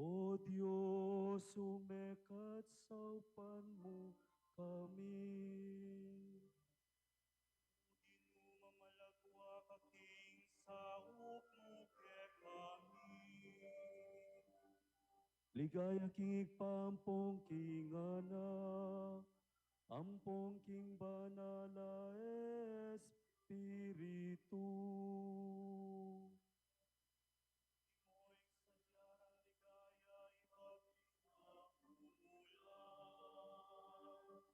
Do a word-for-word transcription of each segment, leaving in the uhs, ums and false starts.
O Dios, umekad saupan mu kami. Ginu, mamalagwa ka king saup mu kekami. Ligaya king Ibpa, ampon king Anak, ampon king Banal a Espiritu. Imo ing sadya rang ligaya ibat king magmumulan,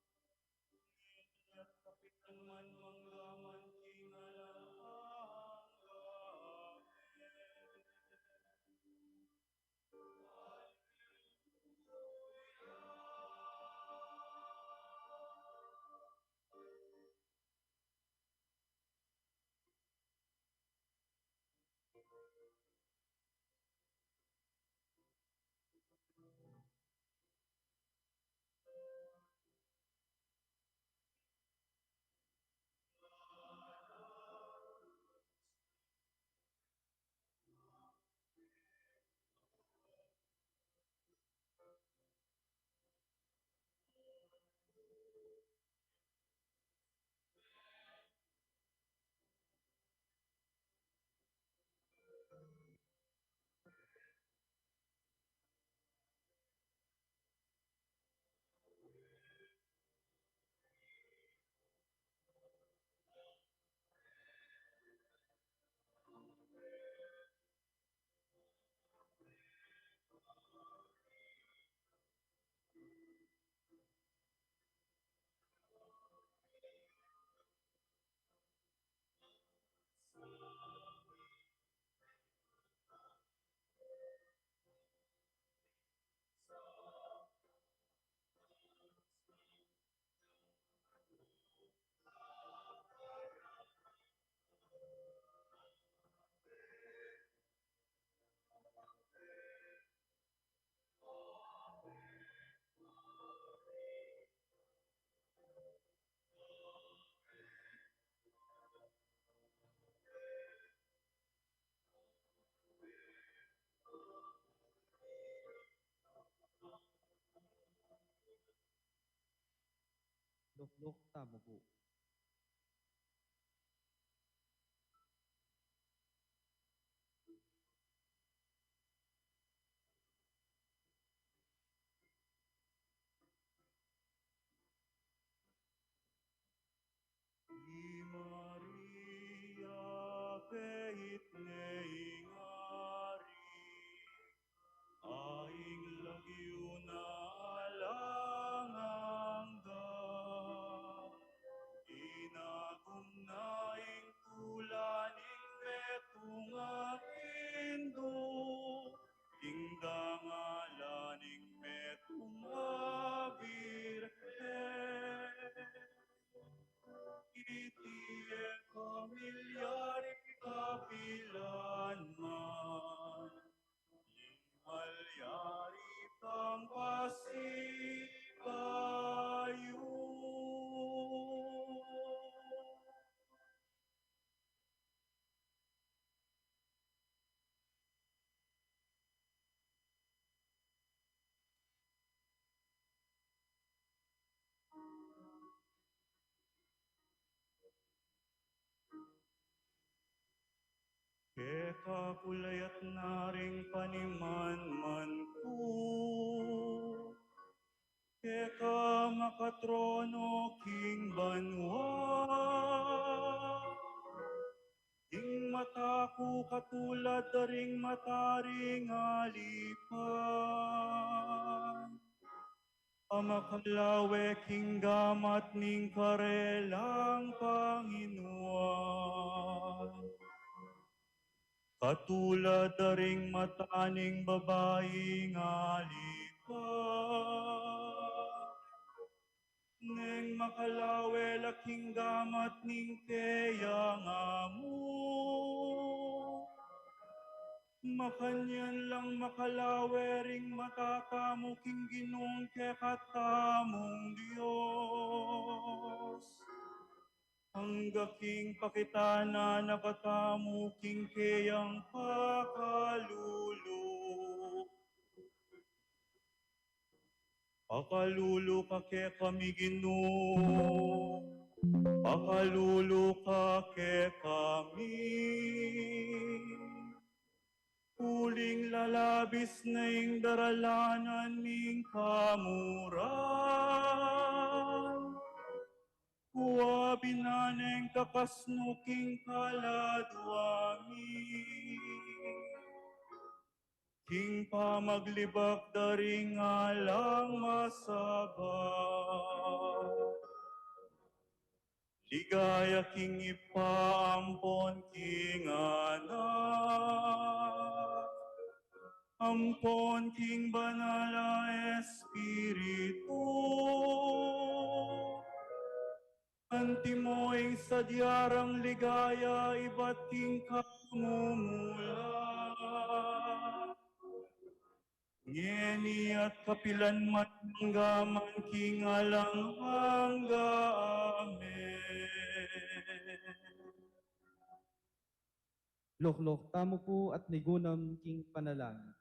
ngeni at kapilan man, mangga man king alang angga. Amen. Lukluk tamu pu. I Maria peit ne ing Ari, a ing lagyu na alang angga. Inagum na ing tula ning metung a Indu, ing dangalan ning metung a Birhen. Iti e pamilyari kapilan man, ing malyari tang pasibayu. Keka ku la yatna ring panimanman ku, keka makatrono king banua. Ing mata ku katulad da ring mata ring alipan a makalawe king gamat ning karelang panginuan. Katulad da ring mata ning babaing alipan, neng makalawe la king gamat ning keyang amu. Makanyan lang makalawe ring mata tamu king Ginung kekatamung Dios, angga king pakitana na katamu king keyang pakalulu. Pakalulu ka kekami, Ginu, pakalulu ka kekami. Uling lalabis na ing daralanan ming kamuran. Kua binaneng kakas nu king kaladua mi, king pamaglibak da ring alang masaba. Ligaya king Ibpa ampon king Anak, ampon king Banal a Espiritu. Antimo ing sadya rang ligaya ibat king kamumulan, ngeni at kapilan man, angga man king alang angga. Amen. Lukluk tamu pu at migunam king panalangin.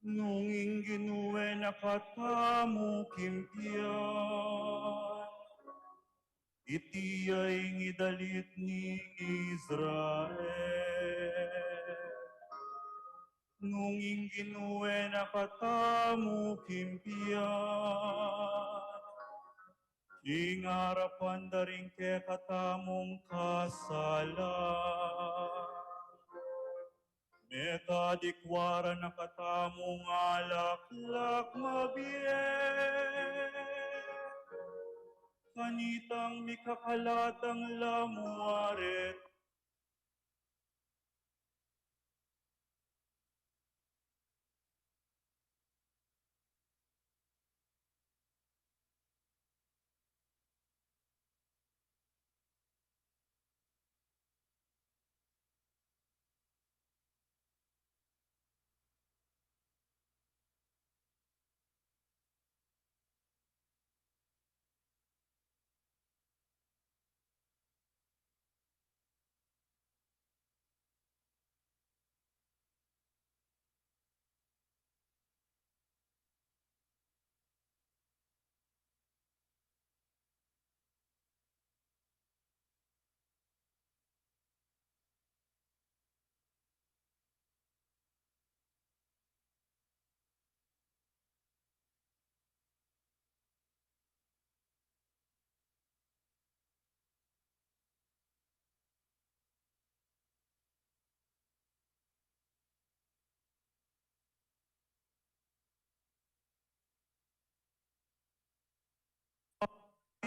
Nung ing Ginu e na katamu king pian, iti ya ing idalit ning Israel. Nung ing Ginu e na katamu king pian, king arapan da ring kekatamung kasalan, mekadikwa ra na katamung alaklak mabie, kanitang mikakalatang lamuaret.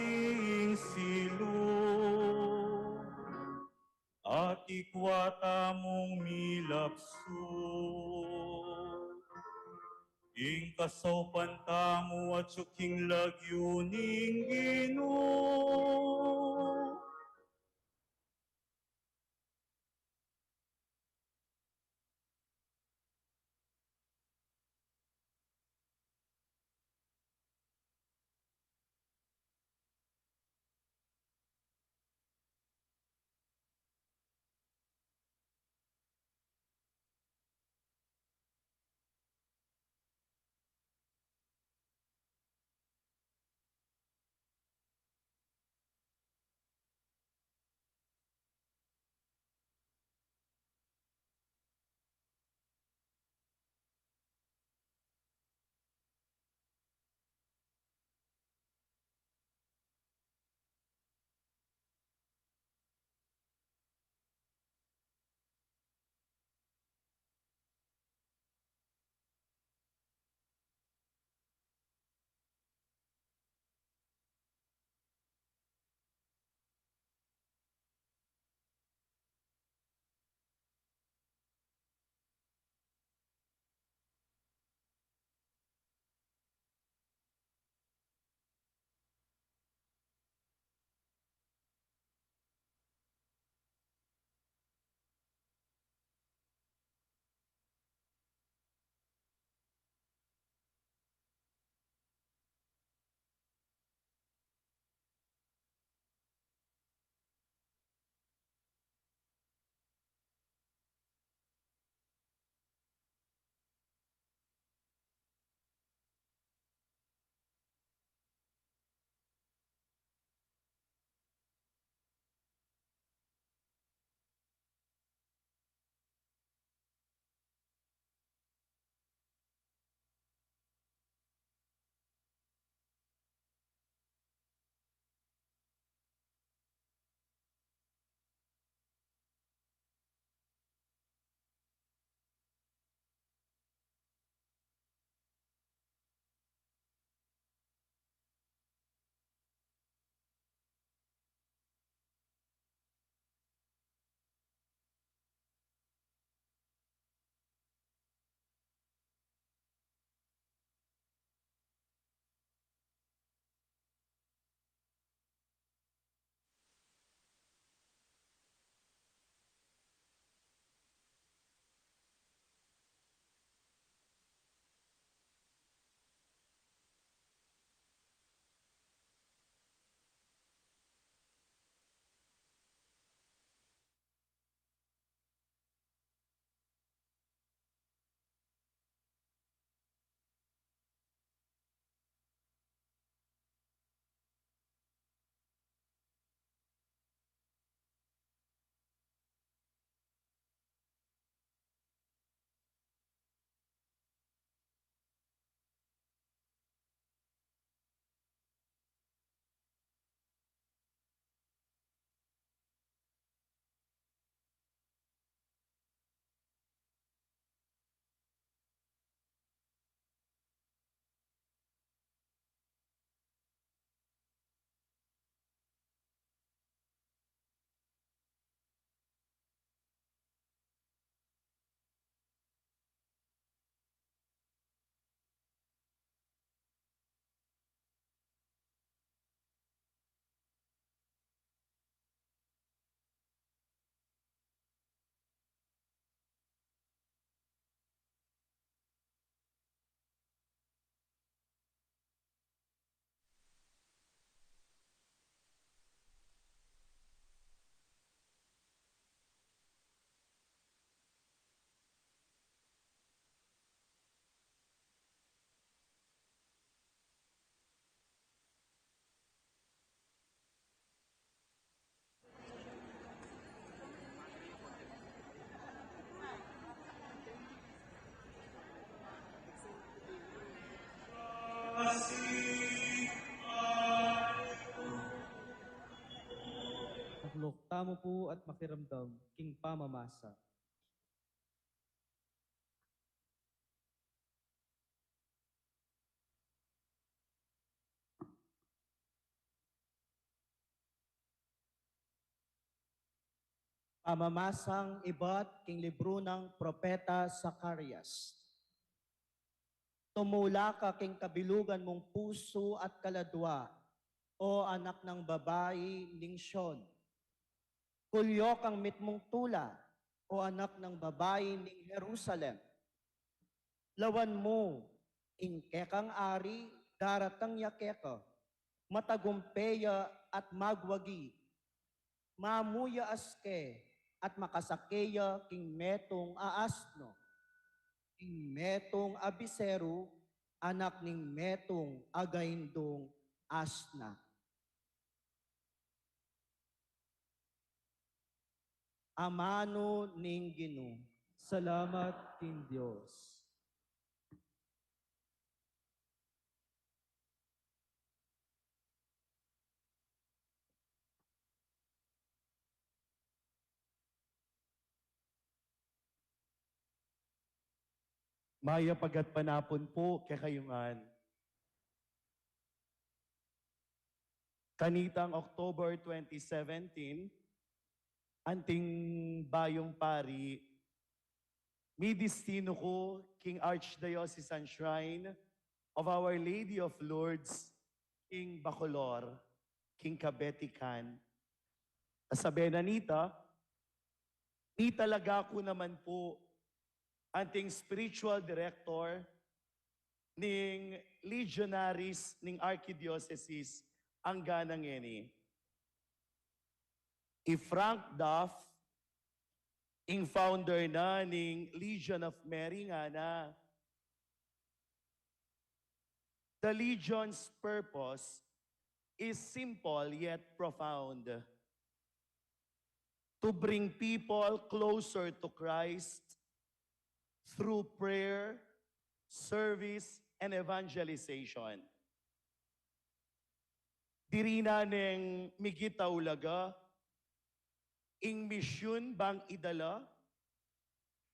Ing silu, at ikwa tamung milapsu, ing kasaupan tamu atyu king lagyu ning Ginu. Tamu pu at makiramdam king pamamasa. Pamamasang ibat king libru nang Propeta Zacarias. Tumula ka king kabilugan mung pusu at kaladua, O anak nang babai ning Sion. Kulyo kang mitmung tula, O anak nang babai ning Jerusalem. Lawan mu, ing kekang ari, daratang ya keka, matagumpe ya at magwagi, mamu ya aske, at makasake ya king metung a asno, king metung a biseru, anak ning metung a gaindung asna. Amanu ning Ginu. Salamat king Dios. Mayap a gatpanapun pu kekayu ngan. Kanitang October twenty seventeen, anting bayung pari, midistinu ku king Archdiocesan Shrine of Our Lady of Lourdes king Bacolor, king Cabetican. Kasabe na nita, mitalaga ku naman pu anting spiritual director ning Legionaries ning Archidioceses angga ngeni. I Frank Duff, ing founder na ning Legion of Mary, ngana, "The Legion's purpose is simple yet profound: to bring people closer to Christ through prayer, service, and evangelization." Diri na neng migit a ulaga ing misyun bang idala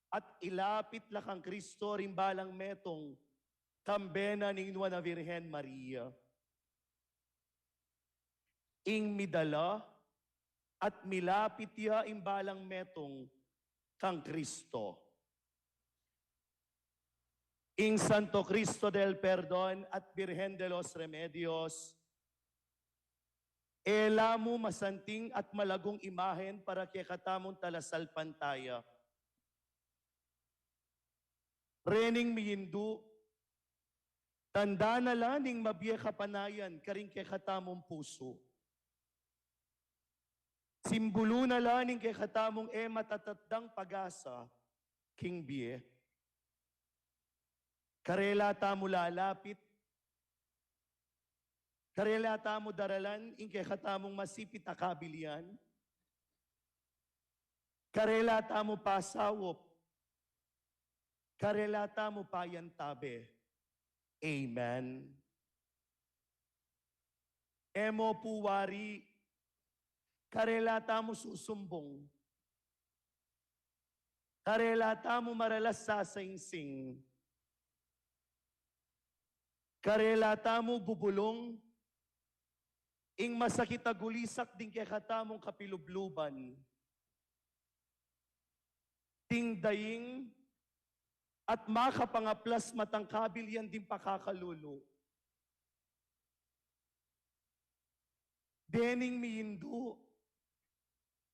at ilapit la kang Kristo ring balang metung, kambe na ning Nuan a Virgen Maria. Ing midala at milapit ya ing balang metung kang Kristo. Ing Santo Cristo del Perdon at Virgen de los Remedios, e la mu masanting at malagung imahen para kekatamung talasalpantaya. Rening miindu, tanda na la ning mabie kapanayan karing kekatamung pusu. Simbulu na la ning kekatamung e matatandang pag-asa king bie. Karela tamu lalapit, karela tamu daralan ing kekatamung masipit a kabilian, karela tamu pasaup, karela tamu payantabe. Amen. E mu pu wari, karela tamu susumbung, karela tamu maralas sasaingsing, karela tamu bubulung ing masakit a gulisak ding kekatamung kapilubluban, ding daing at makapangaplas matang kabilian ding pakakalulu. Dening miindu,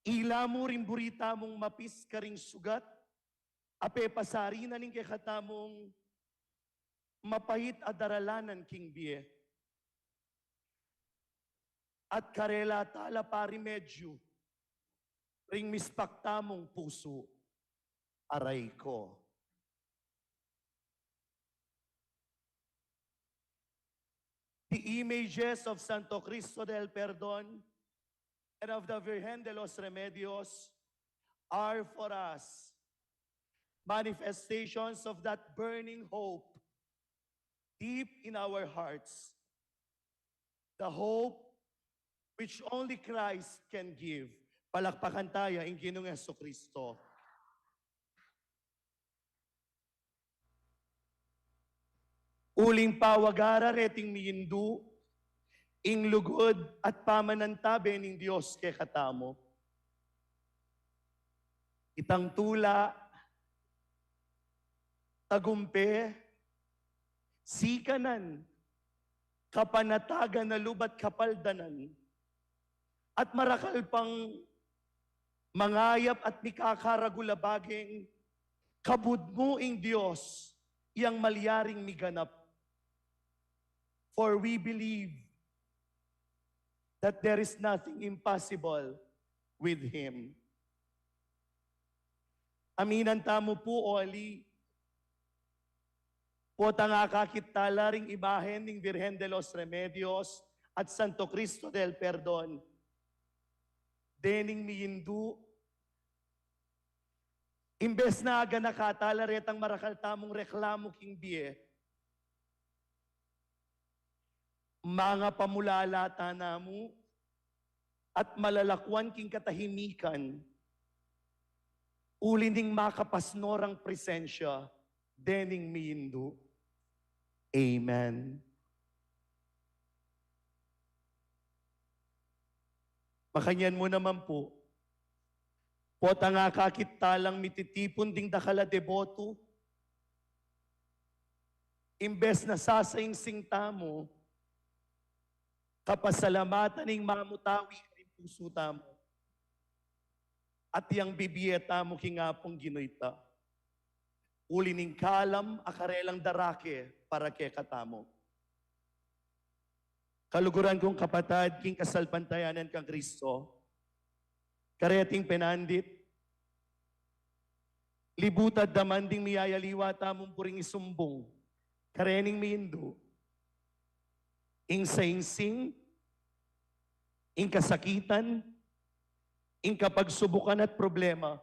ila mu ring buri tamung mapis karing sugat a pepasari na ning kekatamung mapait a daralanan king bie. At karela ta la pa remedyu ring mispak tamung pusu. Aray ko. The images of Santo Cristo del Perdon and of the Virgen de los Remedios are for us manifestations of that burning hope deep in our hearts, the hope which only Christ can give. Palakpakan taya ing Ginung Jesucristo. Uling pawagara reting miindu, ing lugud at pamanantabe ning Dios kekatamu. Itang tula, tagumpe, sikanan, kapanatagan na lubat kapaldanan, at marakal pang mangayap at mikakaragul a baging kabud mu ing Dios yang malyaring miganap. For we believe that there is nothing impossible with Him. Aminan tamu pu, uli, potang akakit tala ring imahen ning Virgen de los Remedios at Santo Cristo del Perdon dening miindu, imbes na aganaka tala retang marakal tamung reklamu king bie, mangapamulala tana mu at malalakuan king katahimikan, uli ning makapasnorang presensya dening miindu. Amen. Makanyan mu naman pu, potang akakit talang mititipun ding dakal a deboto, imbes na sasaingsing tamu, kapasalamatan ing mamutawi karing pusu tamu, at yang bibie tamu king Apung Ginu ita, uli ning kalam a karelang darake para kekatamu. Kaluguran kung kapatad king kasalpantayanan kang Kristo, kareting penandit, libutad daman ding miyayaliwa tamung puring isumbung karening miindu, ing saingsing, ing kasakitan, ing kapagsubukan at problema,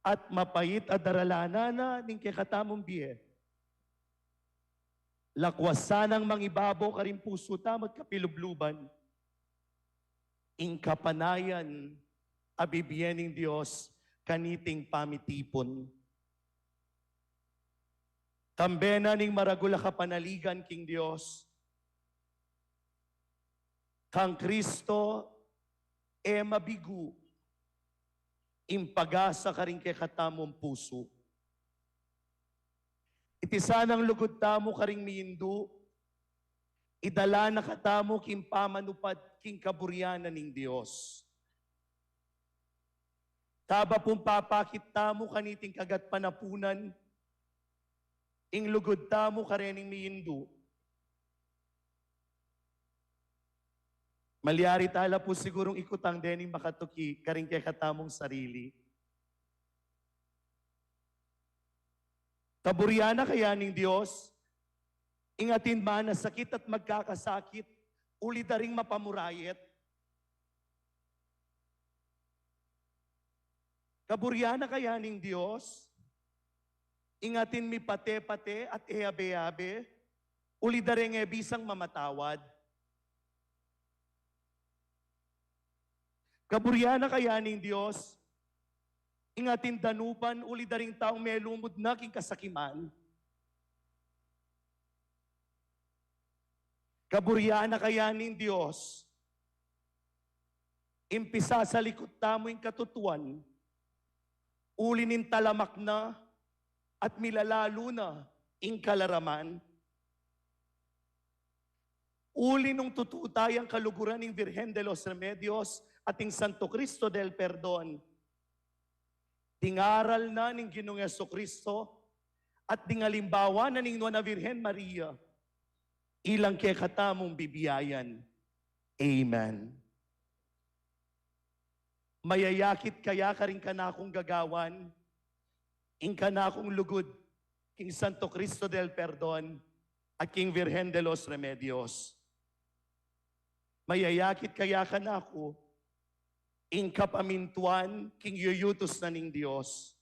at mapait a daralanan na ning kekatamung bie. Lakwasan nang mangibabo karing pusu tamu at kapilubluban ing kapanayan a bibie ning Dios kaniting pamitipun. Kambe na ning maragul a kapanaligan king Dios. Kang Kristo, e mabigu ing pag-asa karing kekatamung pusu. Iti sanang lugud tamu karing miindu, idala na katamu king pamanupad king kaburian na ning Dios. Kaba pung papakit tamu kaniting kagatpanapunan ing lugud tamu karening miindu, malyari tala pu sigurung ikutang dening makatuki karing kekatamung sarili. Kaburian na kaya ning Dios ing atin manasakit at magkakasakit, uli da ring mapamurayet? Kaburian na kaya ning Dios ing atin mipate-pate at e abe-abe, uli da reng e bisang mamatawad? Kaburian na kaya ning Dios ing atin danupan, uli da ring taung melumud na king kasakiman? Kaburian na kaya ning Dios ing pisasalikut tamu ing katutuan, uli ning talamak na at milalalu na ing kalaraman? Uli nung tutu tayang kaluguran ning Virgen de los Remedios at ing Santo Cristo del Perdon, ding aral na ning Ginung Jesucristo at ding alimbawa na ning Nuan a Virgen Maria, ilang kekatamung bibiayan. Amen. Mayayakit kaya karing kanakung gagawan ing kanakung lugud king Santo Cristo del Perdon at king Virgen de los Remedios? Mayayakit kaya kanaku ing kapamintuan king yuyutus na ning Dios,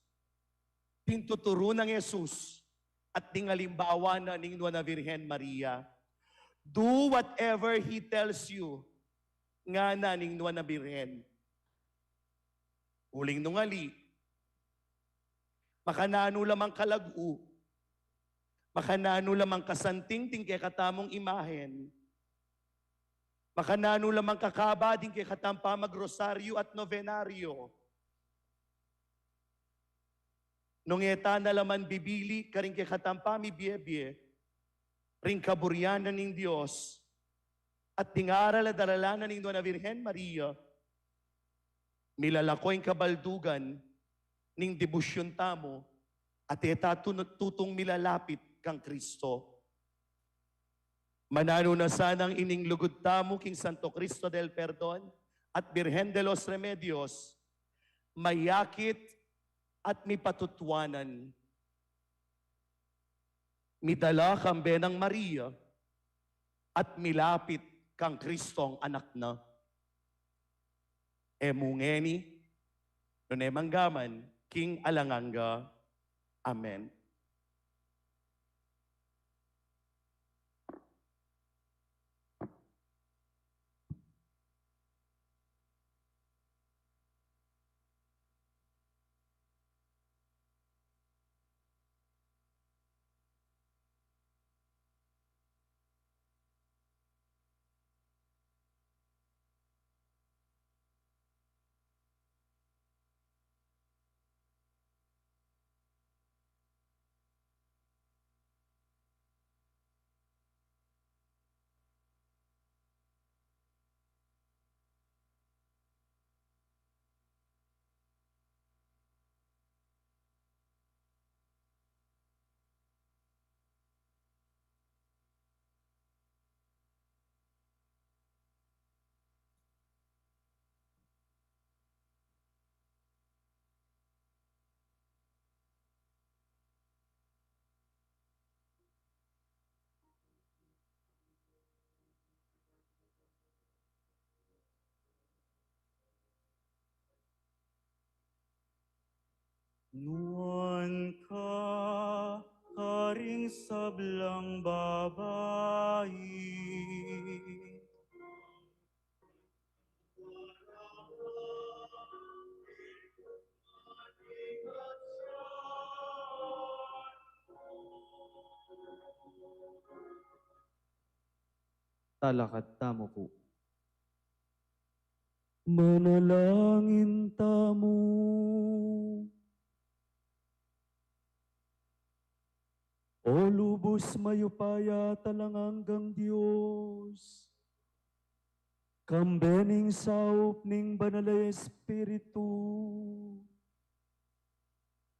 pintuturu nang Jesus at ding alimbawa na ning Nuan a Virgen Maria? Do whatever He tells you, ngana ning Nuan a Virgen. Uling nung ali, makananu la mang kalagu, makananu la mang kasanting ding kekatamung imahen, makananu la mang kakaba ding kekatamung pamagrosaryo at nobenaryo, nung e ta na la man bibili karing kekatamung pamibiebie ring kaburian na ning Dios, at ding aral a daralan na ning Nuan a Virgen Maria, milalako ing kabaldugan ning debosyun tamu, at e ta tun-, tutung milalapit kang Kristo. Mananu na sanang ining lugud tamu king Santo Cristo del Perdon at Virgen de los Remedios, mayakit at mipatutuanan, midala kambe nang Maria, at milapit kang Kristong Anak na. E mu ngeni, nune man, angga man king alang angga. Amen. Nuan ka karing sablang babai. Talakad tamu pu. Manalangin tamu. O lubus mayupaya at alang anggang Dios, kambe ning saup ning Banal a Espiritu,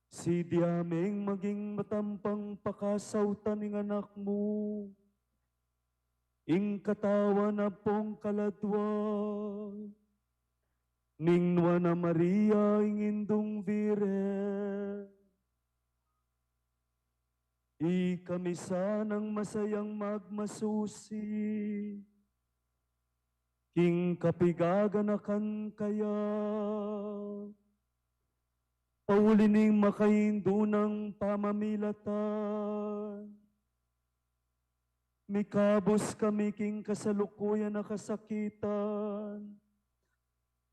sidya meng maging matampang pakasautan ning Anak mu, ing katawan ampong kaladua ning Nuan a Maria, ing Indung Virgen, ikami sanang masayang magmasusi king kapigaganakan kaya, pauli ning makaindu nang pamamilatan, mikabus kami king kasalukuyan a kasakitan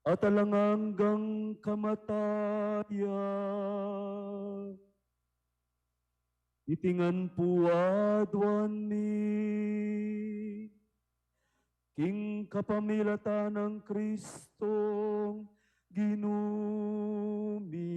at alang anggang kamatayan. Iti ngan pu aduan mi king kapamilatan nang Kristong Ginu mi.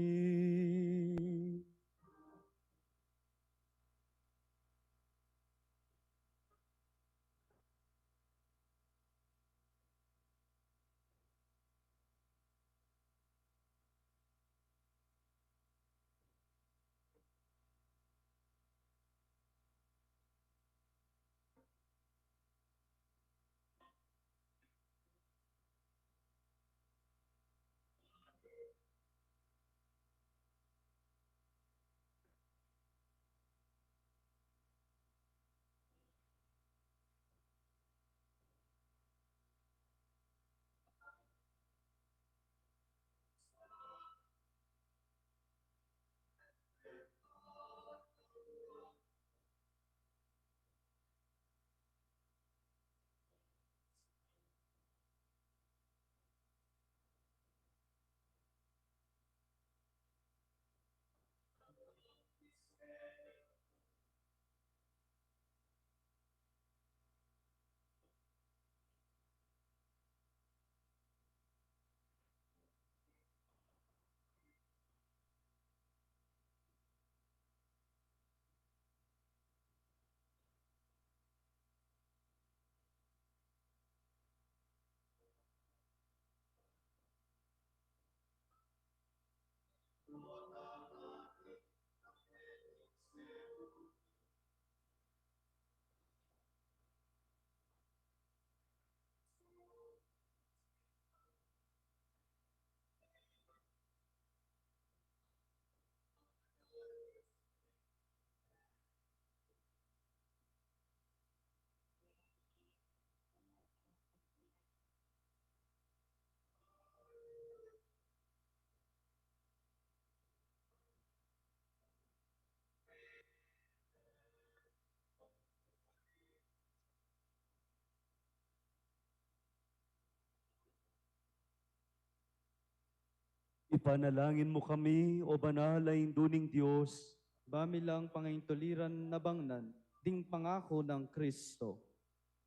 Ipanalangin mu kami, o banal a Indu ning Dios. Ba mi lang pangaintuliran nabangnan ding pangaku nang Kristo.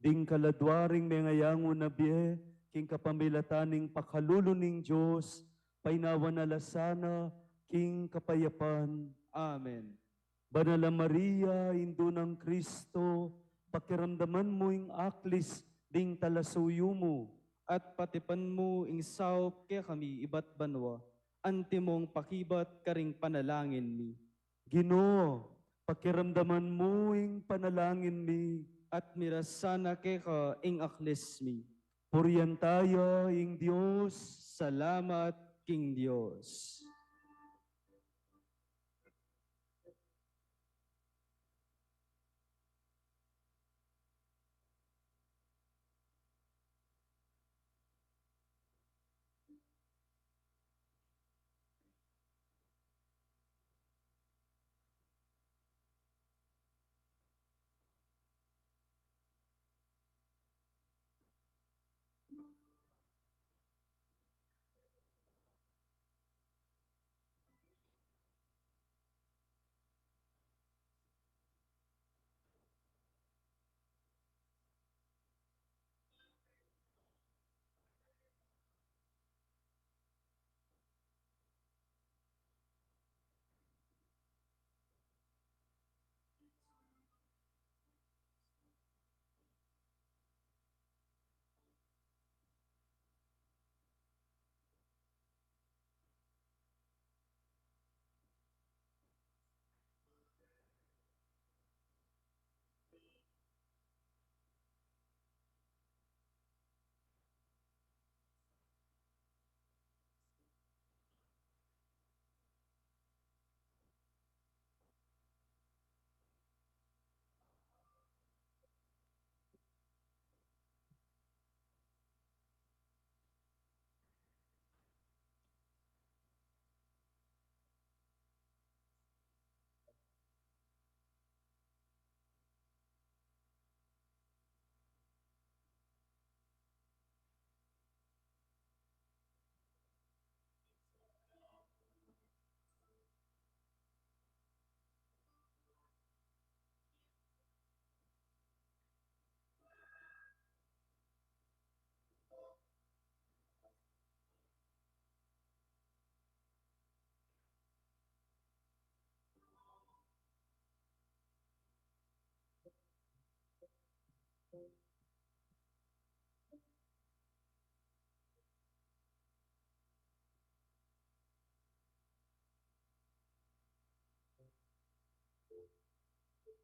Ding kaladwa ring mengayangu na bie king kapamilatan ning pakalulu ning Dios, painawan na la sana king kapayapan. Amen. Banal a Maria, Indu nang Kristo, pakiramdaman mu ing aklis ding talasuyu mu. At patipan mu ing saup kekami ibat banua, antimong pakibat karing panalangin mi. Ginu, pakiramdaman mu ing panalangin mi. At miras sana keka ing aklis mi. Purian taya ing Dios. Salamat king Dios.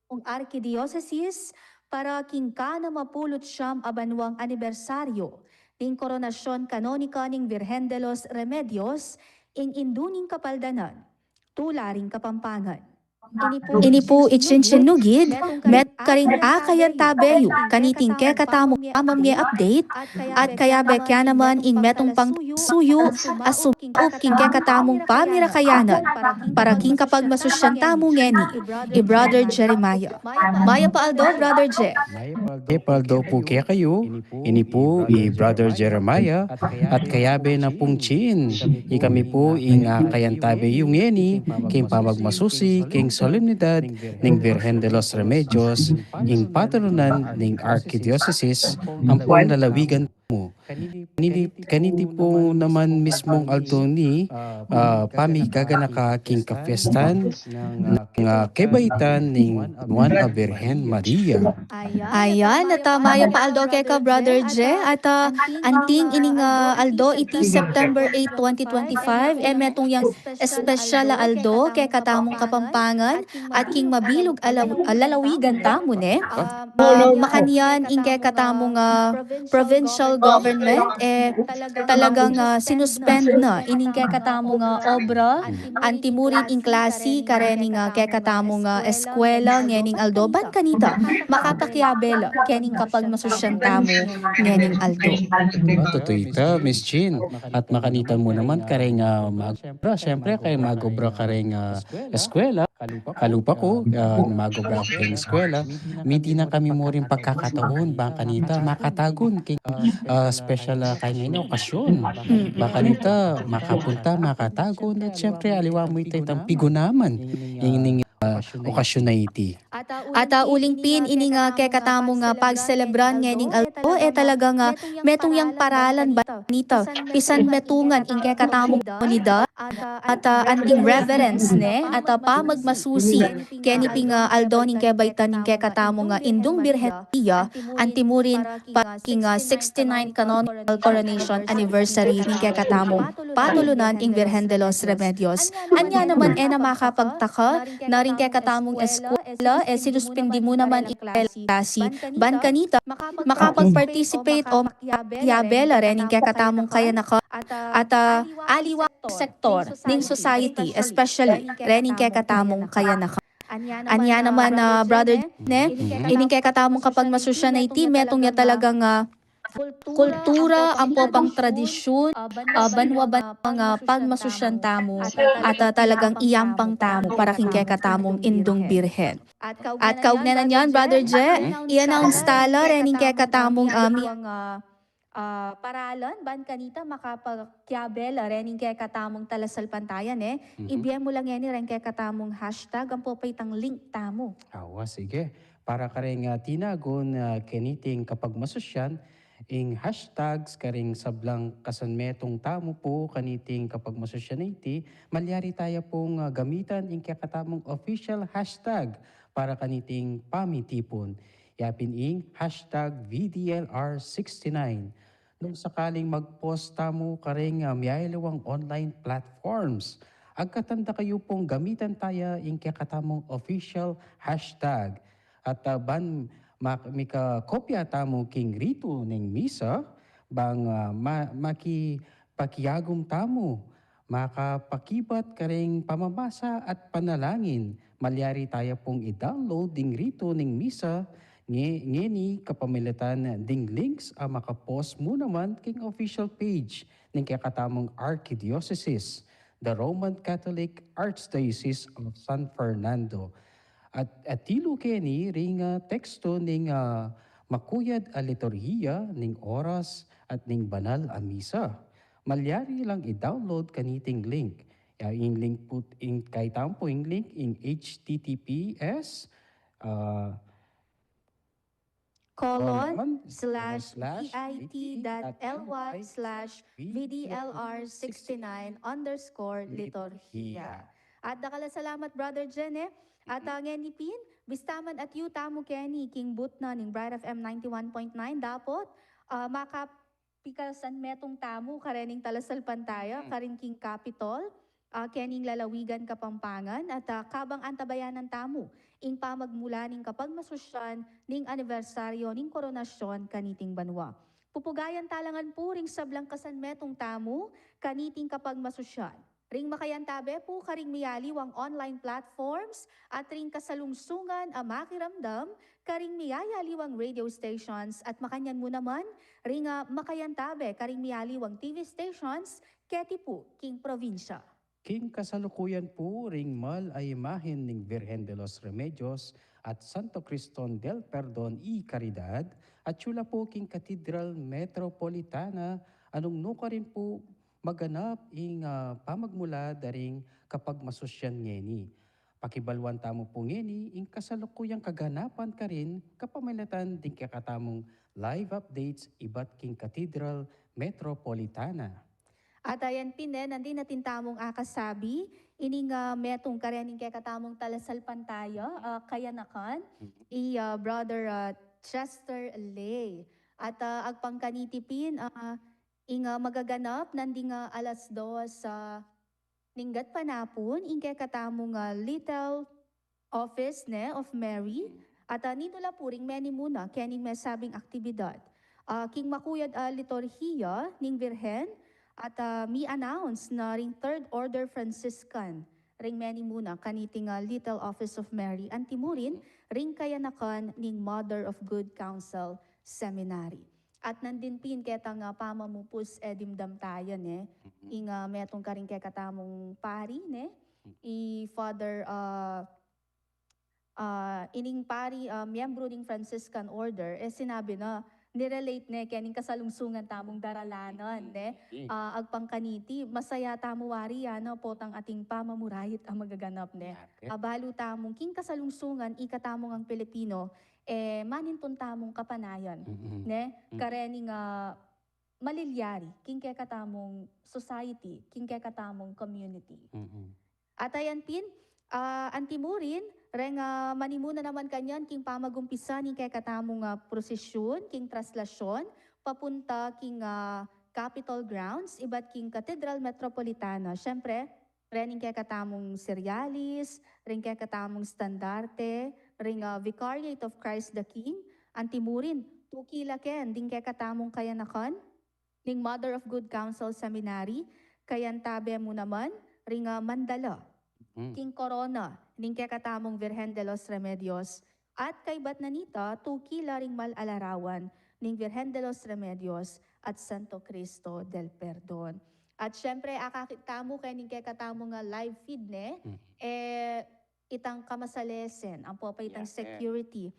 Ning arkidiosesis para king kanamapulu't siyam a banuang anibersaryu ning koronasyon kanonika ning Virgen de los Remedios, ing Indu ning Kapaldanan, tula ring Kapampangan. Ini pu i Chinchin Nugid, metung karing akayan tabe yu kaniting kekatamung pamamie update, at kayabe ke naman ing metung pang suyu a sumaup king kekatamung pamirakayanan para king kapagmasusyan tamu ngeni, i Brother Jeremiah. Mayap a aldo, Brother Je. Mayap a aldo pu kekayu. Ini pu i Brother Jeremiah at kayabe na pung Chin. Ikami pu ing akayan tabe yu ngeni king pamagmasusi king solemnidad ning Virgen de los Remedios, ing patronan ning arkidiosesis ampong lalawigan tamu. Kaniti, kaniti pu naman mismung aldo ini, ah, pamigaganaka king kapiestan ning, ah, kebaitan ning Nuan a Birhen Maria. Ayan, at, ah, mayap a aldo keka, Brother Je, at, ah, anting ining, ah, aldo iti September eight, twenty twenty-five, e metung yang espesyal a aldo kekatamung Kapampangan at king mabilug a law-, a lalawigan tamu, ne? Ah, makanyan ing kekatamung, ah, provincial government, e, talagang, ah, sinuspend na ining kekatamung, ah, obra, antimurin ing klasi karening, ah, kekatamung, ah, eskwela ngening aldo, ban kanita makapakiabe la kening kapagmasusyan tamu ngening aldo. Ah, tutu ita, Miss Chin. At makanita mu naman kareng, ah, mag-, siyempre, kareng mag-obra kareng, ah, eskwela. Kalupa ku, ah, magobra ku king eskwela, miti na kami murin pagkakataon, bang kanita makatagun king, ah, special, ah, kaina okasyon. Bang kanita makapunta, makatagun, at siyempre, aliwa mu ita itang pigunaman ing, ah, okasyon a iti. At, ah, uling pin, ining, ah, kekatamung, ah, pagselebran ngening aldo, e talagang, ah, metung yang paralan ba nita, pisan metungan ing kekatamung komunidad, at, ah, anting reverence ne, at, ah, pamagmasusi keni ping, ah, aldo ning kebaitan ning kekatamung, ah, Indung Birhen Maria, antimurin pa king, ah, sixty-ninth canonical coronation anniversary ning kekatamung patulunan ing Virgen de los Remedios. Anya naman, e na makapagtaka na ring kekatamung eskwela e sinuspindi mu naman ing klasi. Ban kanita, makapag-participate o makiabe la rening kekatamung kayanakan at, ah, aliwang sektor ning society, especially rening kekatamung kayanakan. Anya naman, ah, Brother Jen, ne, ining kekatamung kapagmasusyan a iti, metung ya talagang, ah, kultura, ampo pang tradisyun, ah, banwa-banwang, ah, pagmasusyan tamu, at, ah, talagang iyampang tamu para king kekatamung Indung Birhen. At kaugnay na niyan, Brother Je, i-announce tala rening kekatamung, ah, mi-, ah, paralan, ban kanita makapakiabe la rening kekatamung talasalpantaya, ne? Ibie mu la ngeni reng kekatamung hashtag, ampo pa itang link tamu. Awa, sige. Para kareng, ah, tinagun, ah, keniting kapagmasusyan, ing hashtags karing sablang kasanmetung tamu pu kaniting kapagmasusyan a iti, malyari taya pung, ah, gamitan ing kekatamung official hashtag para kaniting pamitipun. Ya pin ing hashtag V D L R sixty-nine. Nung sakaling mag-post tamu karing, ah, miyaliwang online platforms, agkatan da kayu pung gamitan taya ing kekatamung official hashtag. At, ah, ban ma-, mikakopya tamu king ritu ning misa, bang, ah, ma-, makipakiagum tamu, makapakibat karing pamamasa at panalangin, malyari taya pung i-download ding ritu ning misa, nge-, ngeni kapamilatan ding links a makapost mu naman king official page ning kekatamung archdiocese, the Roman Catholic Archdiocese of San Fernando. At, at atilu keni ring, ah, teksto ning, ah, makuyad a liturhiya ning oras at ning banal a misa. Malyari lang i-download kaniting link. Ya, ing link pu, ing kaitamung link, ing H T T P S, ah, colon, colon, slash, slash, bit dot L Y, slash, V D L R sixty-nine underscore liturgia. At dakal a salamat, Brother Jen, e. At, ah, ngeni pin, bista man at yu tamu keni king booth na ning Bright F M ninety-one point nine, dapot, ah, maka pikasanmetung tamu karening talasalpantaya, karin king Capitol, ah, kening lalawigan Kapampangan, at, ah, kabang antabayanan tamu ing pamagmula ning kapagmasusyan ning anibersaryo ning koronasyon kaniting banwa. Pupugayan tala ngan pu ring sablang kasanmetung tamu kaniting kapagmasusyan. Ring makayantabe pu karing miyaliwang online platforms at ring kasalungsungan a makiramdam karing miyayaliwang radio stations at makanyan mu naman ring, ah, makayantabe karing miyaliwang T V stations keti pu king probinsya. King kasalukuyan pu ring mal a imahen ning Virgen de los Remedios at Santo Criston del Perdon y Caridad, atyu la pu king Katedral Metropolitana, a nung nukarin pu maganap ing, ah, pamagmula da ring kapagmasusyan ngeni. Pakibaluan tamu pu ngeni ing kasalukuyang kaganapan karin kapamilatan ding kekatamung live updates ibat king Katedral Metropolitana. At ayan pin, e, nandin atin tamung akasabi ining, ah, metung karening kekatamung talasalpantaya, ah, kayanakan, i, ah, Brother, ah, Chester Lay. At, ah, agpang kaniti pin, ah, ing, ah, magaganap nanding, ah, alas dos, ah, ning gatpanapun, ing kekatamung, ah, Little Office, ne, of Mary. At, ah, ninu la pu ring menimu na kening mesabing aktibidad? Ah, king makuyad a liturhiya ning Birhen, at, ah, mi-announce na ring Third Order Franciscan ring menimu na kaniting, ah, Little Office of Mary, antimurin ring kayanakan ning Mother of Good Counsel Seminary. At nandin pin ketang, ah, pamamupus e dimdam taya, ne, ing, ah, metung karing kekatamung pari, ne, i Father, ah, ah, ining pari, ah, miyembro ning Franciscan Order, e sinabi na, nirelate ne kening kasalungsungan tamung daralanan, ne? Ah, agpang kaniti, masaya tamu wari, ano, potang ating pamamurayit a magaganap, ne? Abalu tamung king kasalungsungan, ika tamung Pilipino, e manintun tamung kapanayan, ne? Karening, ah, malilyari king kekatamung society, king kekatamung community. At ayan pin, ah, antimurin, reng, ah, manimuna naman kanyan king pamagumpisa ning kekatamung, ah, prosesyun, king traslasyun, papunta king, ah, Capitol grounds, ibat king Cathedral Metropolitana. Siyempre, rening kekatamung serialis, reng kekatamung standarte, reng, ah, Vicariate of Christ the King, antimurin, tuki la ken ding kekatamung kayanakan ning Mother of Good Counsel Seminary, kayantabe mu naman, reng, ah, mandala king korona ning kekatamung Virgen de los Remedios, at kaibat na nita, tuki la ring mal a larawan ning Virgen de los Remedios at Santo Cristo del Perdon. At siyempre, akakit tamu kening kekatamung, ah, live feed, ne? E, itang kamasalesen, ampo pa itang security.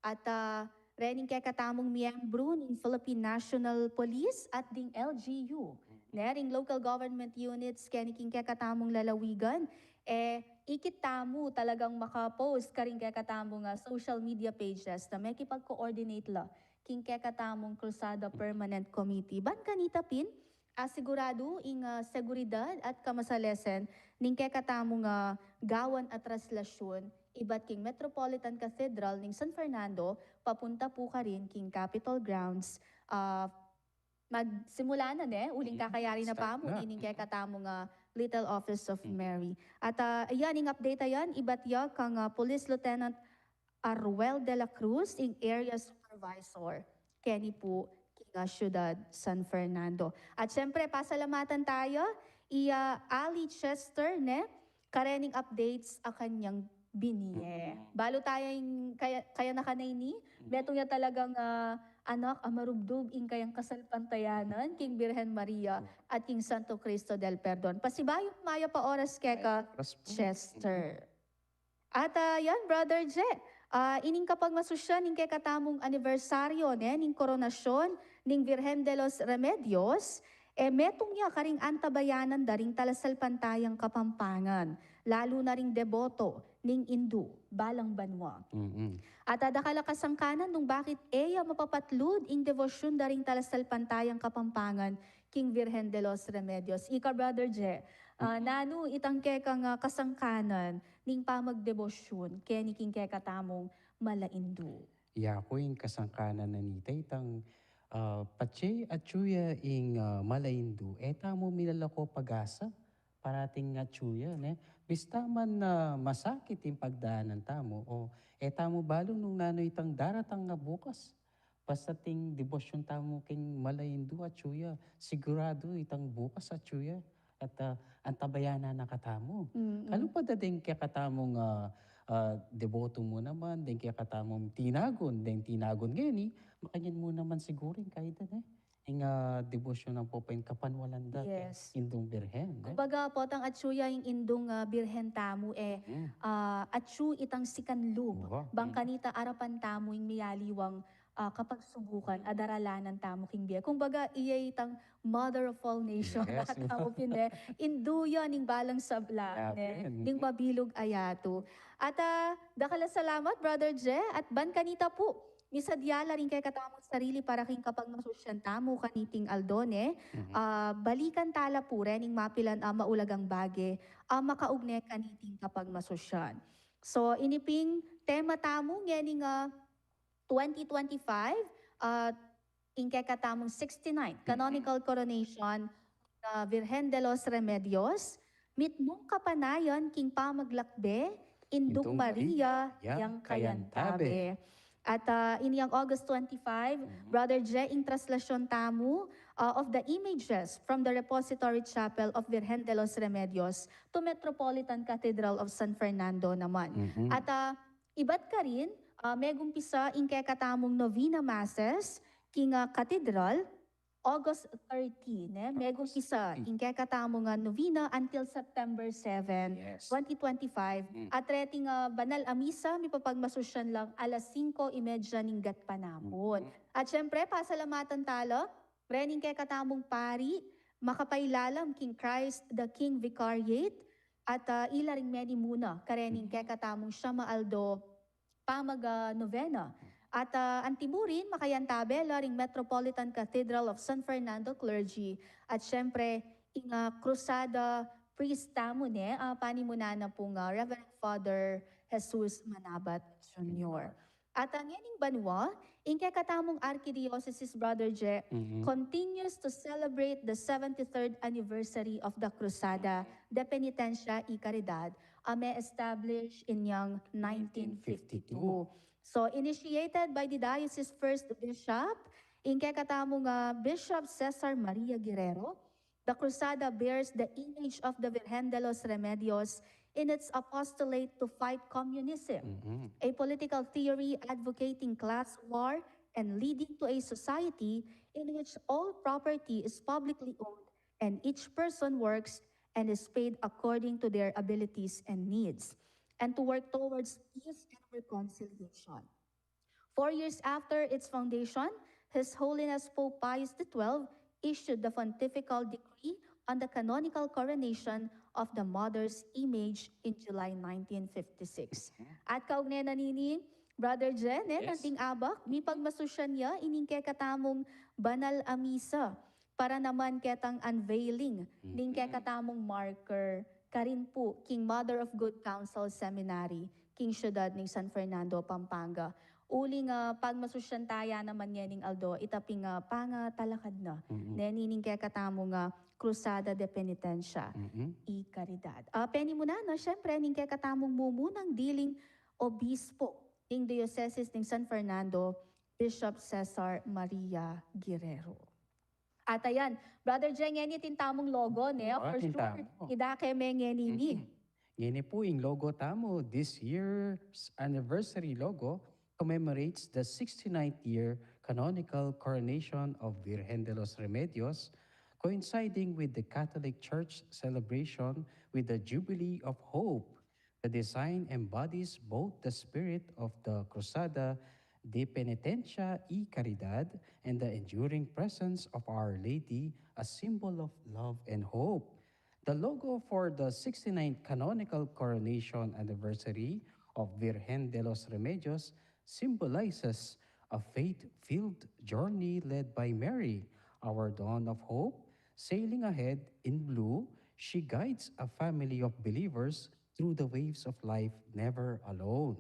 At, ah, rening kekatamung miyembro ning Philippine National Police at ding L G U, ne, ring local government units, keni king kekatamung lalawigan, e, ikit tamu talagang maka-post karing kekatamung, ah, social media pages na mekipag-coordinate la king kekatamung Cruzada Permanent Committee. Ban kanita pin, asiguradu ing, ah, seguridad at kamasalesen ning kekatamung, ah, gawan at traslasyun ibat king Metropolitan Cathedral ning San Fernando, papunta pu karin king Capitol grounds, ah, magsimula na, ne, uling kakayari na pamu ining kekatamung, ah, Little Office of Mary. At, ah, ayan, ing update a yan, ibat ya kang, ah, Police Lieutenant Aruel de la Cruz, ing area supervisor keni pu king, ah, syudad San Fernando. At siyempre, pasalamatan taya i, ah, Ali Chester, ne, karening updates a kanyang binie. Balu taya ing kaya, kayanakan a ini, metung ya talagang, ah, anak a marubdub ing kayang kasalpantayanan king Birhen Maria at king Santo Cristo del Perdon. Pasibayu mayap a oras keka, Chester. At, ah, yan, Brother Je, ah, ining kapagmasusyan ning kekatamung anibersaryo, ne, ning koronasyon ning Virgen de los Remedios, e metung ya karing antabayanan da ring talasalpantayang Kapampangan, lalu na ring deboto ning Indu balang banua. At, ah, dakal a kasangkanan nung bakit e ya mapapatlud ing debosyun da ring talasalpantayang Kapampangan king Virgen de los Remedios. Ika, Brother Je, ah, nanu itang kekang, ah, kasangkanan ning pamagdebosyun keni king kekatamung malaindu? Ya ku, ing kasangkanan na nita itang, ah, patse atsu ya ing, ah, malaindu, e tamu milalako pag-asa, parating atsu ya, ne? Bista man, ah, masakit ing pagdanan tamu, o e tamu balu nung nanu itang daratang a bukas. Basta ing debosyun tamu king malaindu atsu ya, siguradu itang bukas atsu ya. At, ah, antabayanan na katamu. Kalupa da deng kekatamung, ah, ah, deboto mu naman, deng kekatamung tinagun, deng tinagun ngeni, makanyan mu naman siguru ing kayda, ne? Ing, ah, debosyun ampo pa ing kapanwalan da keng Indung Birhen, ne? Kumbaga, potang atsu ya ing Indung, ah, Birhen tamu, e, ah, atsu itang sikan lub. Bang kanita arapan tamu ing miyaliwang, ah, kapagsubukan a daralanan tamu king bie. Kumbaga, iya itang mother of all nations. Yes. Tamu pin, e, indu ya ning balang sabla, ne? Ning mabilug a yatu. At, ah, dakal a salamat, Brother Je, at ban kanita pu, misadya la ring kekatamung sarili para king kapagmasusyan tamu kaniting aldo, ne? Ah, balikan tala pu rening mapilan a maulagang bage a makaugne kaniting kapagmasusyan. So, ini ping tema tamu ngening, ah, twenty twenty-five, ah, ing kekatamung sixty-ninth canonical coronation, ah, Virgen de los Remedios, mitmung kapanayan king pamaglakbe, Indung Maria yang kayantabe. At, ah, ini yang August twenty-five, Brother Je, ing traslasyon tamu, ah, of the images from the Repository Chapel of Virgen de los Remedios to Metropolitan Cathedral of San Fernando naman. At, ah, ibat karin, ah, megumpisa ing kekatamung novena masses king, ah, katedral, August thirteen, e, megumpisa ing kekatamung novena until September seven, Yes. twenty twenty-five. Mm. At reting banal a misa, mipapagmasusyan lang alas singko y medya ning gatpanapun. At syempre, pasalamatan tala rening kekatamung pari, makapailalam king Christ the King Vicariate, at ah, ila ring menimuna karening kekatamung siyam a aldo pamag-novena. At ah, antimurin, makayantabe la ring Metropolitan Cathedral of San Fernando Clergy, at syempre, ing ah, Cruzada Priest tamu, ne, ah, panimunan na pung ah, Reverend Father Jesus Manabat Junior. At ah, ngening banua, ing kekatamung Archdiocese, Brother Je, Mhm. continues to celebrate the seventy-third anniversary of the Cruzada de Penitencia y Caridad, a me-establish inyang nineteen fifty-two. So, initiated by the diocese first bishop, ing kekatamung ah, Bishop Cesar Maria Guerrero, the Cruzada bears the image of the Virgen de los Remedios in its apostolate to fight communism, Mhm. a political theory advocating class war and leading to a society in which all property is publicly owned and each person works and is paid according to their abilities and needs, and to work towards peace and reconciliation. Four years after its foundation, His Holiness Pope Pius the twelfth issued the pontifical decree on the canonical coronation of the Mother's image in July nineteen fifty-six. At kaugnay na nini, Brother Je, ne, Yes. kanting abak, mipagmasusyan ya ining kekatamung banal a misa para naman ketang unveiling ning kekatamung marker karin pu king Mother of Good Counsel Seminary king syudad ning San Fernando, Pampanga. Uling ah, pagmasusyan taya naman ngening aldo, ita pin ah, pangatalakad na Mhm. neni ning kekatamung Cruzada de Penitencia Mhm. y Caridad. Ah, penimunan na, syempre, ning kekatamung mumunang diling obispo ning Diocese ning San Fernando, Bishop Cesar Maria Guerrero. At ayan, Brother Je, ngeni iting tamung logo, ne? Ah, For iting sure, tamu. idake me ngeni ini. Mhm. Ngeni pu ing logo tamu, this year's anniversary logo commemorates the sixty-ninth year canonical coronation of Virgen de los Remedios, coinciding with the Catholic Church celebration with the Jubilee of Hope. The design embodies both the spirit of the Cruzada de Penitencia y Caridad and the enduring presence of Our Lady, a symbol of love and hope. The logo for the sixty-ninth canonical coronation anniversary of Virgen de los Remedios symbolizes a faith-filled journey led by Mary, our dawn of hope. Sailing ahead in blue, she guides a family of believers through the waves of life, never alone.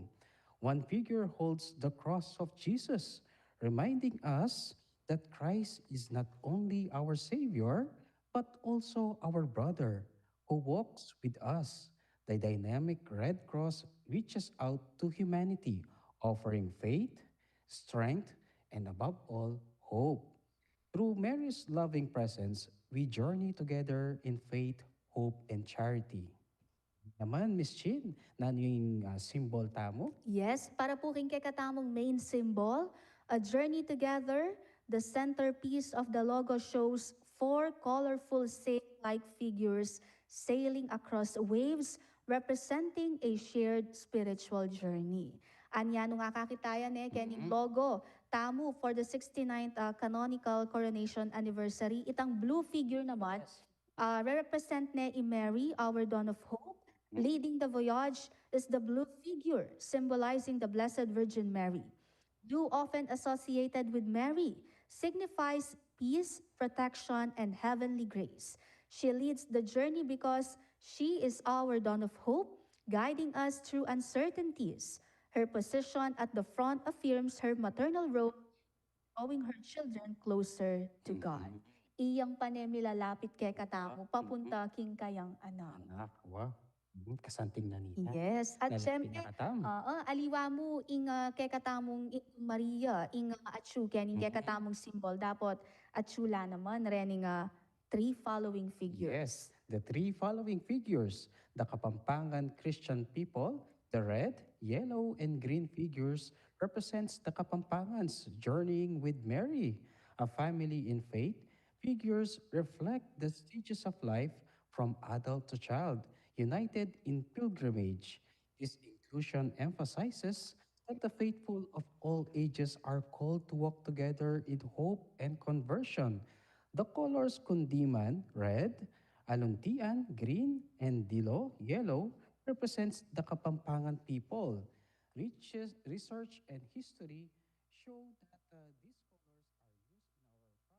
One figure holds the cross of Jesus, reminding us that Christ is not only our Savior, but also our brother who walks with us. The dynamic Red Cross reaches out to humanity, offering faith, strength, and above all, hope. Through Mary's loving presence, we journey together in faith, hope, and charity. Naman, Miss Chin, nanu ing ah, symbol tamu? Yes, para pu king kekatamung main symbol, a journey together, the centerpiece of the logo shows four colorful sail-like figures sailing across waves, representing a shared spiritual journey. Anya nung akakit taya ne, kening logo tamu for the sixty-ninth ah, canonical coronation anniversary, itang blue figure naman, ah, represent ne i Mary, our dawn of hope. Leading the voyage is the blue figure, symbolizing the Blessed Virgin Mary. Blue, often associated with Mary, signifies peace, protection, and heavenly grace. She leads the journey because she is our dawn of hope, guiding us through uncertainties. Her position at the front affirms her maternal role, drawing her children closer to God. Iyang pane milalapit kekatamu, papunta king kayang anak. Anak, wa. Hmm, kasanting na nita. Yes. At Lalapit syempre, na katamu. oo, aliwa mu ing ah, kekatamung Indu Maria, ing ah, atsu, kening kekatamung symbol, dapot atsu la naman rening ah, three following figures. Yes, the three following figures, the Kapampangan Christian people, the red, yellow, and green figures represents the Kapampangan's journeying with Mary, a family in faith, figures reflect the stages of life from adult to child, united in pilgrimage. This inclusion emphasizes that the faithful of all ages are called to walk together in hope and conversion. The colors kundiman, red, aluntian, green, and dilo, yellow, represents the Kapampangan people. Reaches, research and history show that, uh, these colors are used in our province as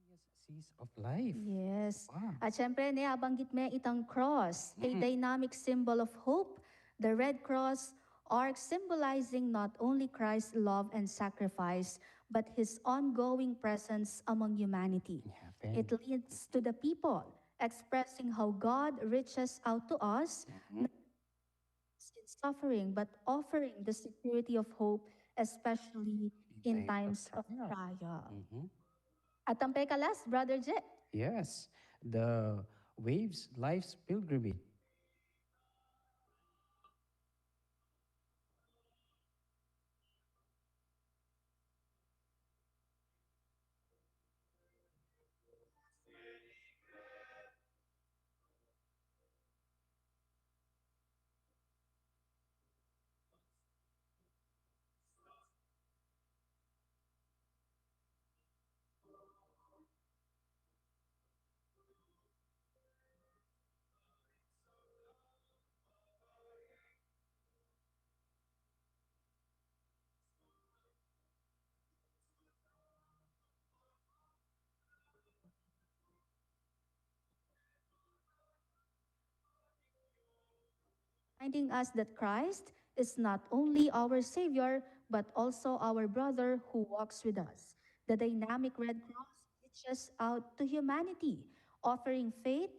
Yes, seas of life. Yes. Wow. At syempre, ne, abanggit me itang cross, a dynamic symbol of hope. The Red Cross arc symbolizing not only Christ's love and sacrifice, but his ongoing presence among humanity. It leads to the people, expressing how God reaches out to us, in suffering, but offering the security of hope, especially in times of trial. At ang pekalas, Brother Je? Yes, the waves, life's pilgrimage. Reminding us that Christ is not only our Savior, but also our brother who walks with us. The dynamic Red Cross reaches out to humanity, offering faith,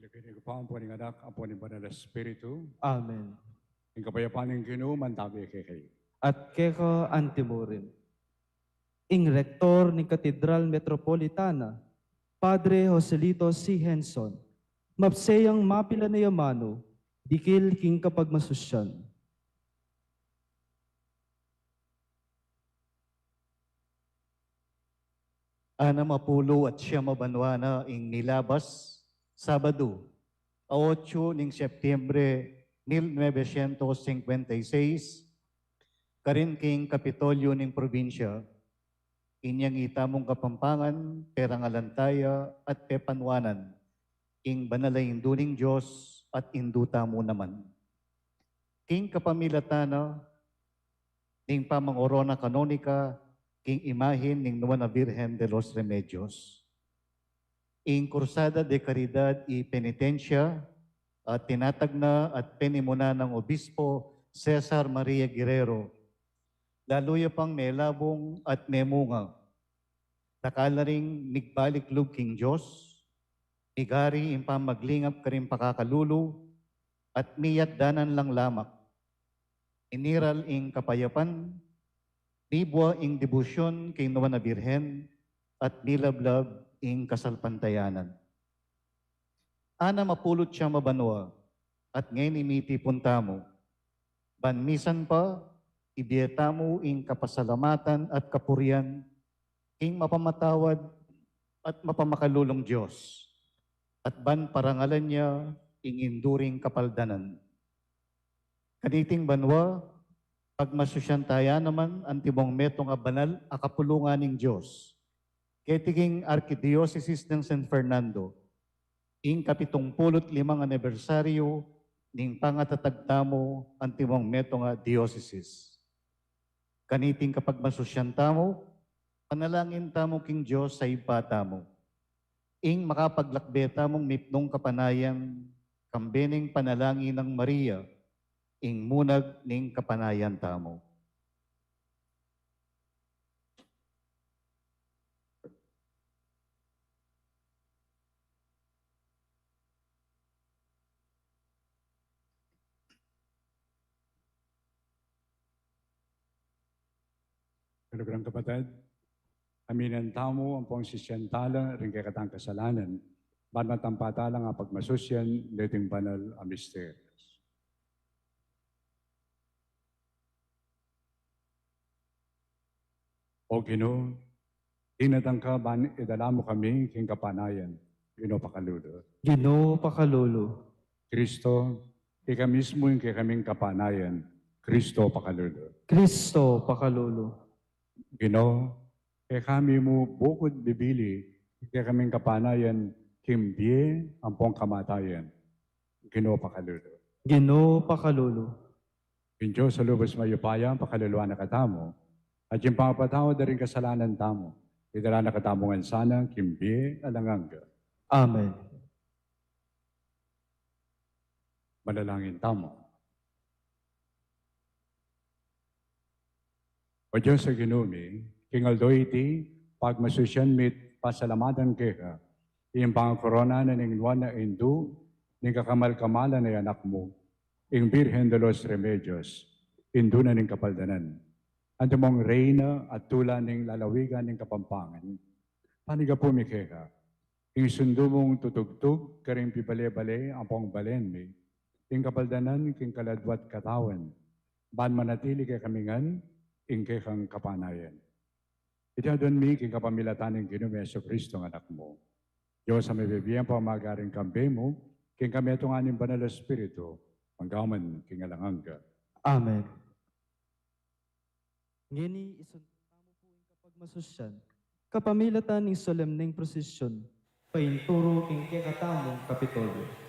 King lagyu ning Ibpa, ampo ning Anak, ampo ning Banal a Espiritu. Amen. Ing kapayapan ning Ginu mantabi kekayu. At keka antimurin. Ing Rektor ning Katedral Metropolitana, Padre Joselito C. Henson, mapseyang mapilan a amanu, dikil king kapagmasusyan. Anam a pulu at siyam a banua na ing milabas, Sabadu, a otsu ning Setyembre mil novecientos singkwenta y seis, karin king Kapitolyo ning probinsya, inyang itamung Kapampangan, perangalan taya at pepanuanan ing banal a Indu ning Dios at Indu tamu naman. King kapamilatan na ning pamangorona kanonika king imahen ning Nuan a Virgen de los Remedios. Ing Cruzada de Caridad y Penitencia, a tinatag na at penimuna nang Obispo Cesar Maria Guerrero, lalu ya pang melabung at memunga. Dakal na ring migbalik lub king Dios, migari ing pamaglingap karing pakakalulu, at miyatdanan lang lamak. Iniral ing kapayapan, mibua ing debosyon king Nuan a Birhen, at milablab ing kasalpantayanan. Anam a pulu't siyam a banua, at ngeni mitipun tamu. Ban misan pa, ibie tamu ing kapasalamatan at kapurian king mapamatawad at mapamakalulung Dios, at ban parangalan ya ing induring kapaldanan. Kaniting banua, pagmasusyan taya naman antimong metung a banal a kapulungan ning Dios. Keti king Arkidiosesis nang San Fernando, ing kapitung pulu't limang anibersaryu ning pangatatag tamu antimong metung a diosesis. Kaniting kapagmasusyan tamu, panalangin tamu king Dios a Ibpa tamu. Ing makapaglakbe tamung mipnung kapanayan, kambe ning panalangin nang Maria, ing munag ning kapanayan tamu. Kaluguran kapatad, aminan tamu ampong sisian tala ring kekatang kasalanan, ban matampa tala a pagmasusyan deting banal a misteryos. O Ginu, dinatang ka ban idala mu kami king kapanayan. Ginu, pakalulu. Ginu, pakalulu. Kristo, ika mismu ing kekaming kapanayan. Kristo, pakalulu. Kristo, pakalulu. Ginu, kekami mu bukud bibili ing kekaming kapanayan king bie ampong kamatayan. Ginu, pakalulu. Ginu, pakalulu. Ing Dios a lubus mayupaya, pakaluluan na katamu, at ing pangapatawad da ring kasalanan tamu, idala na katamu ngan sana king bie alang angga. Amen. Manalangin tamu. O Dios a Ginu mi, king aldo iti, pagmasusyan mi't pasalamatan keka ing pangakorona na ning nuan a indu ning kakamal-kamalan a anak mu, ing Birhen de los Remedios, indu na ning kapaldanan, antimong reyna at tula ning lalawigan ning Kapampangan. Panigapu mi keka ing sundu mung tutugtug karing pibale-bale ampong balen mi ing kapaldanan king kaladwa't katawan, ban manatili kekami ngan ing kekang kapanayan. Iti aduan mi king kapamilatan ning Ginu ming Jesucristo a Anak mu. Dios a mabibie ampong magaring kambe mu, king kametungan ning Banal a Espiritu, mangga man king alang angga. Amen. Ngeni, isuntul tamu pu ing kapagmasusyan kapamilatan ning solemneng prosesyon painturu king kekatamung Kapitolyo.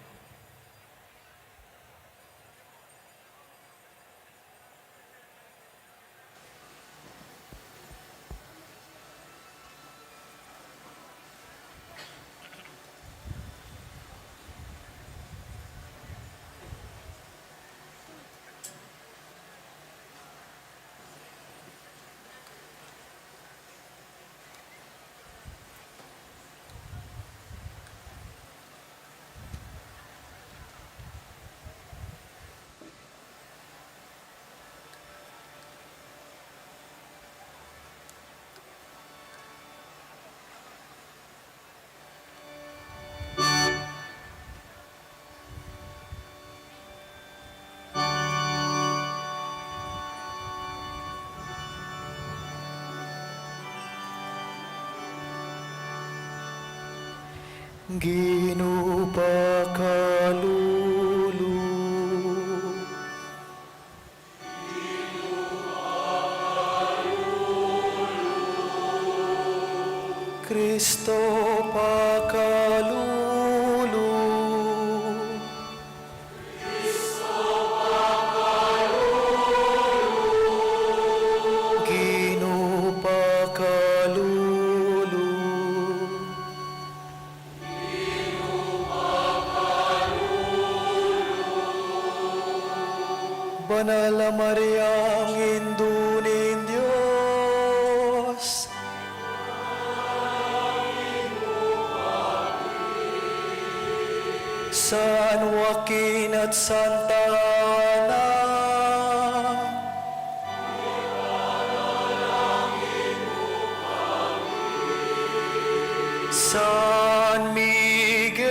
Ginu pakalulu. Kristo pakalulu. Ginu pakalulu. Banal a Maria, Indu ning Dios, San Joaquin at Santa Ana, San Miguel,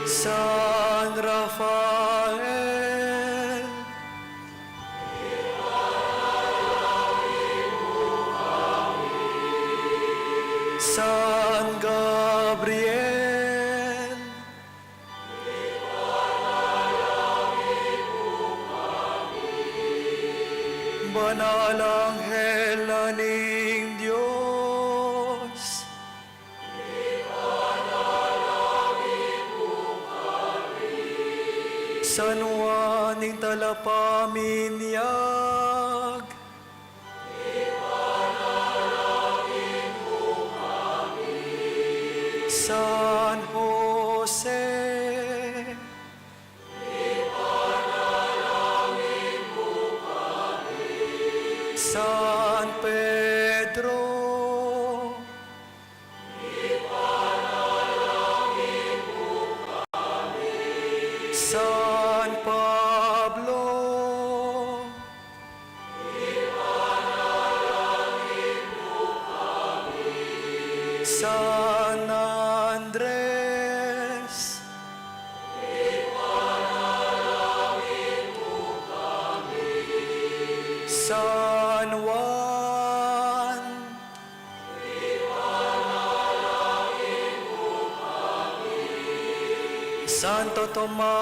San Rafael, San Gabriel, Banal a Anghel na ning Dios, San Juan ing Talapaminyag, San Jose, San Pedro, San Pablo, San Andres, San Juan, Santo Tomas,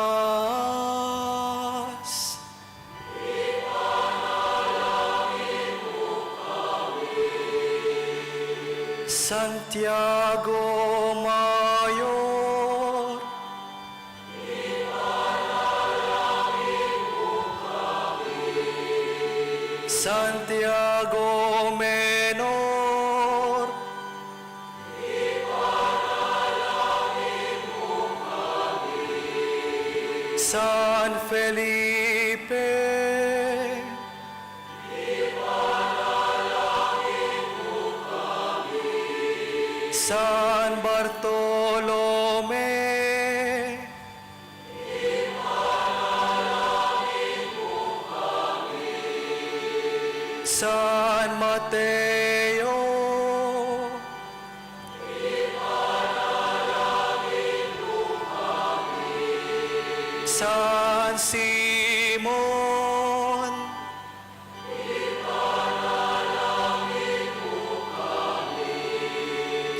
Santiago Mayor, Santiago Menor, San Felipe, San Bartolome, San Mateo, San Simon,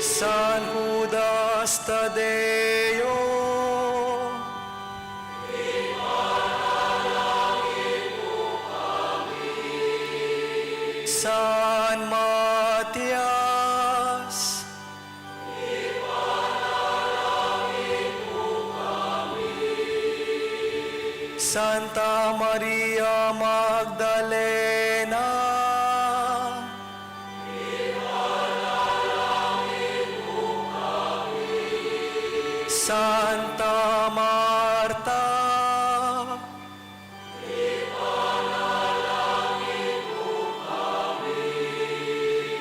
San Judas Tadeo, San Matias, Santa Maria Magdalena, Santa Marta,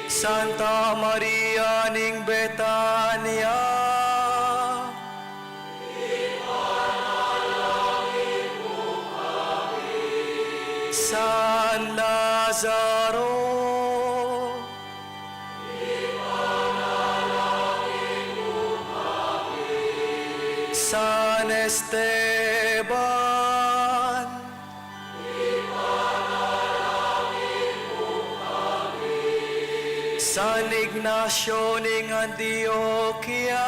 Santa Maria ning Betania, San Lazaro, San Esteban, San Ignacio ning Antioquia,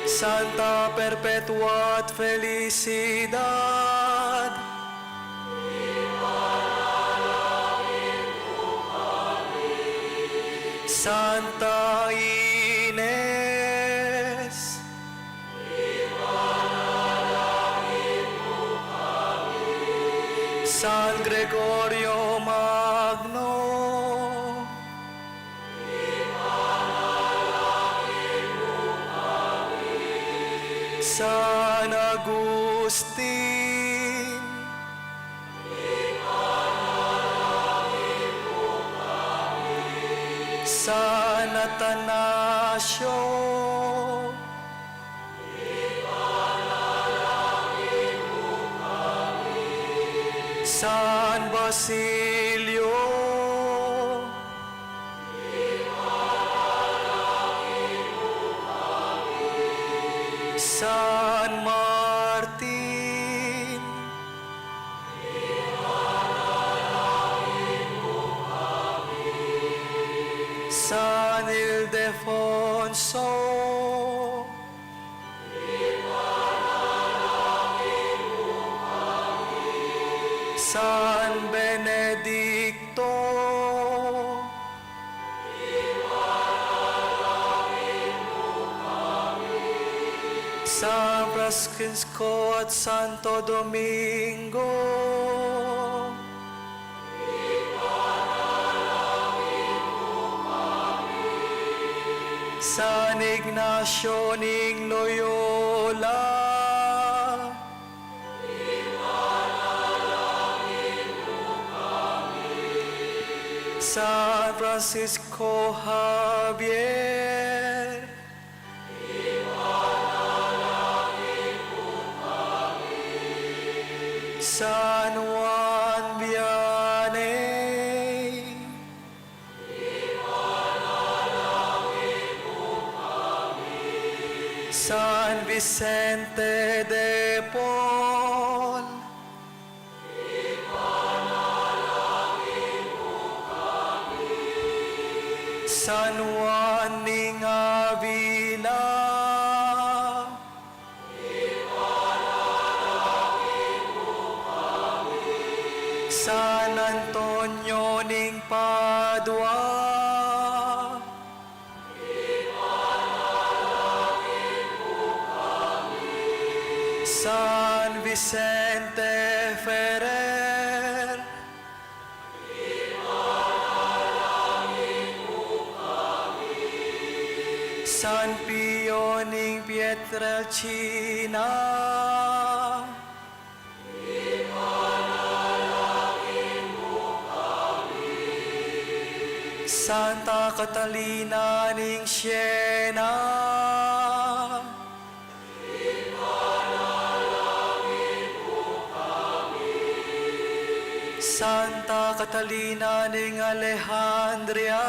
Santa Perpetua et Felicidad, Santa Ines, San Gregorio Magno, San Agustin, San Atanasio, San Basilio, San Martin, San Ildefonso, San Benedicto, San Francisco at Santo Domingo, San Ignacio ning Loyola, San Francisco Javier, San Juan Vianney, San Vicente de Paul, San Juan ning Avila, San Antonio ning Padua, San Vicente Ferrer, San Pio ning Pietrelcina, Santa Catalina ning Siena, Santa Catalina ning Alejandria,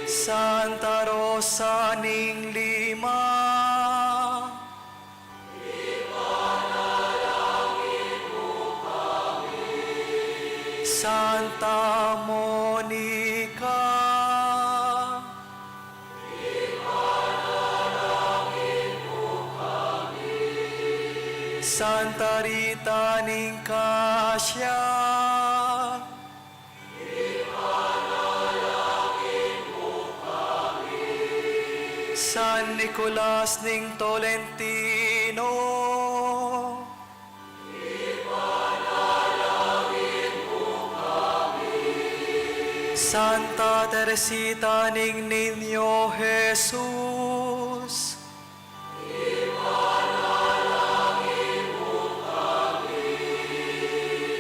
Santa Rosa ning Lima, Santa Monica, Santa Rita ning Cascia, San Nicolas ning Tolentino, Santa Teresita ning Niño Jesus,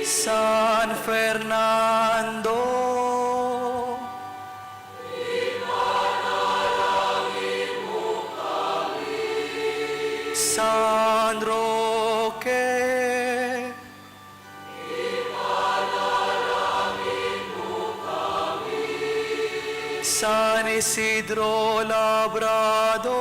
San Fernando, San Roque, San Isidro Labrador,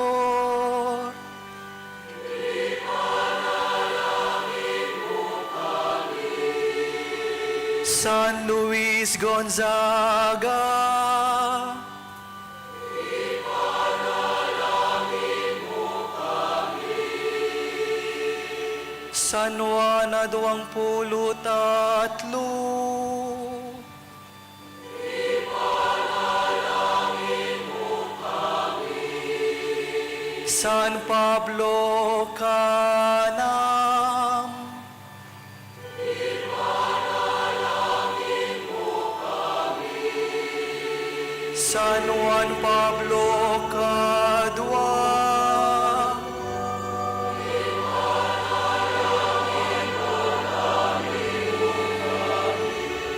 San Luis Gonzaga, San Juan a Duang Pulu't Atlu, San Pablo Canam, San Juan Pablo Kadua,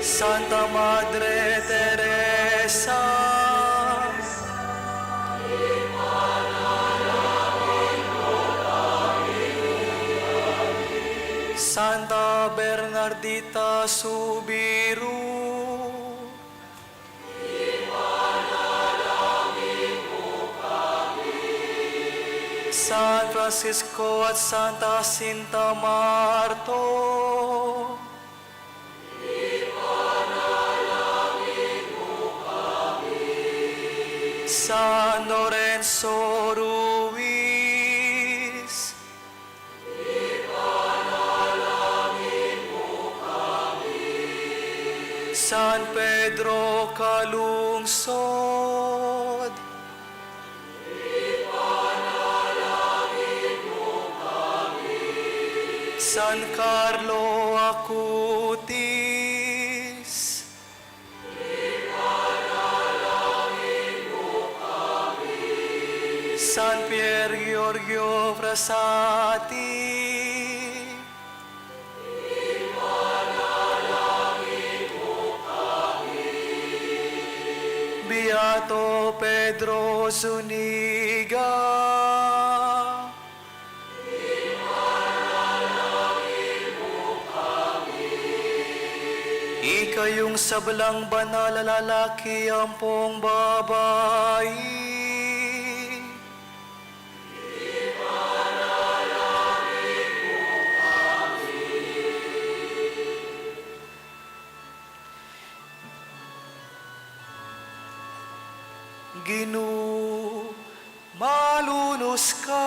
Santa Madre Teresa, Santa Bernardita Subiru, San Francisco at Santa Jacinta Marto, San Lorenzo Ruiz, San Pedro Calungsod, San Carlo Acutis, San Pier Giorgio Frassati, Beato Pedro Zuniga. Ikayung sablang banal a lalaki ampong babai, Ginu, malunus ka.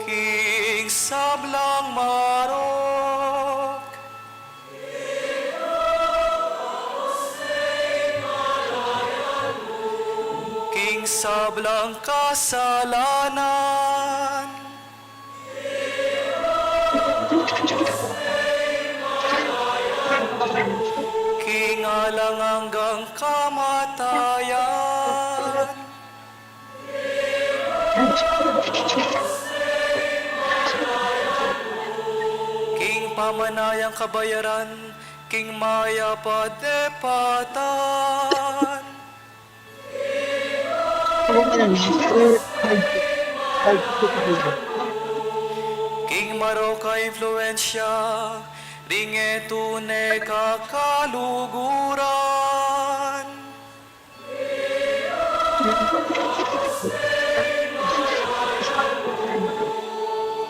King sablang marok, king sablang kasalanan, king alang anggang kamatayan, king pamanayang kabayaran, king mayap a depatan, king marok a influensya, ring e tune kakaluguran,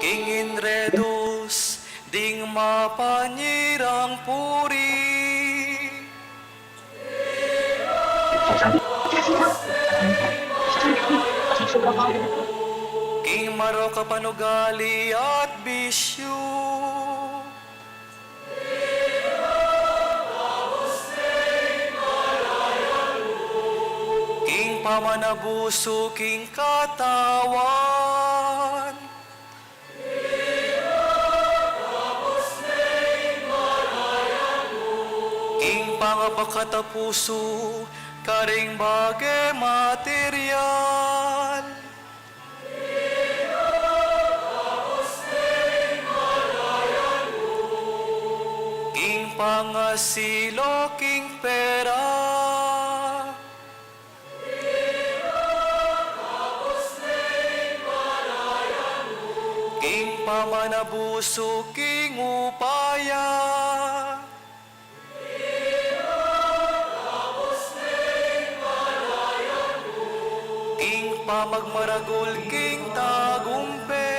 king inredus ding mapanyirang puri, king marok a panugali at bisyu, king pamanabusu king katawan, king pangabakatapusu karing bage material, king pangasilo king pera, king pamanabusu pusu king upaya. King pamagmaragul king tagumpe.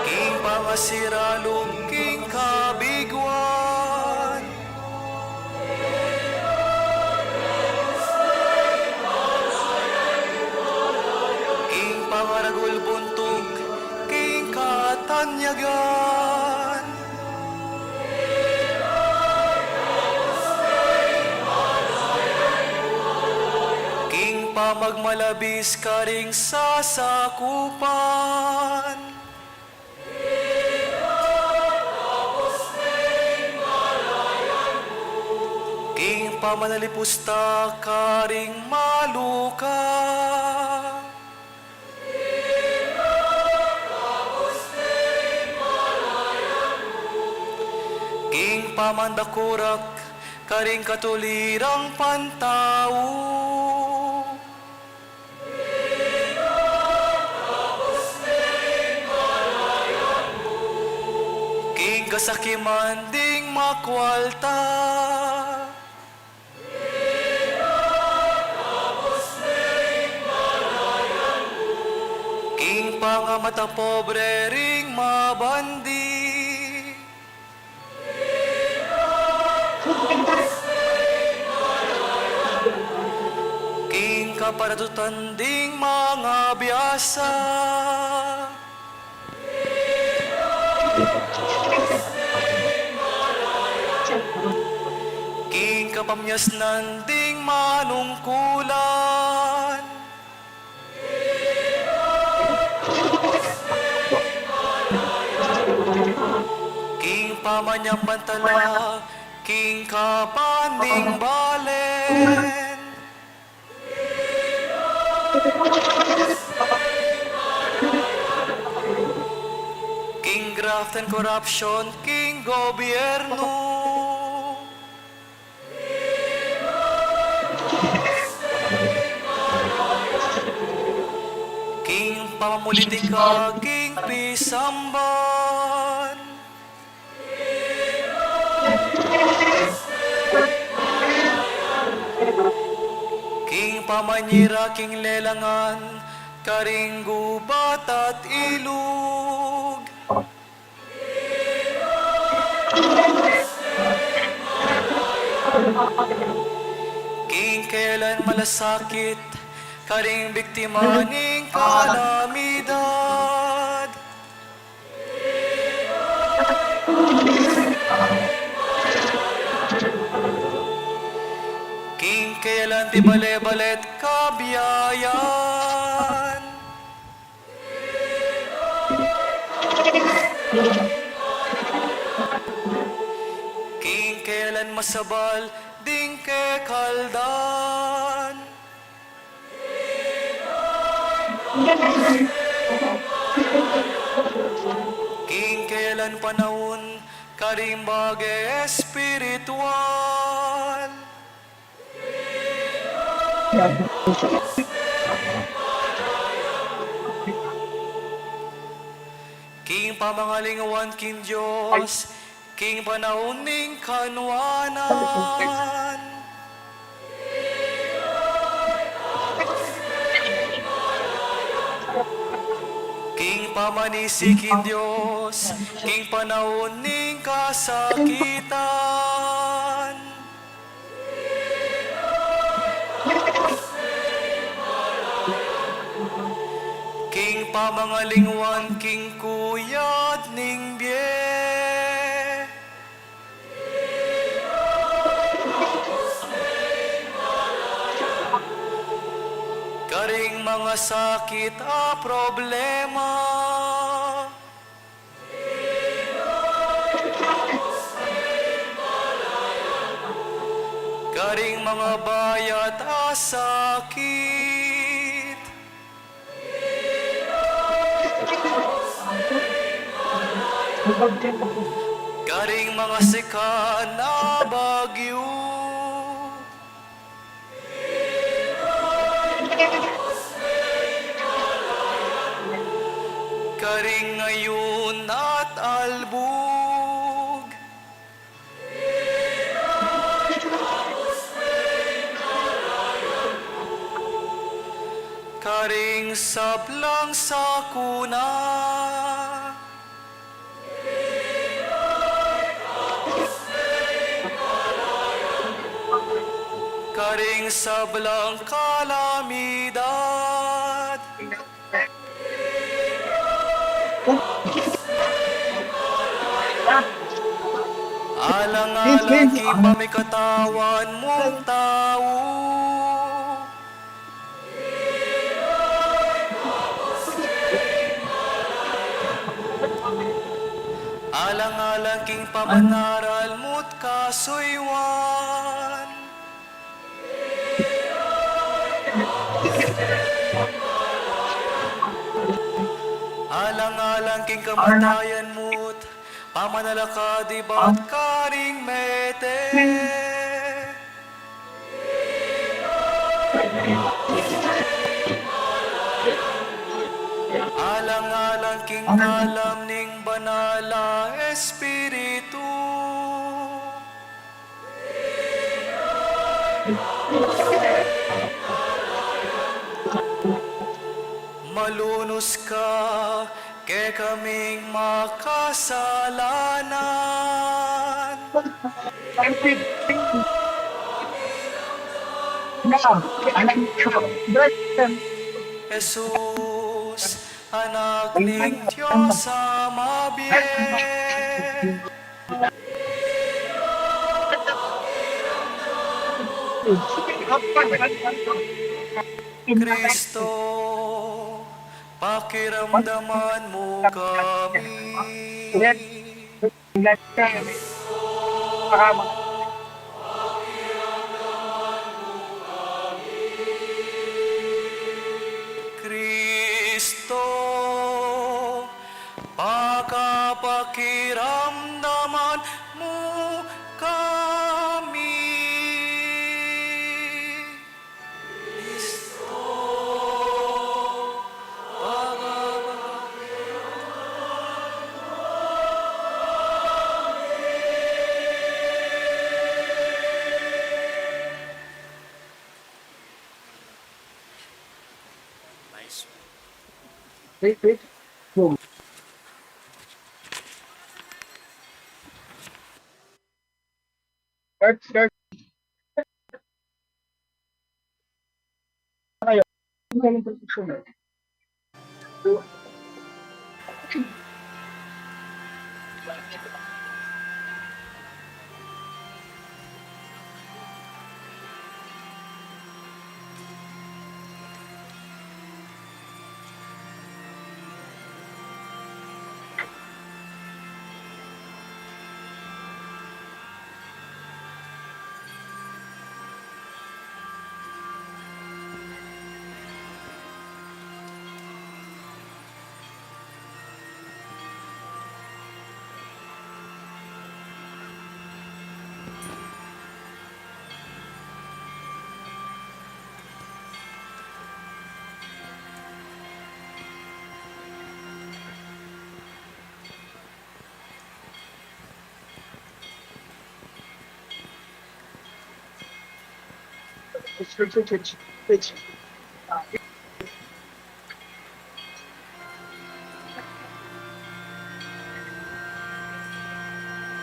King pangasiralub king kabiguan. King pangaragul buntug king katanyagan. King pamagmalabis karing sasakupan. King pamanalipus ta karing maluka. King pamandakurak karing katulirang pantau. King kasakiman ding makwalta. King pangamata pobre ring mabandi. King kaparatutan ding mangabiasa. King kapamyasnan ding manungkulan. King pamanyambantala king kapan ning balen. King graft and corruption king gobyernu. King pamamulitika king pisamban. King pamanyira king lelangan karing gubat at ilug. King kelan malasakit karing biktima ning kalamidad. King kelan pibale-balet kabiayan. King kelan masabal ding kekaldan. King kelan panaun karing bage espiritual. King pamangalingwan king Dios king panaun ning kanwanan. King pamanisi king Dios king panaun ning kasakitan. King pamangalingwan king kuyad ning bie. Karing mangasakit a problema. Karing mangabayat a sakit. Karing mangasikan a bagyu. Karing ngayun at albug. Karing sablang sakuna. Karing sablang kalamidad. Alang-alang king pamikatawan mung tau. Alang-alang king pamanaral mu't kasuyuan. Alang-alang king kamatayan mu't pamanalakad ibat karing mete. Alang-alang king kalam ning Banal a Espiritu. Malunus ka kekaming makasalanan. Jesus, Anak ning Dios a mabie. Kristo, pakiramdaman mu kami. Kristo, pakapakiramdaman mu kami. Wait, wait. Boom. Start, start. Kayo.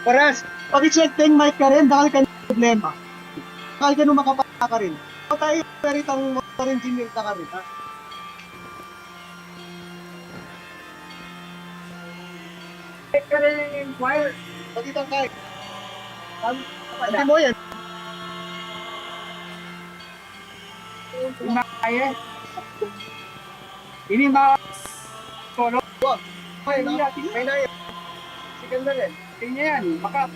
Paras, paki-check deng mic karin, dakal kanu problema. Dakal kanu makapakarin. O tayo, pero itang motor engineer na karin, ha? Check karin, choir. Pati itang mic. Pati mo yan. Ini ma-, ini ma-, solo. Wah, main na. Main na yan. Second na rin. Tingnan yan. Maka-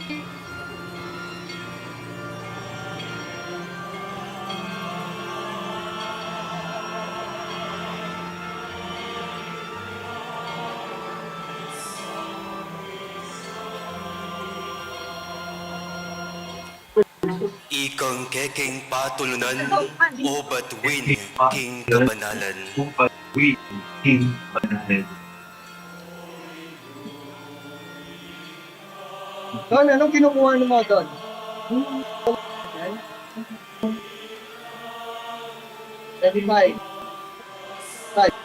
Ikang keking patulunan, o batuin king kabanalan. Don, anong kinukuha mo, Don? Hmm? Yan. Thirty-five. Five.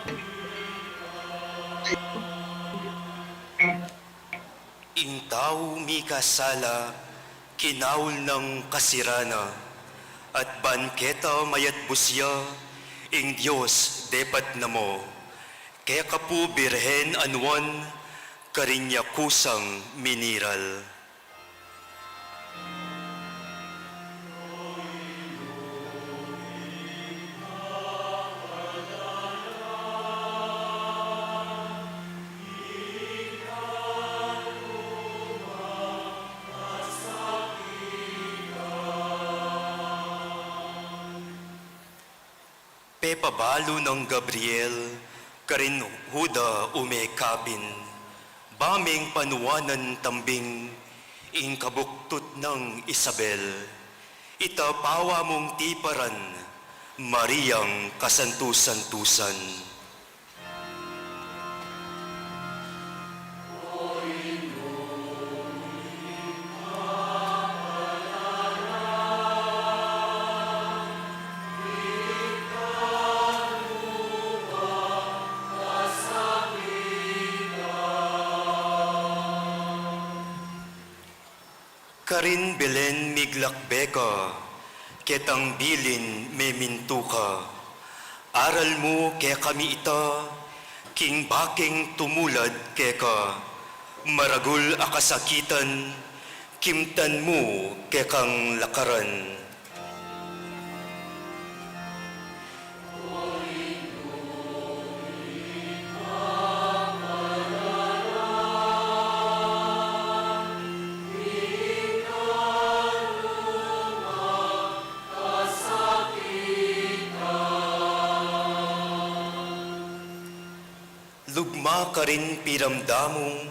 Ing tau mikasala, kinaul nang kasirana, at ban keta mayatbus ya, ing Dios depat na mo. Keka pu Birhen a nuan, karin ya kusang miniral. Pepabalu nang Gabriel karin Juda ume kabin, ba meng panuanan tambing ing kabuktut nang Isabel. Ita pawa mung tiparan, Mariang kasantu-santusan. Karin Belen miglakbe ka, ketang bilin memintu ka. Aral mu kekami ita, king bakeng tumulad keka. Maragul a kasakitan, kimtan mu kekang lakaran. Lugma karin piramdamu,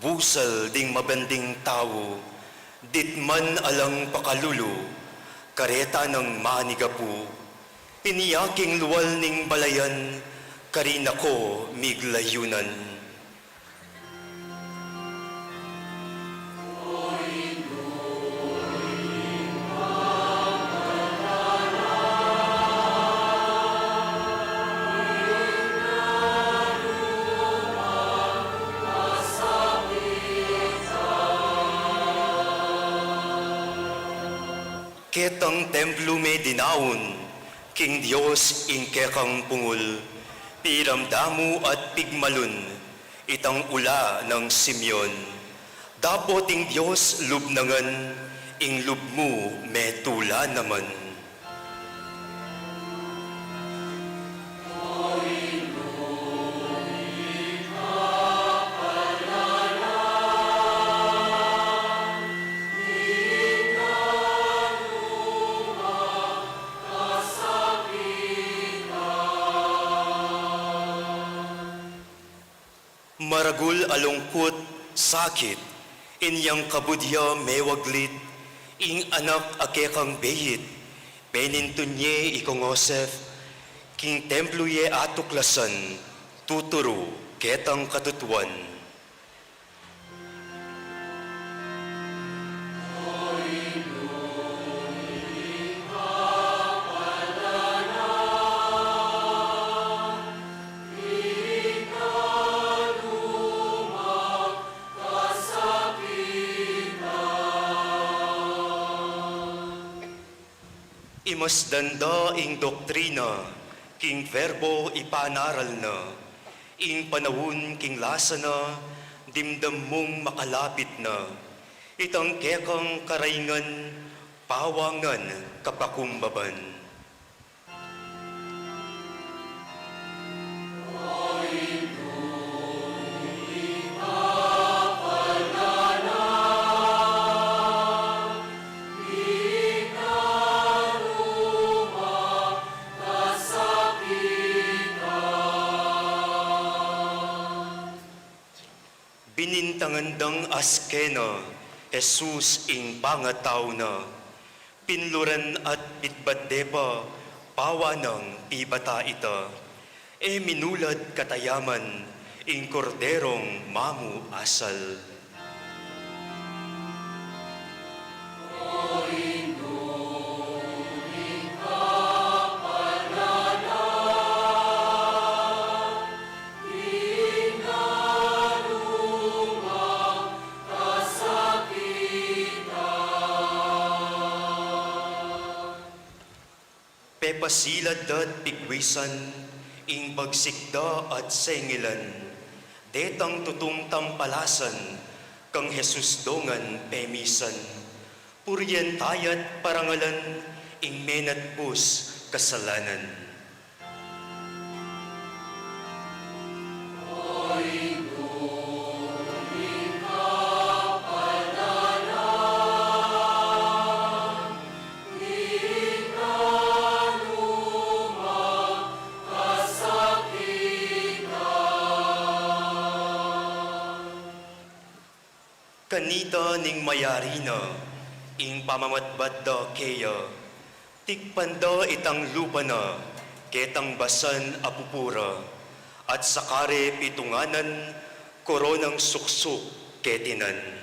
busal ding mabanding tau, ditman alang pakalulu, kareta nang manigapu, piniaking lual ning balayan, karina ko miglayunan. Ketang templu me dinaun, king Dios ing kekang pungul, piramdamu at pigmalun, itang ula nang Simeon. Dapot ing Dios lub na ngan, ing lub mu metula naman. Maragul a lungkut, sakit, inyang kabud ya mewaglit, ing anak a kekang beit, penintun ye i Kong Josef, king templu ye atuklasan, tuturu ketang katutuan. Imasdan da ing doktrina, king Verbo ipanaral na, ing panaun king lasa na, dimdam mung makalapit na, itang kekang karaingan, pawangan kapakumbaban. Binintangan dang askena, Jesus ing pangatau na, pinluran at bitbat de pa, pawanang pibata ita, e minulad katayaman, ing Korderong mamu asal. Silad da't pigwisan, ing bagsik da at sengilan, detang tutung tampalasan, kang Jesus dongan pemisan, purien taya't parangalan, ing menatbus kasalanan. Kanita ning mayari na, ing pamamatbat da keya, tikpan da itang lupa na, ketang basan a pupura, at sa kare pitunganan, koronang suksuk ketinan.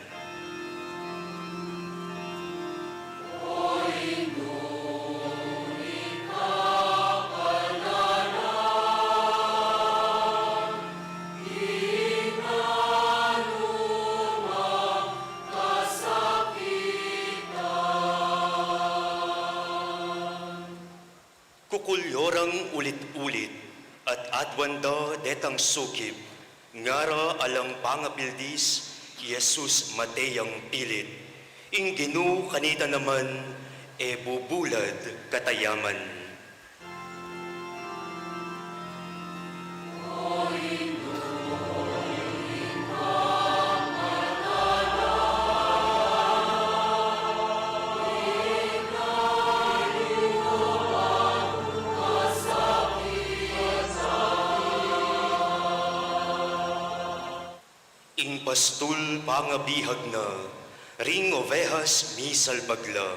Kukulyorang ulit-ulit at adwan da detang sukib, ngara alang pangapildis, Jesus mate yang pilit, ing Ginu kanita naman e bubulad katayaman. Ing pastul pangabihag na, ring ovehas misalbag la,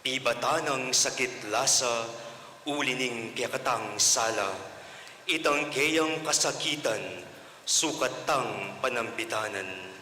pibatan nang sakit lasa, uli ning kekatang sala, itang keyang kasakitan, sukat tang panambitanan.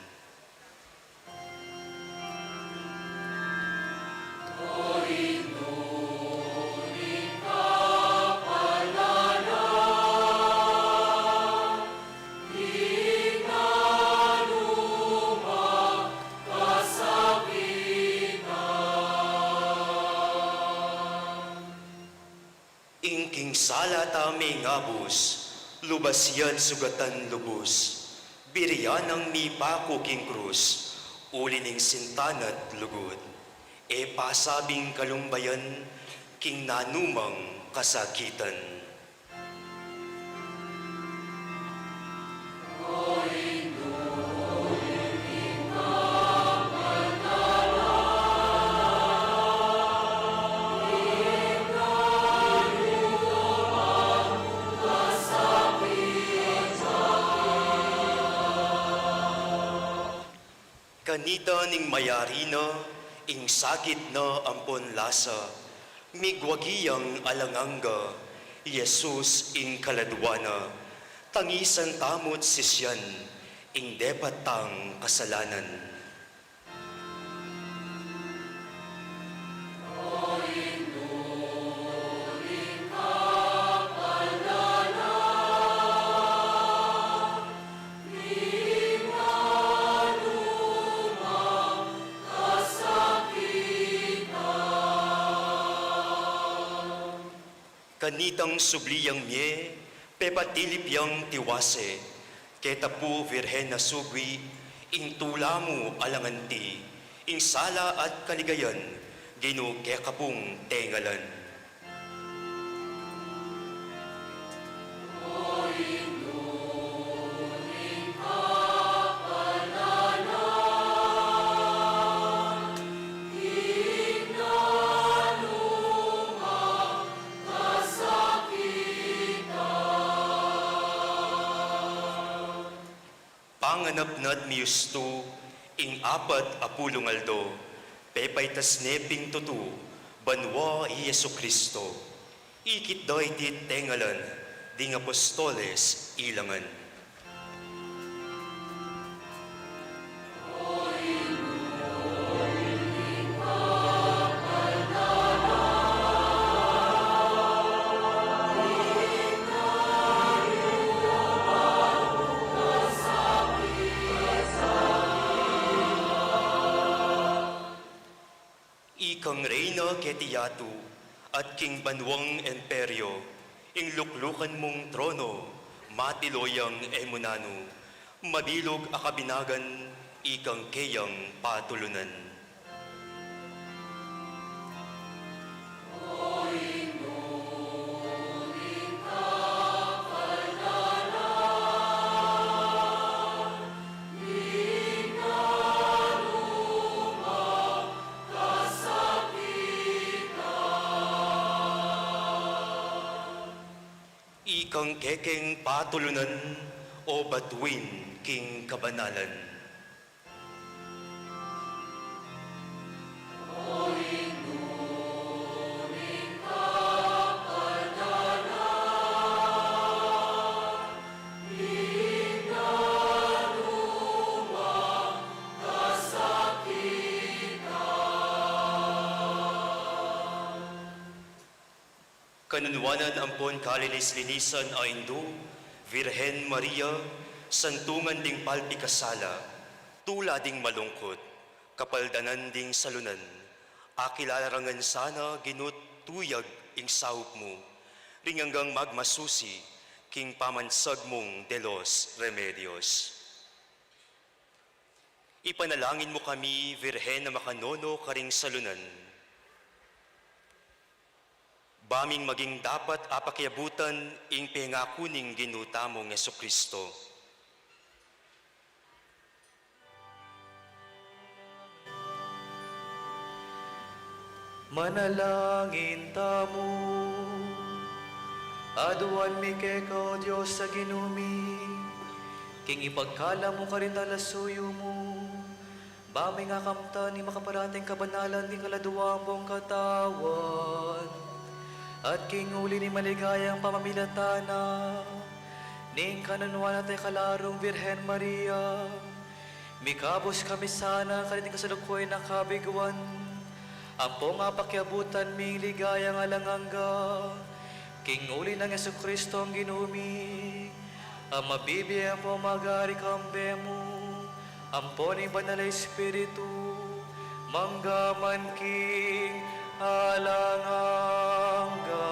Ing king sala ta mengabus, lubas yang sugatan lubus, birian nang mipaku king krus, uli ning sinta na't lugud, e pasabing kalumbayan, king nanumang kasakitan. Kanita ning mayari na, ing sakit na ampon lasa, migwagi yang alang angga, Jesus ing kaladwa na, tangisan tamu't sisian, ing depat tang kasalanan. Kanitang subli yang mie, pepatilip yang tiwase, keta pu Virgen a sugwi, ing tula mu alang anti, ing sala at kaligayan, Ginu keka pung tengalan. Panganap na't miyustu, ing apat a pulung aldo, pepaitas ne pin tutu, banua i Jesucristo. Ikit da iti't tengalan ding apostoles ilangan. Ikang reyna keti yatu, At king banuang imperyo, ing luklukan mung trono, matiloyang e mu nanu, mabilug a kabinagan, ikang keyang patulunan. Ikang kekeng patulunan o batuin king kabanalan. Kanunwanan ampon kalinis-linisan a Indu, Virgen Maria, santungan ding palpikasala, tula ding malungkut, kapaldanan ding salunan, akilala ra ngan sana Ginu tuyag ing saup mu, ring anggang magmasusi king pamansag mung de los Remedios. Ipanalangin mu kami, Virgen a makanono karing salunan, ba ming maging dapat a pakiabutan ing pengaku ning Ginu tamung Jesucristo. Manalangin tamu. Aduan mi keka, O Dios a Ginu mi, king ipagkalub mu karing talasuyu mu, ba ming akamtan ing makaparating kabanalan ning kaladua mung katawan, at king uli ning maligayang pamamilatan na ning kanunwanan at ikalarung Virgen Maria, mikabus kami sana kaniting kasalukuyan a kabiguan, ampong apakiabutan mi ing ligayang alang angga, king uli nang Jesucristong Ginu mi, a mabibie ampong magari kambe mu, ampon ning Banal a Espiritu, mangga man king alang angga.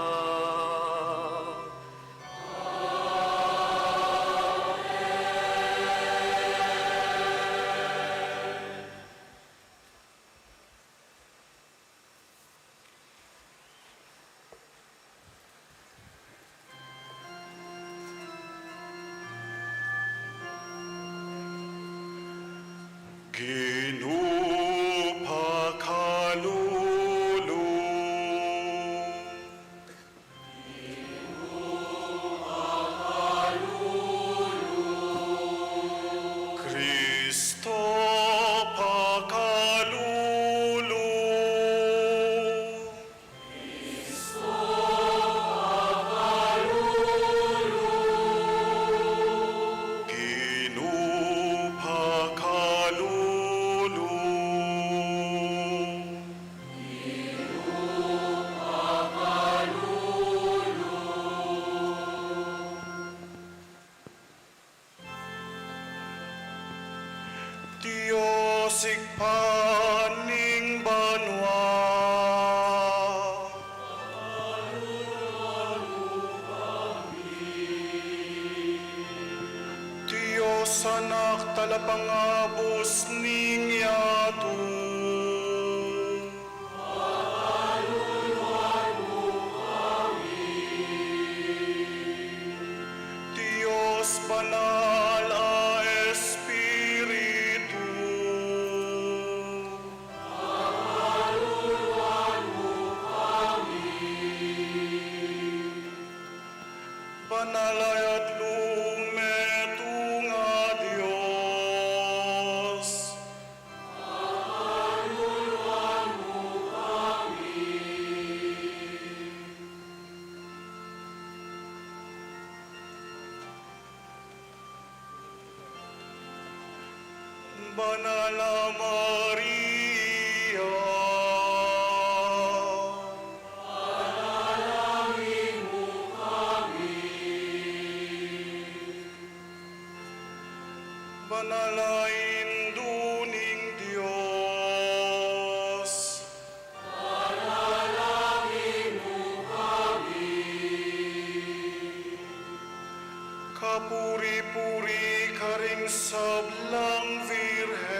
Ginu pakalulu. Kristo pakalulu. Ginu pakalulu. Dios, Ibpa ning banua. Dios, Anak talapangabus ning yatu. Dios, Banal a Espiritu. Banal a Yatlung metung a Dios. Banal a Maria. Panalangin mu kami. Banal a Indu ning Dios. Panalangin mu Kapuri-puri karing sablang virgen.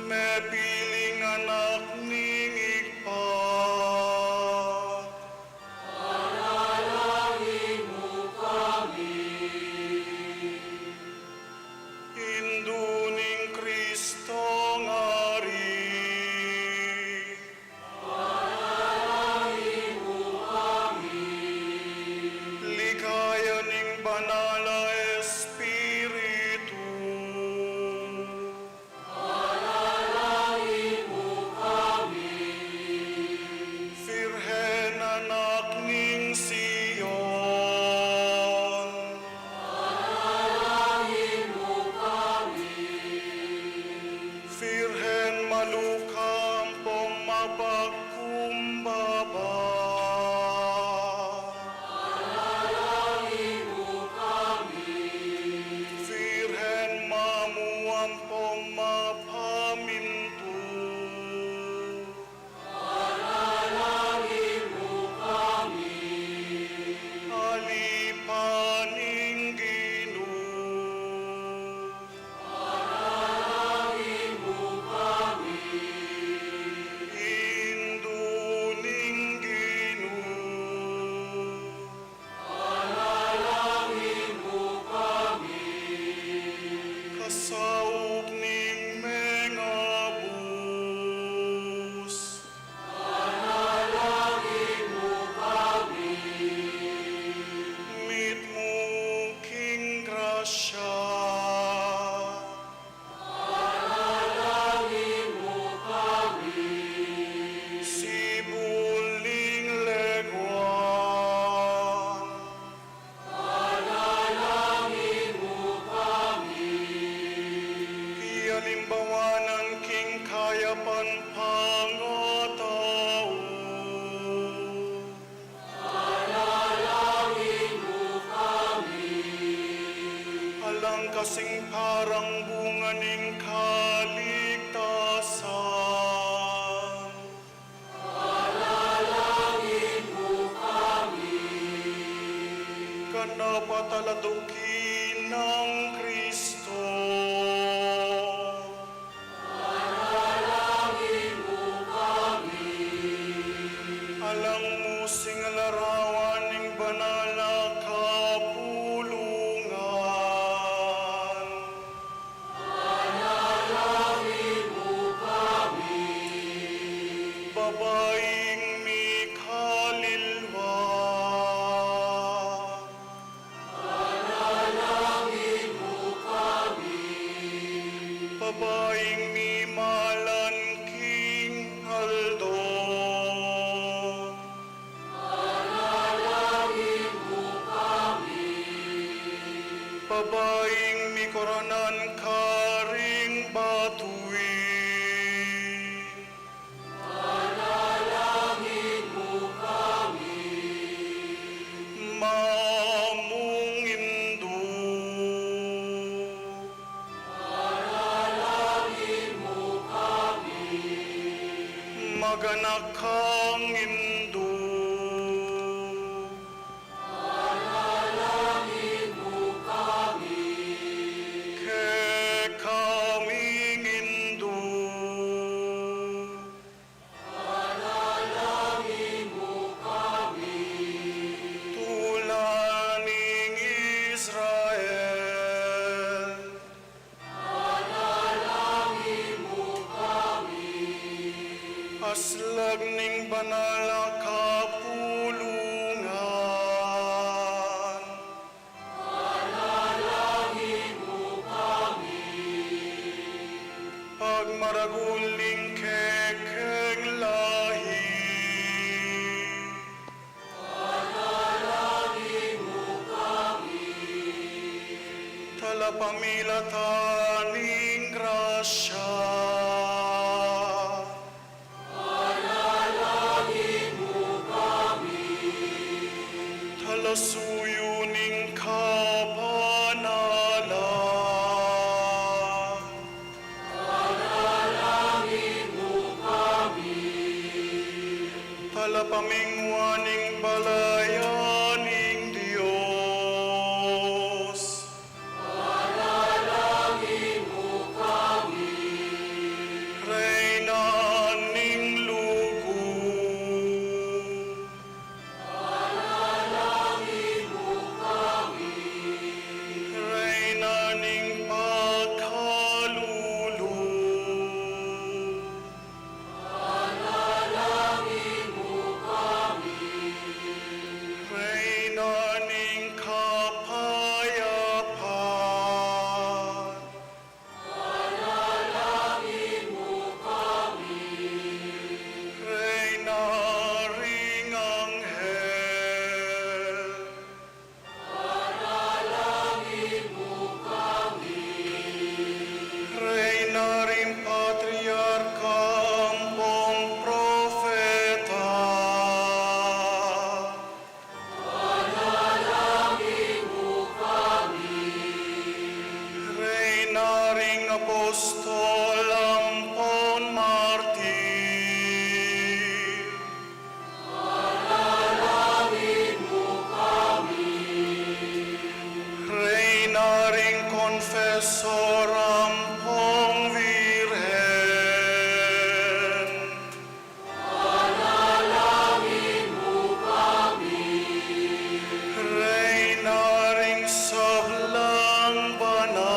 Mepiling anak ning Ibpa. Indu ning Kristong Ari. Likaya ning Banal a Espiritu. Virgen anak ning Sion. Virgen malukam pong mapagkumbaba. Virgen mamuam pong mapamintu. Alipan ning Ginu. Indu ning Ginu. Kasaup ning mengabus. Mitmu king grasya. Sibul ning legua. Pialimbawanan king kayapan pangatau. Alang kasing parang bunga ning kaligtasan. Ganap a taladuki nang Kristo. Alang mu sing larawan ning banal a kapulungan. Babaing mikalilwa. Babaing mimalan king aldo. Babaing mikoronan karing batuin. Mamung indu. Maganak kang indu. Kekaming indu. Tula ning Israel. Aslag ning banal a kapulungan. Pagmaragul ning kekeng lahi. Talapamilatan ning grasya. Talasuyu ning kapanalan. Pamingwan ning balayan ning Dios. Reyna ning lugud. Reyna ning pagkalulu. Reyna ning kapayapan. Reyna ring anghel. Reyna ring patriarka ampong propeta. Reyna ring apostol ampong martir. Reyna ring konfesor ampong virgen. Reyna ring sablang banal.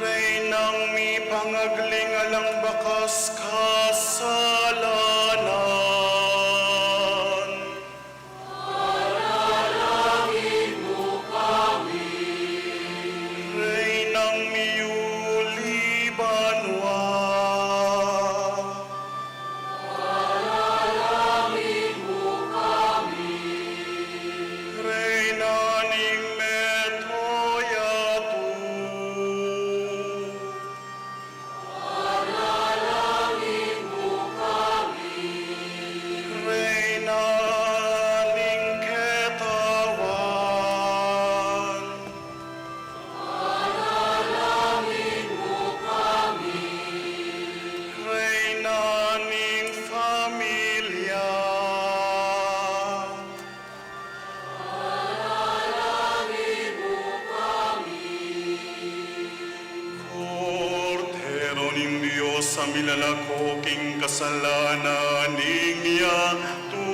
Reynang mipangagling alang bakas kasalanan. Reynang miyuli banua. Reyna ning meto yatu. Reyna ning ketawan. Reyna ning familia. Kordero ning Dios, a milalako king kasalanan ning yatu.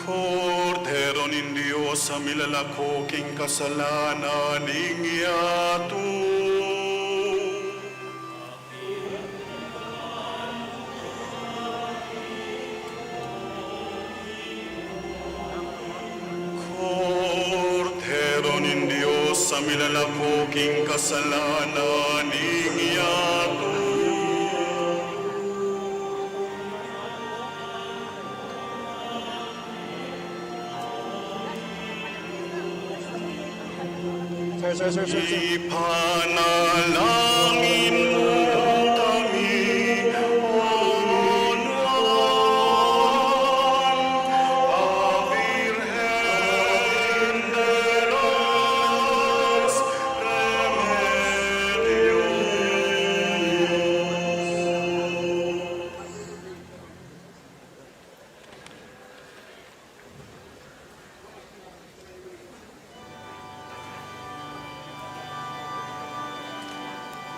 Kordero ning Dios, a milalako king kasalanan ning yatu. Kordero ning Dios, a milalako king kasalanan ning yatu. Sir, sir, sir, sir, sir. Ipanalangin mu kami, O Nuan a Virgen de los Remedios.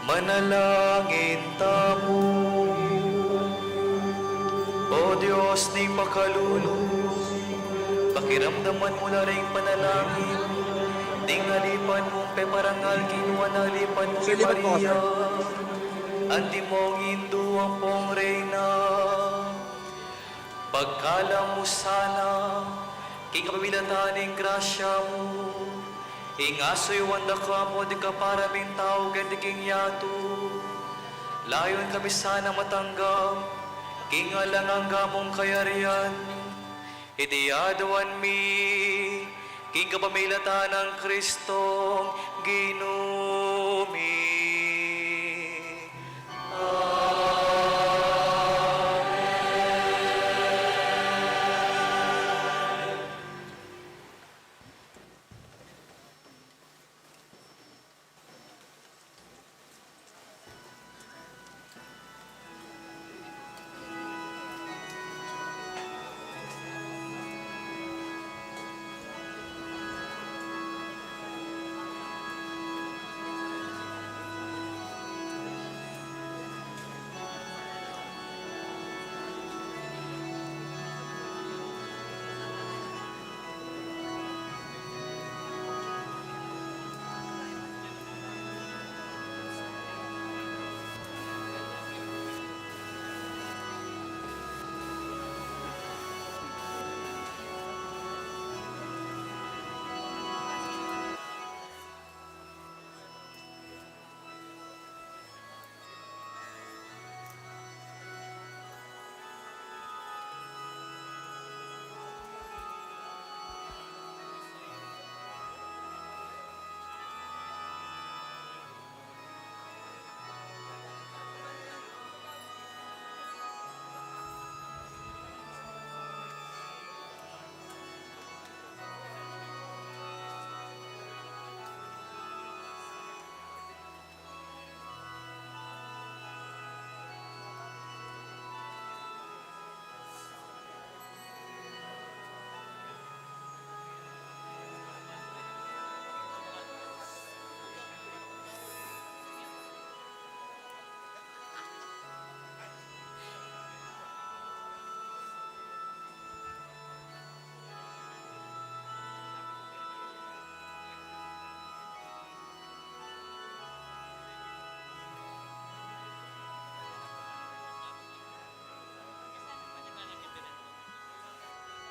Manalangin tamu. O Dios ning makalulu, pakiramdaman mu la ring panalangin ning alipan mung peparangal king nuan a alipan mung i Maria, antimo mung Indu ampong Reyna. Pagkalam mu sana, king kapamilatan ning grasya mu, ing asuyuan da kami ding kapara ming tau keti king yatu. Layun kami sana matanggap king alang angga mung kayarian. Iti aduan mi king kapamilatan nang Kristong Ginu mi. Amen.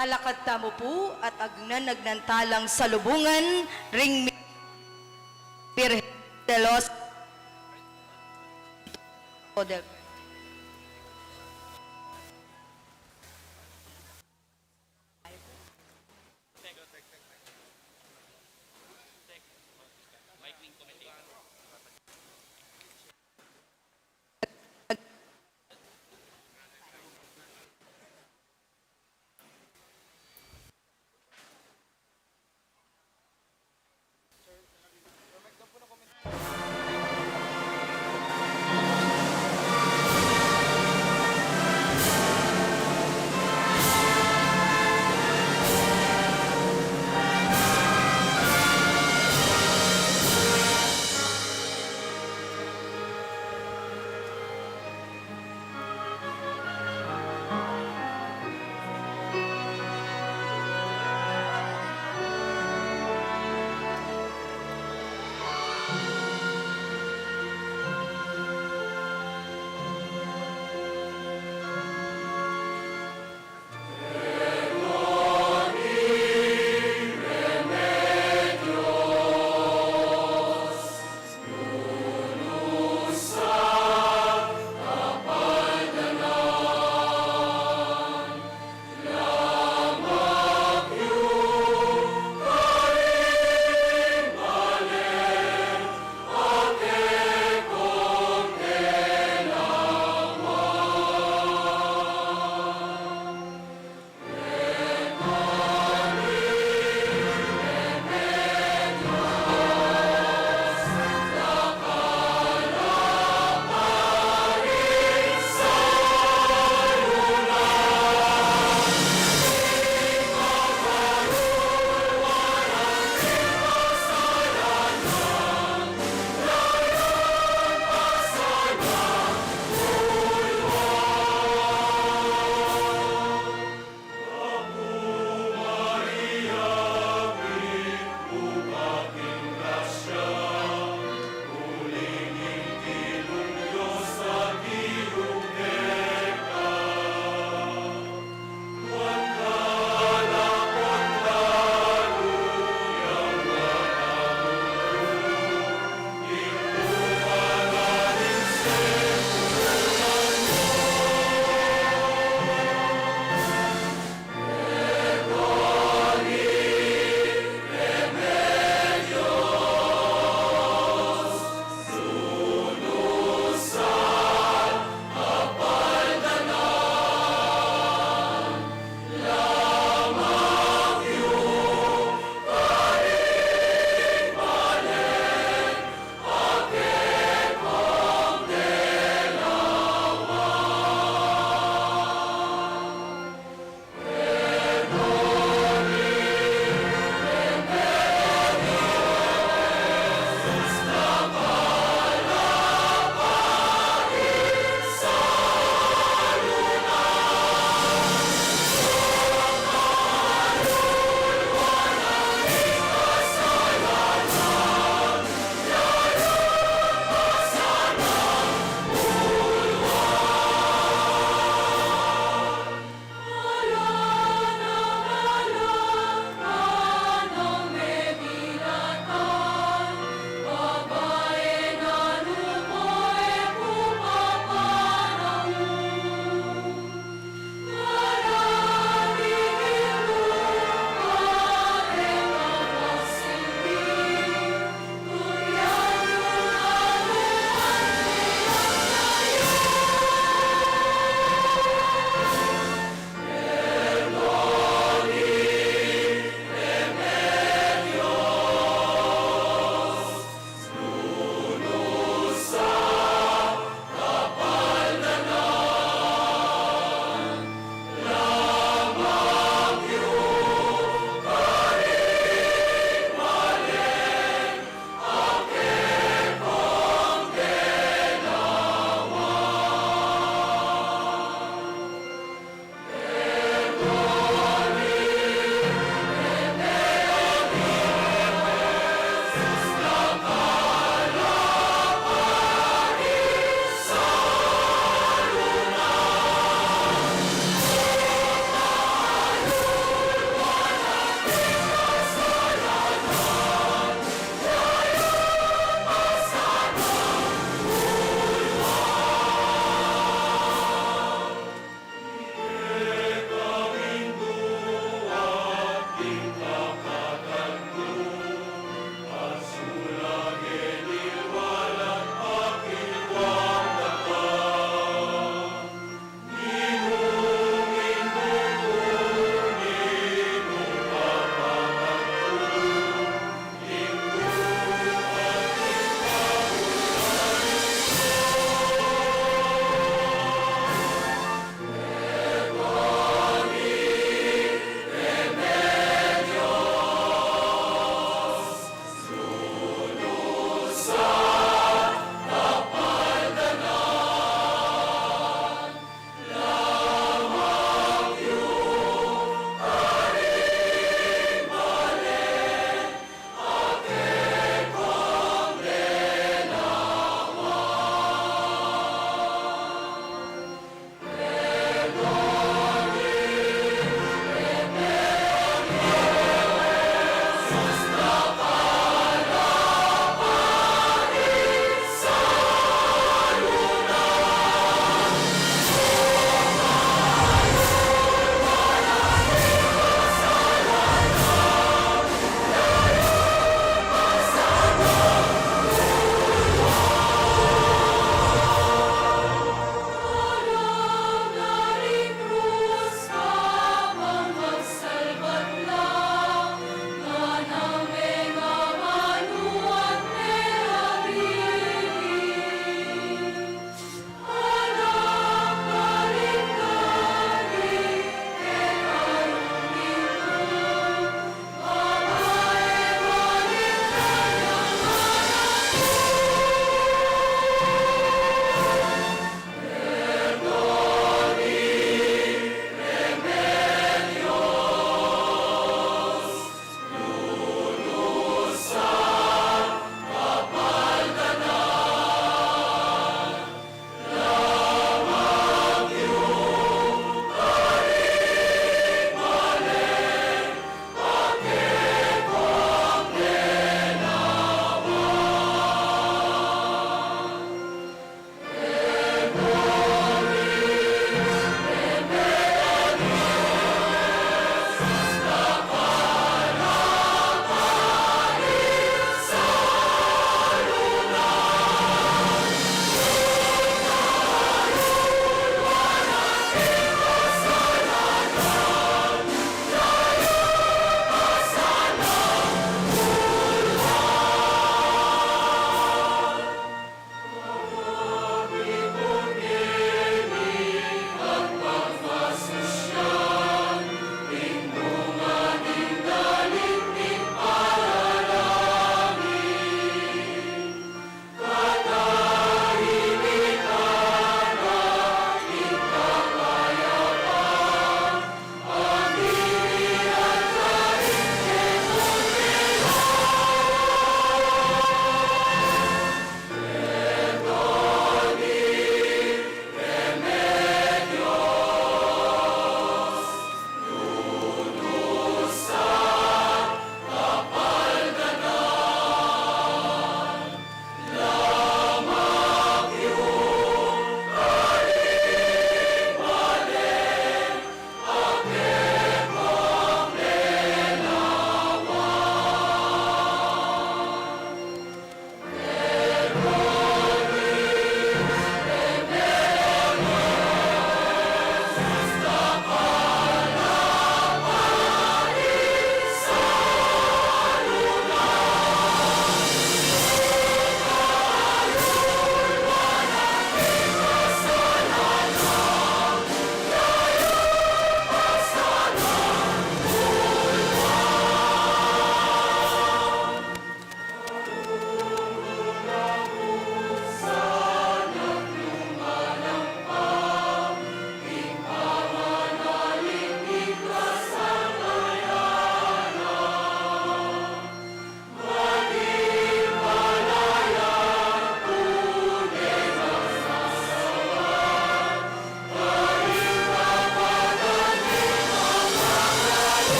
Lalakad tamu pu at agnanagnan talang salubungan ring Birhen de los del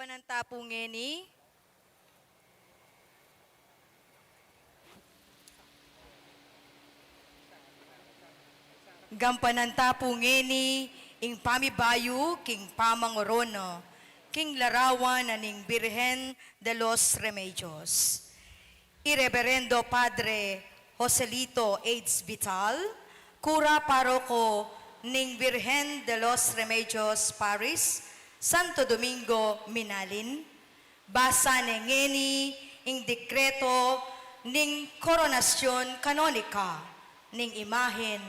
Gampanan ta pu ngeni. Gampanan ta pu ngeni ing pamibayu king pamangorona king larawan na ning Birhen de los Remedios. I Reverendo Padre Joselito Aids Vital, kura paroko ning Birhen de los Remedios Parish, Santo Domingo, Minalin, basa ne ngeni ing dekreto ning koronasyon kanonika ning imahen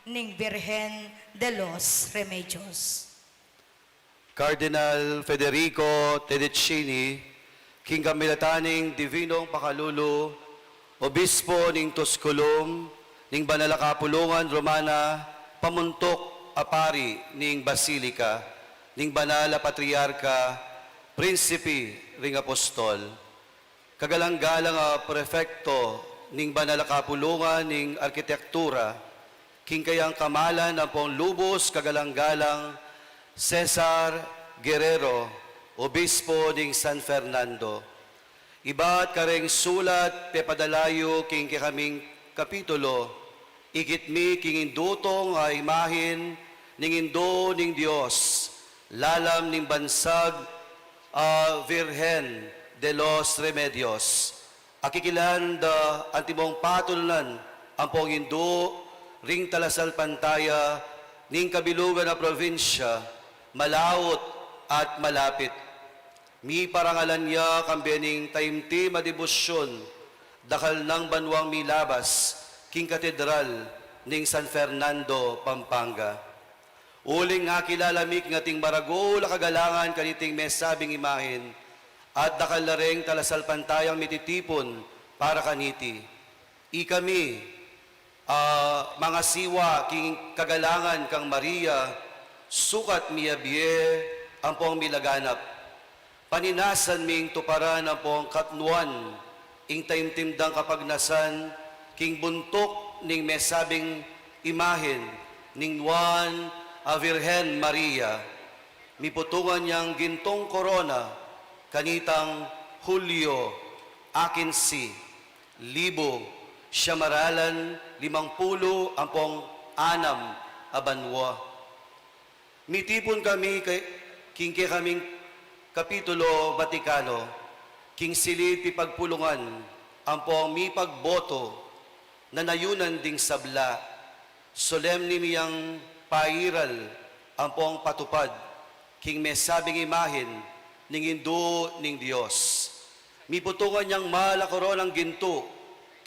ning Birhen de los Remedios. Cardinal Federico Pedicini, king kamilatan ning Divinong Pakalulu, Obispo ning Tusculum, ning Banal a Kapulungan Romana, pamuntuk a pari ning Basilika, ning Banal a Patriarka, Prinsipi ring Apostol, kagalang-galang a prefekto ning Banal a Kapulungan ning Arkitektura, king kayang kamalan ampong lubus kagalang-galang Cesar Guerrero, Obispo ning San Fernando. Ibat kareng sulat pepadala yu king kekaming kapitulo, ikit mi king indutong a imahen ning Indu ning Dios, lalam ning bansag a Virgen de los Remedios. Akikilan da antimong patulunan ampong indu ring talasalpantaya ning kabilugan a probinsya, malaut at malapit. Miparangalan ya kambe ning taimtim a debosyon dakal nang banuang milabas king Katedral ning San Fernando, Pampanga. Uling akilala mi king ating maragul a kagalangan kaniting mesabing imahen, at dakal la reng talasalpantayang mititipun para kaniti. Ikami, a, mangasiwa king kagalangan kang Maria, sukat miyabie ampong milaganap. Paninasan ming tuparan ampong katnuan ing taimtim dang kapagnasan king buntuk ning mesabing imahen ning Nuan a Virgen Maria. Miputungan yang gintung korona kanitang Hulyo a kinse, libu siam maralan limang pulu ampong anam a banua. Mitipun kami ke-, king kekaming Kapitulo Vatikano, king silid pipagpulungan ampong mipagboto, nanayunan ding sabla, solemne mi yang pairal ampong patupad king mesabing imahen ning Indu ning Dios. Miputungan yang mal a koronang gintu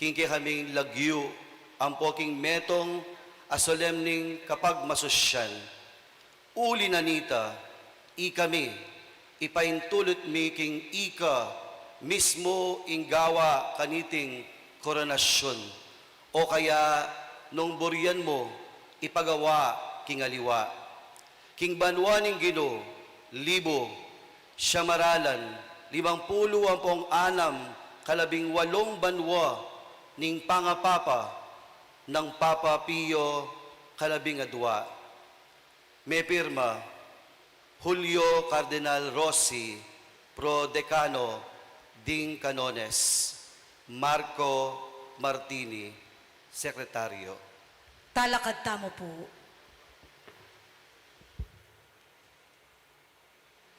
king kekaming lagyu ampo king metung a solemneng kapagmasusyan. Uli na nita, ikami, ipaintulut mi king ika mismu ing gawa kaniting koronasyon, o kaya nung burian mu ipagawa king aliwa. King banua ning Ginu, libu siam maralan limang pulu ampong anam kalabing walung banua ning pangapapa nang Papa Pio kalabing adua. Mepirma, Julio Cardinal Rossi, Pro Decano ding Canones, Marco Martini, Sekretaryo. Talakad tamu pu.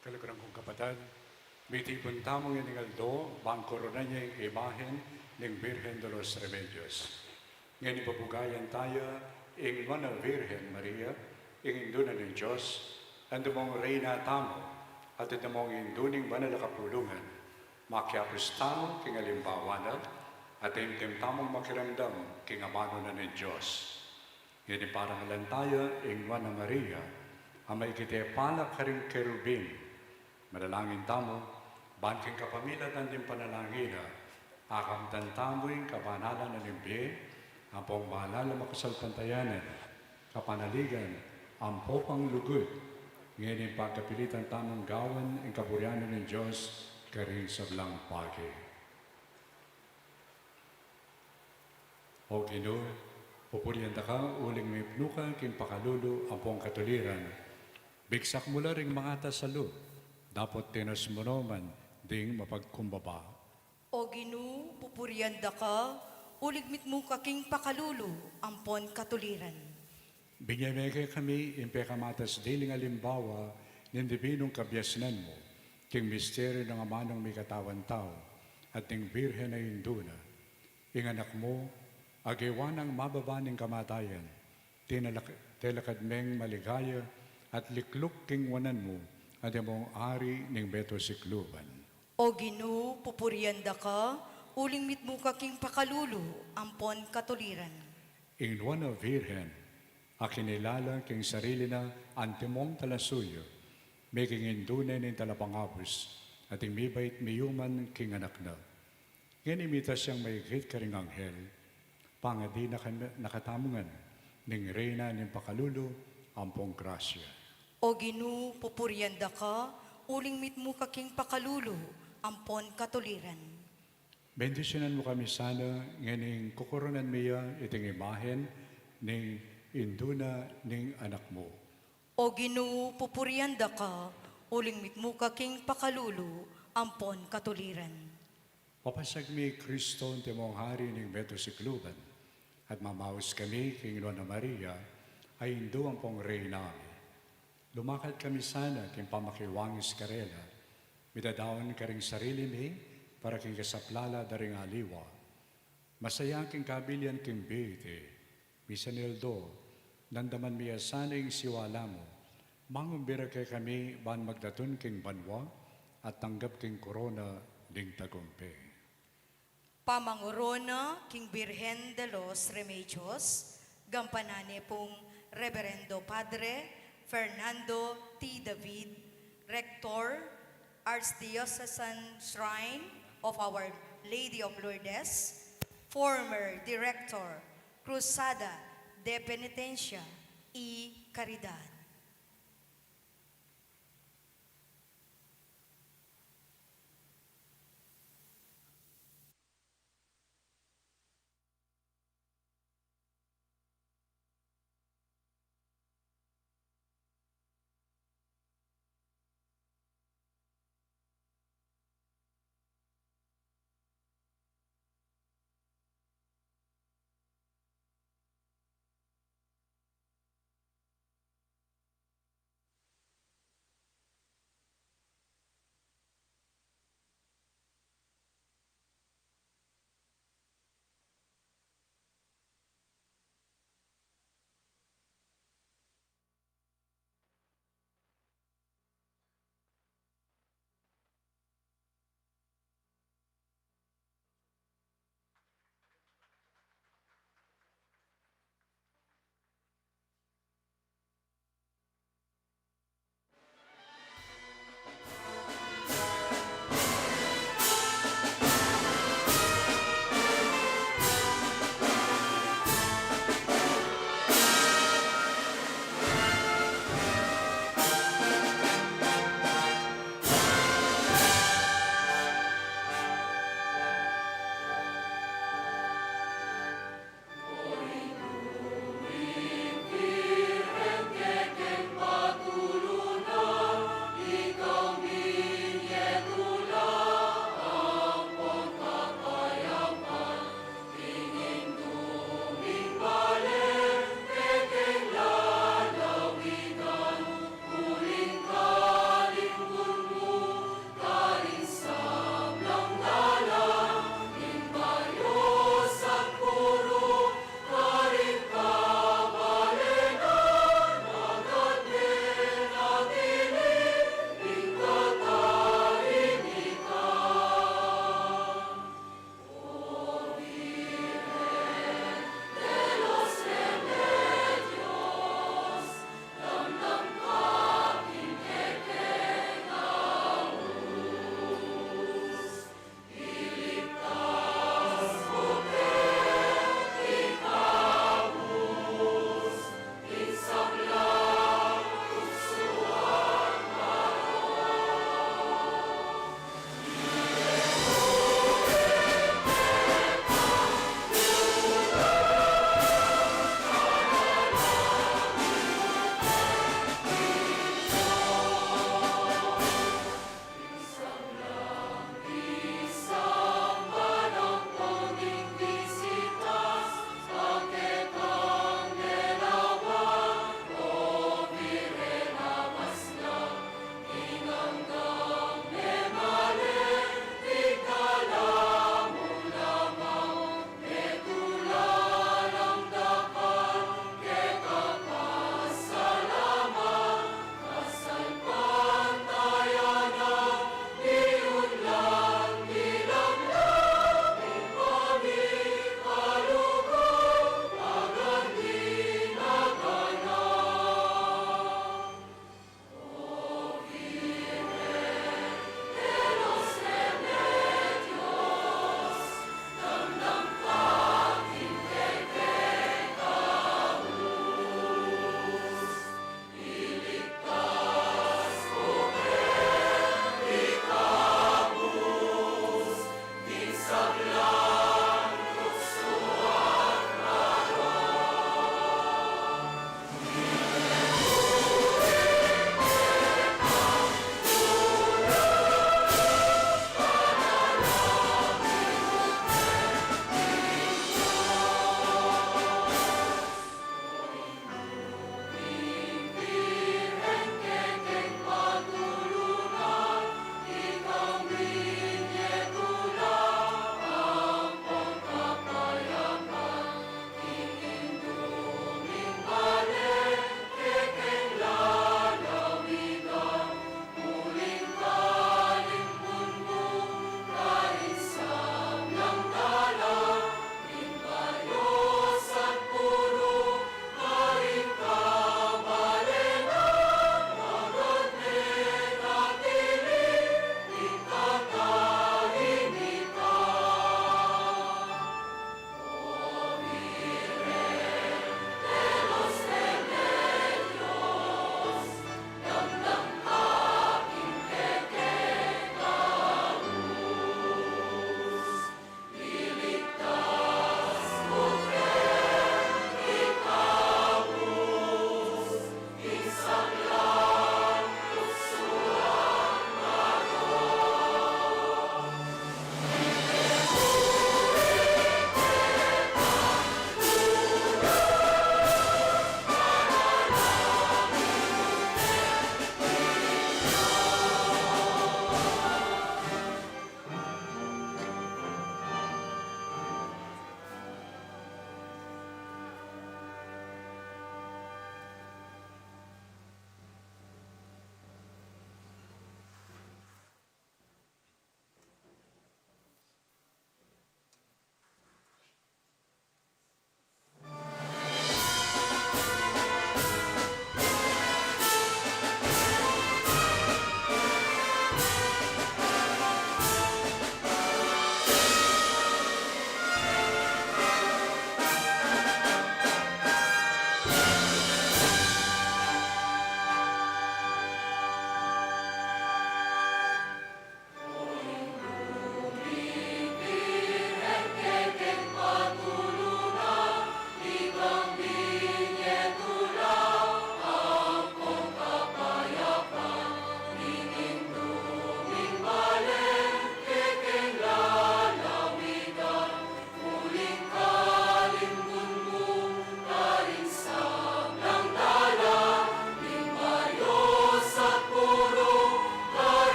Kaluguran kung kapatad, mitipun tamu ngening aldo, ban koronan ya ing imahen ning Birhen de los Remedios. Ngeni pabugayan taya ing Nuan a Virgen Maria, ing Indu na ning Dios, antimong Reyna tamu, at antimong Indu ning Banal a Kapulungan. Makiapus tamu king alimbawa na, at taimtim tamung makiramdam king amanu na ning Dios. Ngeni parangalan taya ing Nuan a Maria, a maikit a pala karing kerubim. Manalangin tamu, ban king kapamilatan ding panalangin na, akamtan tamu ing kabanalan na ning bie, ampong banal a makasalpantayanan, kapanaligan, ampo panglugud, ngeni pagkapilitan tamung gawan ing kaburian na ning Dios karing sablang bage. O Ginu, pupurian da ka uling mipnu ka king pakalulu ampong katuliran. Bigsak mu la ring mangatas a lub, dapot tinas mu naman ding mapagkumbaba. O Ginu, pupurian da ka, uling mitmu ka king pakalulu ampon katuliran. Binye me kekami ing pekamatas diling alimbawa ning dibinung kabiasnan mu, king misteryu nang amanung mikatawan tau, at ning Birhen a indu na. Ing anak mu, agewa nang mababa ning kamatayan, tinalak-, telakad meng maligaya at likluk king wanan mu, antimong Ari ning meto sikluban. O Ginu, pupurian da ka, uling mitmu ka king pakalulu ampon katuliran. Ing Nuan a Virgen, a kinilala king sarili na antimong talasuyu, meging indu ne ning talapangabus, at ing mibait miyuman king anak na. Ngeni mitas yang maigit karing anghel, pangadi na kami, na katamu ngan, ning Reyna ning pakalulu ampong grasya. O Ginu, pupurian da ka, uling mitmu ka king pakalulu ampon katuliran. Bendisyunan mu kami sana, ngening kukoronan mi ya iting imahen ning indu na ning anak mu. O Ginu, pupurian da ka, uling mitmu ka king pakalulu ampon katuliran. Papasag mi Kristo, antimong Hari ning meto sikluban, at mamaus kami king Nuan a Maria, a indu ampong Reyna mi. Lumakad kami sana king pamakiwangis karela, midadaun karing sarili mi para king kasaplalan da ring aliwa. Masaya king kabilian king bie ti, misan aldo, namdaman mi ya sana ing siwala mu, mangumbira kekami ban magdatun king banua, at tanggap king korona ding tagumpe. Pamangorona king Birhen de los Remedios, gampanan ne pung Reverendo Padre Fernando T. David, Rector, Archdiocesan Shrine of Our Lady of Lourdes, former Director, Cruzada de Penitencia y Caridad.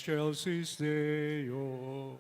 Excelsis Deo.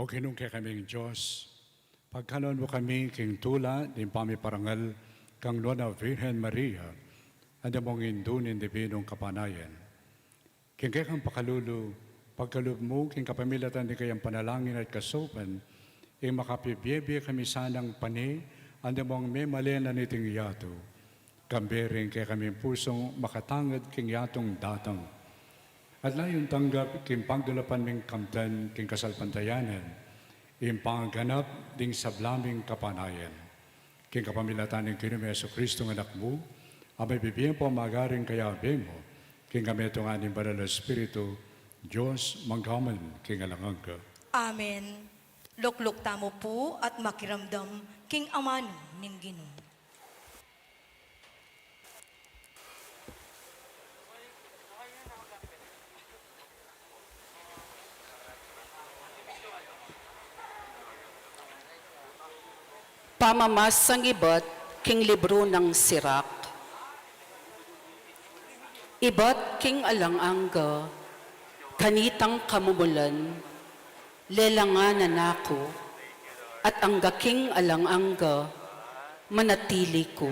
O Ginung kekaming Dios, pagkalwan mu kami king tula ning pamiparangal kang Nuan a Virgen Maria, anti mung Indu ning Dibinung Kapanayan. King kekang pakalulu, pagkalub mu king kapamilatan ning kayang panalangin at kasaupan, ing makapibie-bie kami sanang pane, anti mung memalen na niting yatu. Kambe ring kekaming pusung makatangad king yatung datang. At layun tanggap king pagdulapan ming kamtan king kasalpantayanan, ing pangganap ding sabla ming kapanayan. King kapamilatan ning Ginung Jesucristo nga Anak mu, a mabibie ampong magaring kayabe mu, king kametungan ning Banal a Espiritu, Dios, mangga man king alang angga. Amen. Lukluk tamu pu at makiramdam king amanu ning Ginu. Pamamasang ibat king libru nang Sirak. Ibat king alang angga, kanitang kamumulan, lelangan na ku, at angga king alang angga, manatili ku.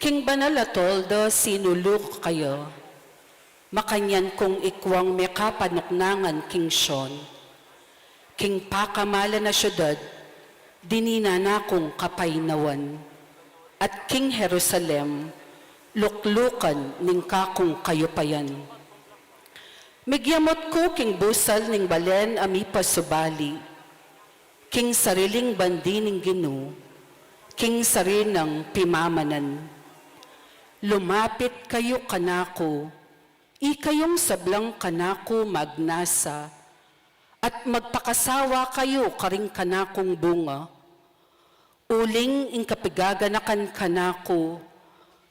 King banal a tolda sinulu ku kaya, makanyan kung ikwang mekapanuknangan king Sion. King pakamalan a siudad, dininan na kung kapaynawan, at king Jerusalem, luklukan ning kakung kayupayan. Migyamot ku king busal ning balen a mipasubali, king sariling bandi ning Ginu, king sarinang pimamanan. Lumapit kayu kanaku, ikayung sablang kanaku magnasa, at magpakasawa kayu karing kanakung bunga. Uling ing kapigaganakan kanaku,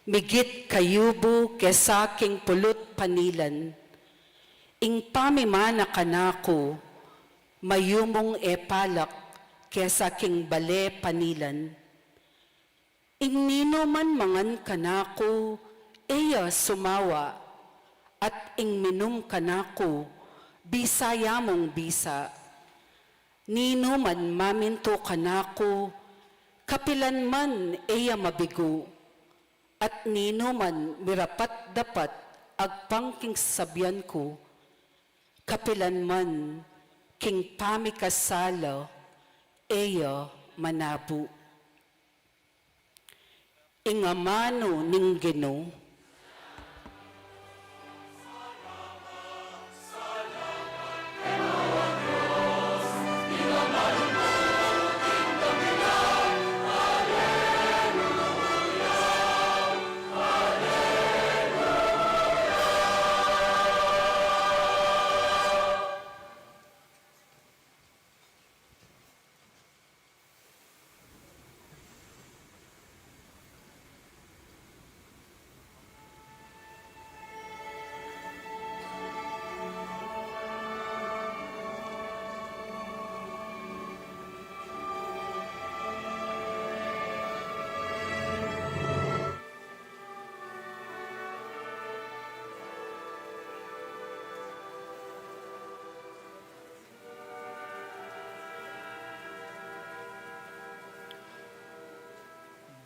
migit kayubu kesa king pulut panilan. Ing pamimana kanaku, mayumung e palak kesa king bale panilan. Ing ninuman mangan kanaku, e ya sumawa, at ing minum kanaku, bisa ya mung bisa. Ninuman mamintu kanaku, kapilan man e ya mabigu, at ninuman mirapat-dapat agpang king sasabian ku, kapilan man king pamikasala e ya manabu. Ing amanu ning Ginu.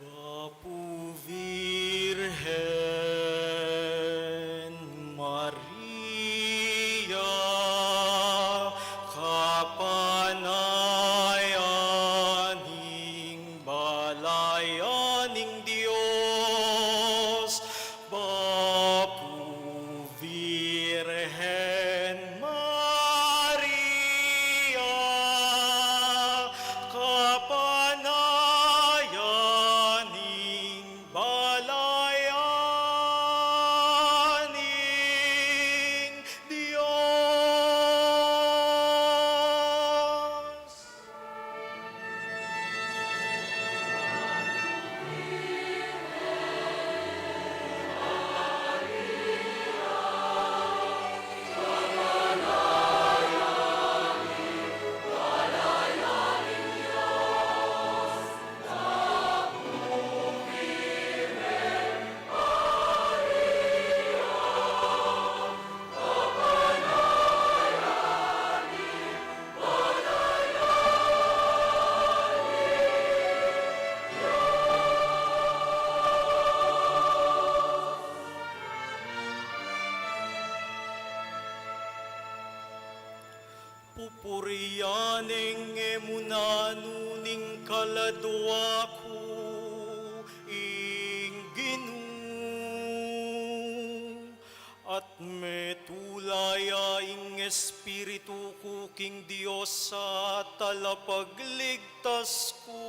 Bapu Virgen Maria, kapanayan ning balayan ning Dios, Bapu Virgen Maria, kapanayan ning balayan ning Dios. Purian neng e mu nanu ning kaladua ku ing Ginu, at metula ya ing espiritu ku king Dios a talapagligtas ku.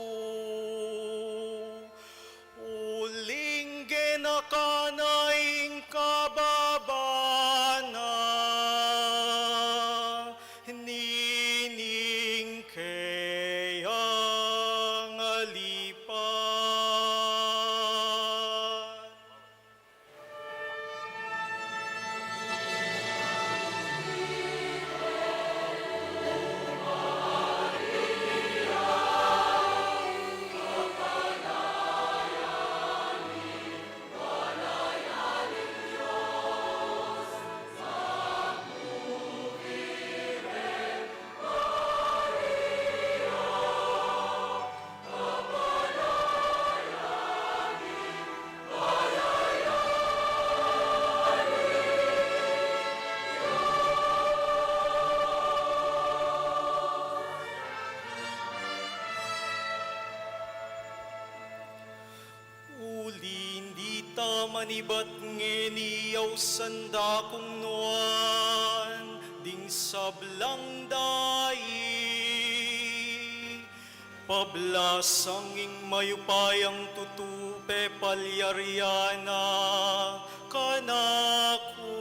Uling genaka na ing kababa na nining keyang alipan. Uli nita, manibat ngeni ausan da kung nuan ding sablang dai, pablasang ing mayupayang tutu pepalyarian na kanaku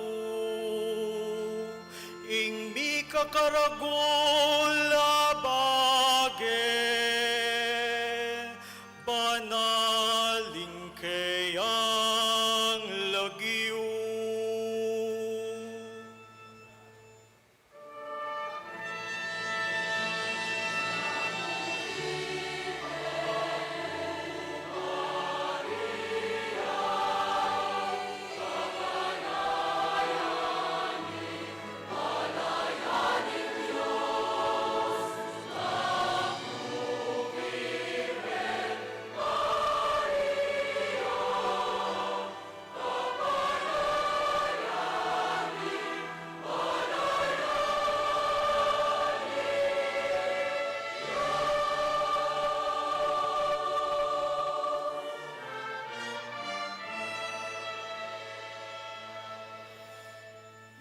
ing mikakaragul a bage. Banal ing keyang lagyu.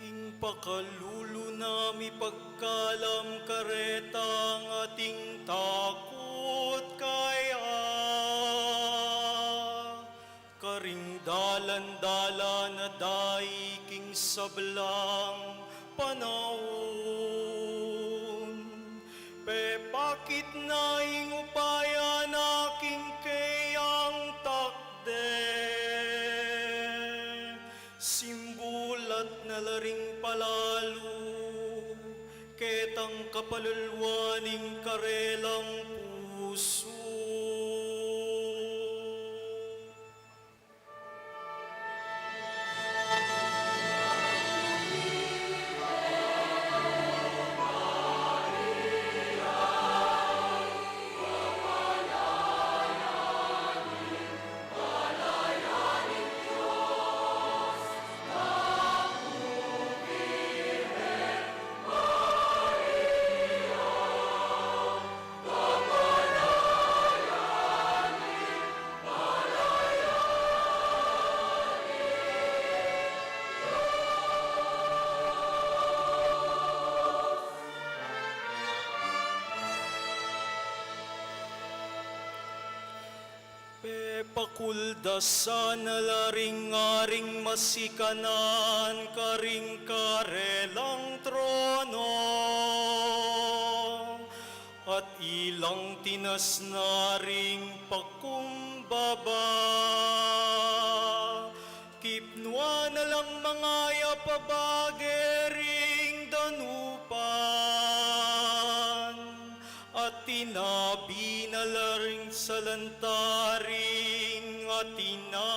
Ing pakalulu na mipagkalam karetang ating takut kaya, karing dalan-dalan a dai king sablang panaun, pepakit na ing upaya na king keyang takde. Simbulat na la ring palalu ketang kapalulwan ning karelang pusu. Pepakuldasan na la ring aring masikanan karing karelang trono, at ilang tinas na ring pakumbaba. Kipnuan na lang mangayap a bage ring danupan, at tinabi na la ring salanta ring atinan.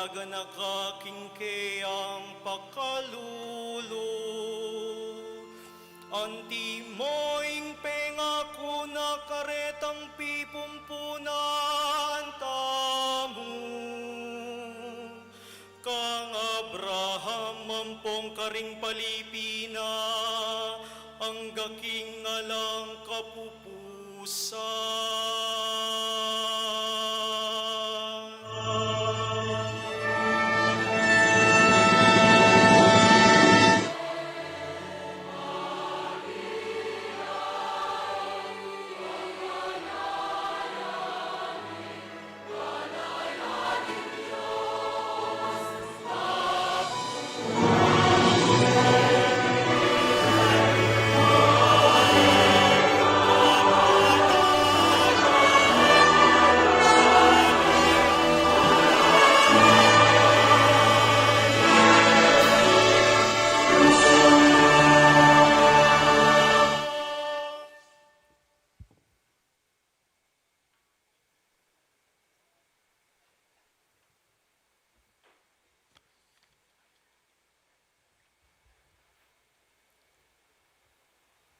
Ganaka king keyang pakalulu, antimo ing pengaku na karetang pipumpunan tamu, kang Abraham ampong karing palipi na angga king alang kapupusan.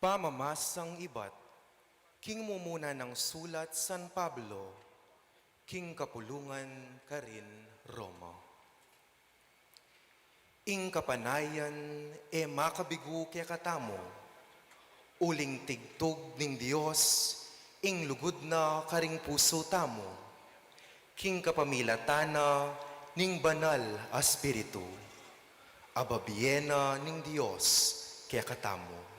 Pamamasang ibat king mumuna nang sulat San Pablo king kapulungan karin Roma. Ing kapanayan e makabigu kekatamu, uling tigtug ning Dios ing lugud na karing pusu tamu, king kapamilatan na ning Banal a Espiritu, a bibie na ning Dios kekatamu.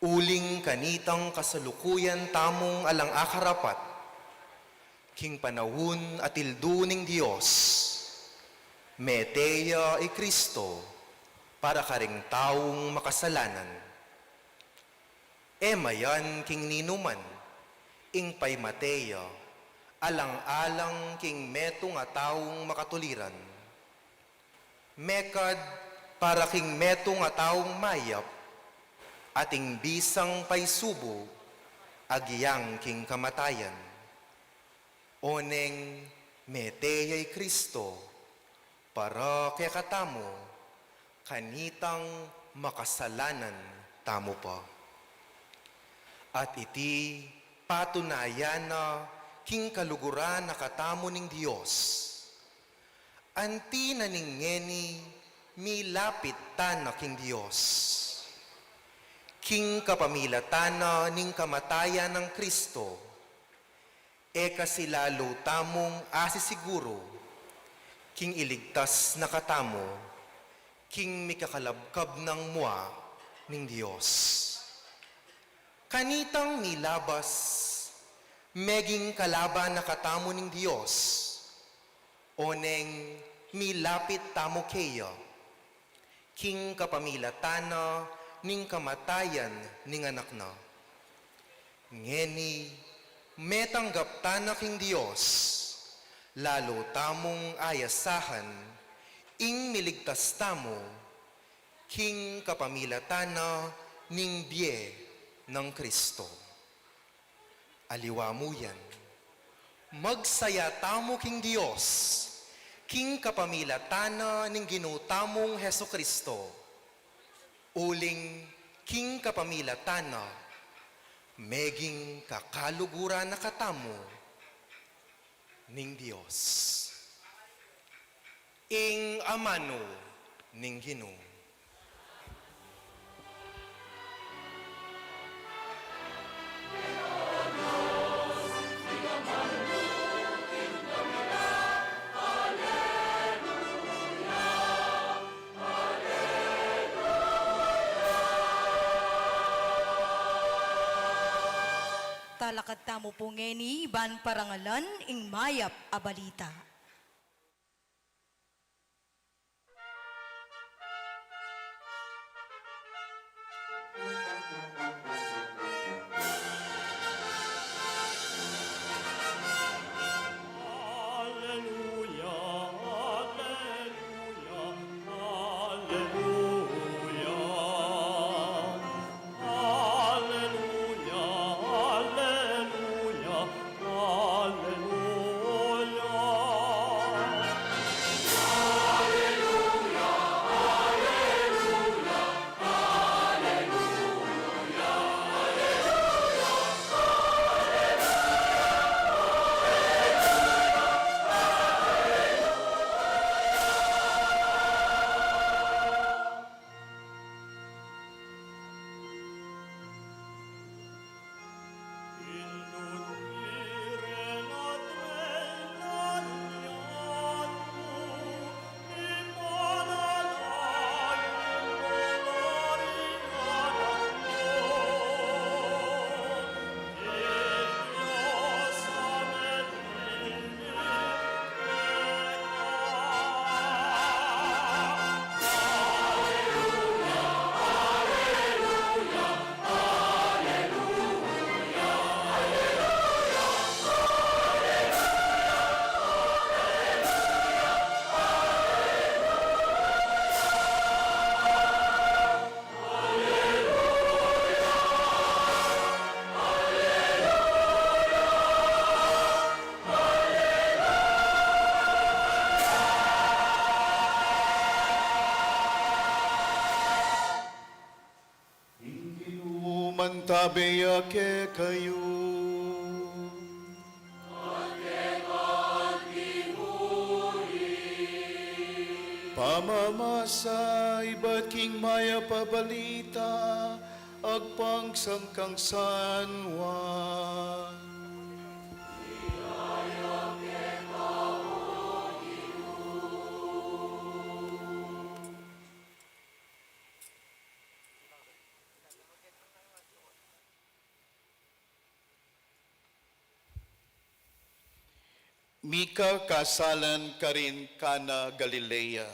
Uling kanitang kasalukuyan tamung alang akarapat, king panaun a tildu ning Dios, mete ya i Cristo para karing taung makasalanan. E mayan king ninuman ing paimate ya alang-alang king metung a taung makatuliran. Mekad para king metung a taung mayap, ating bisang paisubu agyang king kamatayan. Oneng mete ya i Cristo para kekatamu, kanitang makasalanan tamu pa. At iti patunayan na king kaluguran na katamu ning Dios. Anti na ning ngeni milapit tana king Dios. King kapamilatan na ning kamatayan nang Cristo, e kasi lalu tamung asisiguru king iligtas na katamu king mikakalabkab nang mua ning Dios. Kanitang milabas, meging kalaban na katamu ning Dios, oneng milapit tamu keya, king kapamilatan na ning kamatayan ning Anak na. Ngeni, metanggap tana king Dios, lalu tamung ayasahan ing miligtas tamu, king kapamilatan na ning bie nang Cristo. Aliwa mu yan, magsaya tamu king Dios, king kapamilatan na ning Ginu tamung Jesucristo, uling king kapamilatan na, meging kakaluguran na katamu ning Dios. Ing amanu ning Ginu. Talakad tamu pu ngeni ban parangalan ing mayap a balita. Aleluya, aleluya, aleluya. Aleluya, aleluya, aleluya. Tabe ya kekayu. Pamamasa ibat king mayap a balita agpang kang San Juan. Mika kasalan karin Cana Galilea.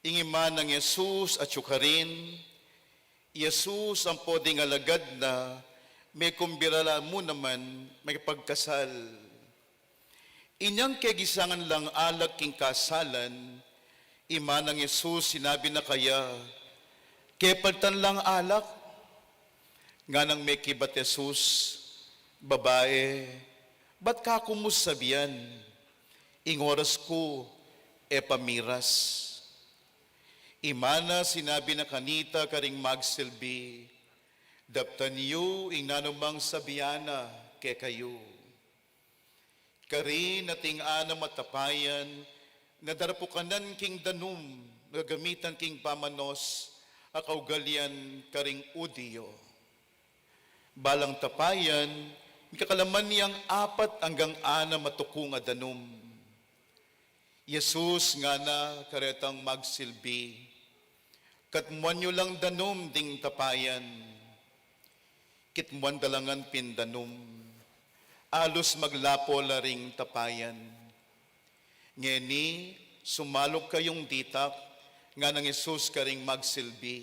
Ing ima nang Jesus atyu karin, i Jesus ampo ding alagad na, mekumbida la mu naman makipagkasal. Inyang kegisangan lang alak king kasalan, ima nang Jesus sinabi na kaya, "Kepalitan lang alak?" Nganang mekibat Jesus, "Babae, bat ka ku mu sabian? Ing oras ku e pa miras." Ima na sinabi na kanita karing magsilbi, "Daptan yu ing nanumang sabian na kekayu." Karin atin anam a tapayan na darapukanan king danum, gagamitan king pamanos a kaugalian karing Judio. Balang tapayan, mikakalaman yang apat anggang anam a tukung a danum. Jesus ngana karetang magsilbi, "Katmuan yu lang danum ding tapayan." Kitmuan da la ngan pin danum. Alus maglapo la ring tapayan. "Ngeni, sumaluk kayung ditak," nganang Jesus karing magsilbi,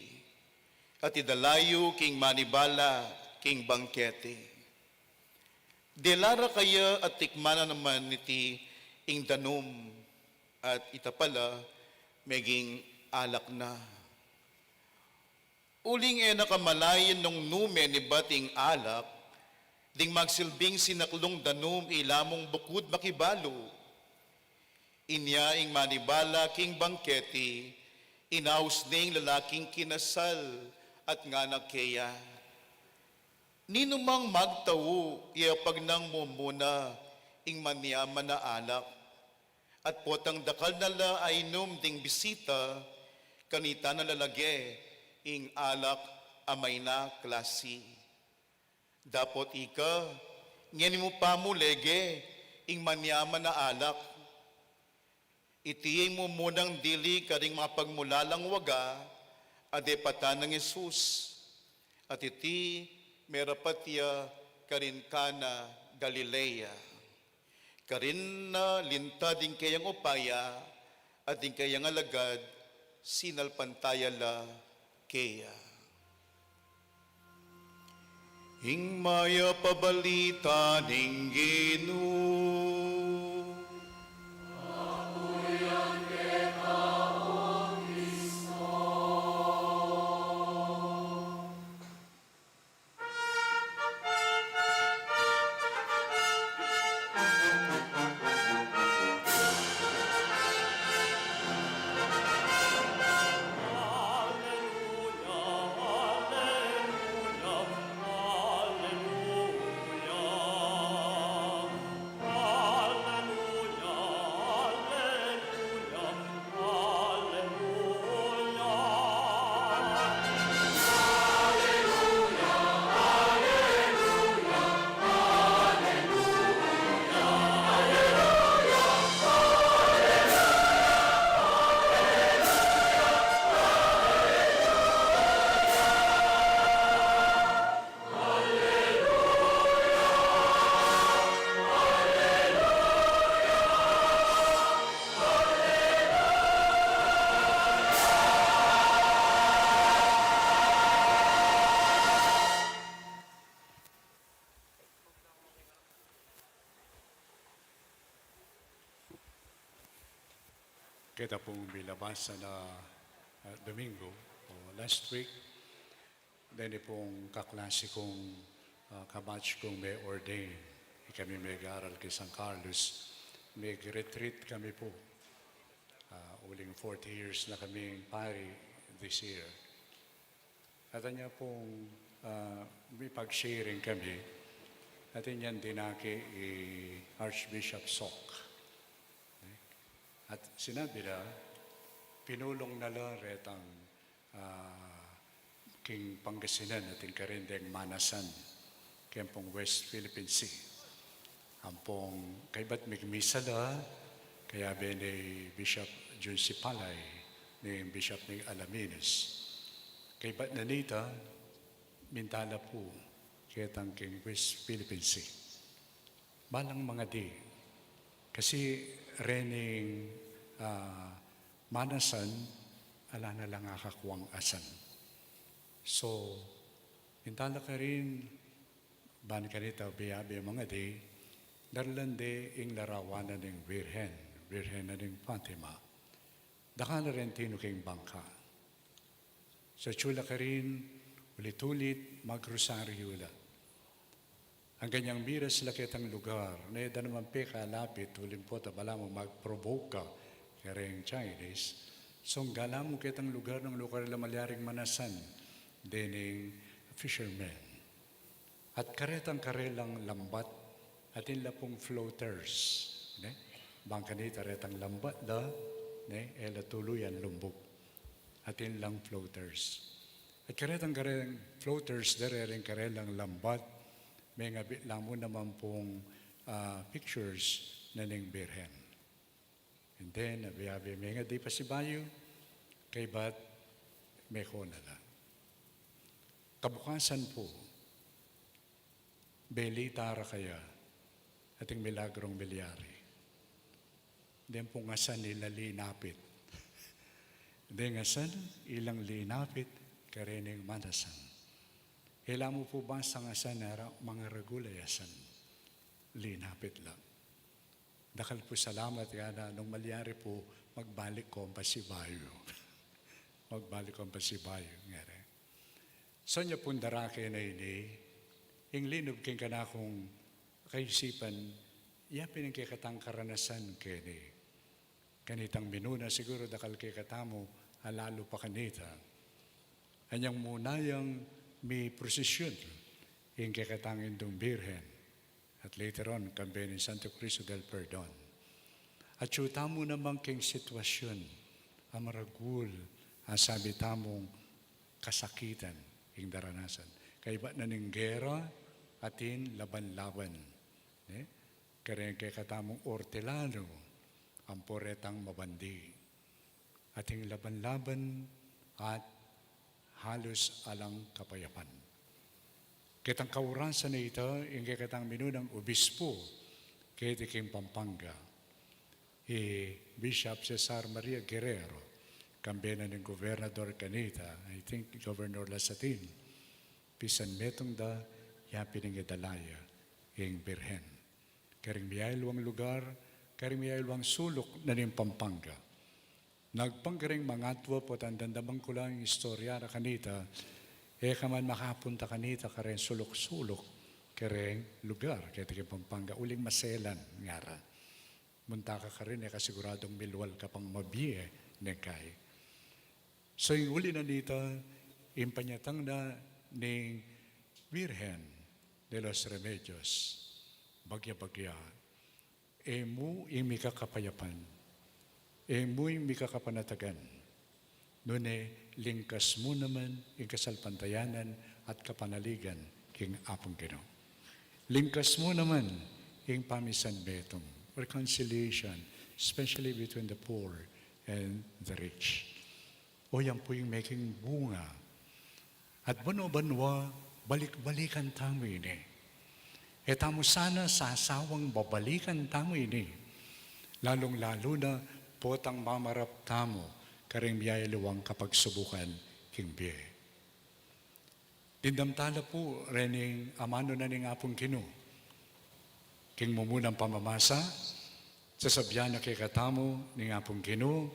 "at idala yu king manibala king bangkete." Dela ra kaya at tikman na naman niti ing danum, at ita pala meging alak na. Uling e na kamalayan nung nu menibat ing alak, ding magsilbing sinaklung danum ila mung bukud makibalu. Inya ing manibala king bangkete, inaus ne ing lalaking kinasal at ngana keya, "Ninumang magtau, yapag nang mumuna ing manyaman a alak, at potang dakal na la ainum ding bisita, kanita na la lage ing alak a mayna klasi. Dapot ika, ngeni mu pa mu lege ing manyaman a alak." Iti ing mumunang dili karing mapagmulalang waga a depatan nang Jesus, at iti merapat ya karin Cana Galilea. Karin na lintad ing keyang upaya, at ing keyang alagad sinalpantaya la keya. Ing mayap a balita ning Ginu. Keta pung bilabasa na, ah, Domingo o last week, deni pung kaklasi kung, ah, kabatch kung me-ordain. Ikami megaral keng San Carlos, meg-retreat kami pu. Ah, uling forty years na kaming pari this year. At anya pung, ah, Mipag-sharing kami, atin yang dinake i Archbishop Sok. At sinabi na, pinulung na la retang, ah, king Pangasinan atin karin deng Manasan, keng pung West Philippine Sea. Ampong kaybat migmisa la, kayabe ni Bishop Jun Sipalay, ni Bishop ni Alaminos. Kaybat na nita, minta la pu ketang king West Philippine Sea. Balang mangadi, kasi rening, ah, Manasan, ala na lang akakuang asan. So, minta la karin, ban kanita biabe mangadi, darlan de ing larawan na ning Birhen, Birhen na ning Fatima. Dakal la ren tinu king bangka. Sa tsula karin, ulit-ulit, magrosaryu la. Anggang miras la ketang lugar, ne da naman pekalapit, uling pota balamu mag-provoke ka kareng Chinese. So, galamu ketang lugar nung lugar la malyaring Manasan, dening fishermen. At karetang karelang lambat, atin la pung floaters, ne? Bang kanita retang lambat da, ne? E la tuluyan lumbug. Atin lang floaters. At karetang kareng floaters, darereng karelang lambat, mengabit la mu naman pung, ah, pictures na ning Birhen. And then, abe-abe mengadi pasibayu, kaybat meko na la. Kabukasan pu, belita ra kaya ating milagrong milyari. Deng pung asan ila linapit. Deng asan ilang linapit karening Manasan. E la mu pu basang asan, ara, mangaragul a asan. Linapit la. Dakal pu salamat, ngana, nung malyari pu, magbalik kong pasibayu. Magbalik kong pasibayu, ngara. So, nya pung darake na ini, ing linub king kanakung kaisipan, ya pin ing kekatang karanasan keni. Kanitang minuna siguru dakal kekatamu, a lalu pa kanita. Anyang muna yang miprosesyon ing kekatang Indung Birhen. At later on, kambe ning Santo Cristo del Perdon. Atyu tamu naman king sitwasyun a maragul, a sabi tamung kasakitan ing daranasan. Kaybat na ning gera, atin laban-laban. Ne? Kareng kekatamung ortelanu, ampo retang mabandi. Ating laban-laban at halus alang kapayapan. Ketang kaurasan a ita, ing kekatang minunang obispo keti king Pampanga, i Bishop Cesar Maria Guerrero, kambe na ning gobernador kanita, I think Governor Lasatin, pisan metung da, ya pin ing idala ya ing Birhen. Karing miyayaliwang lugar, karing miyayaliwang suluk na ning Pampanga. Nagpang karing mangatua potang damdaman ku lang ing istorya ra kanita, e ka man makapunta kanita kareng suluk-suluk, kareng lugar keti king Pampanga, uling maselan, ngara. Munta ka karin, e ka siguradung milwal ka pang mabie, neng kai. So, ing uli na nita, ing panyatang na ning Virgen de los Remedios, bagya-bagya, e mu ing mikakapayapan, e mu ing mikakapanatagan, nune lingkas mu naman ing kasalpantayanan at kapanaligan king Apung Ginu. Lingkas mu naman ing pamisanmetung, reconciliation, especially between the poor and the rich. O, yan pu ing meking bunga. At banwa-banwa, balik-balikan tamu ini. E tamu sana sasawang babalikan tamu ini. Lalung-lalu na potang mamarap tamu karing miyayaliwang kapagsubukan king bie. Dimdam tala pu rening amanu na ning Apung Ginu. King mumunang pamamasa, sasabyan na kekatamu ning Apung Ginu,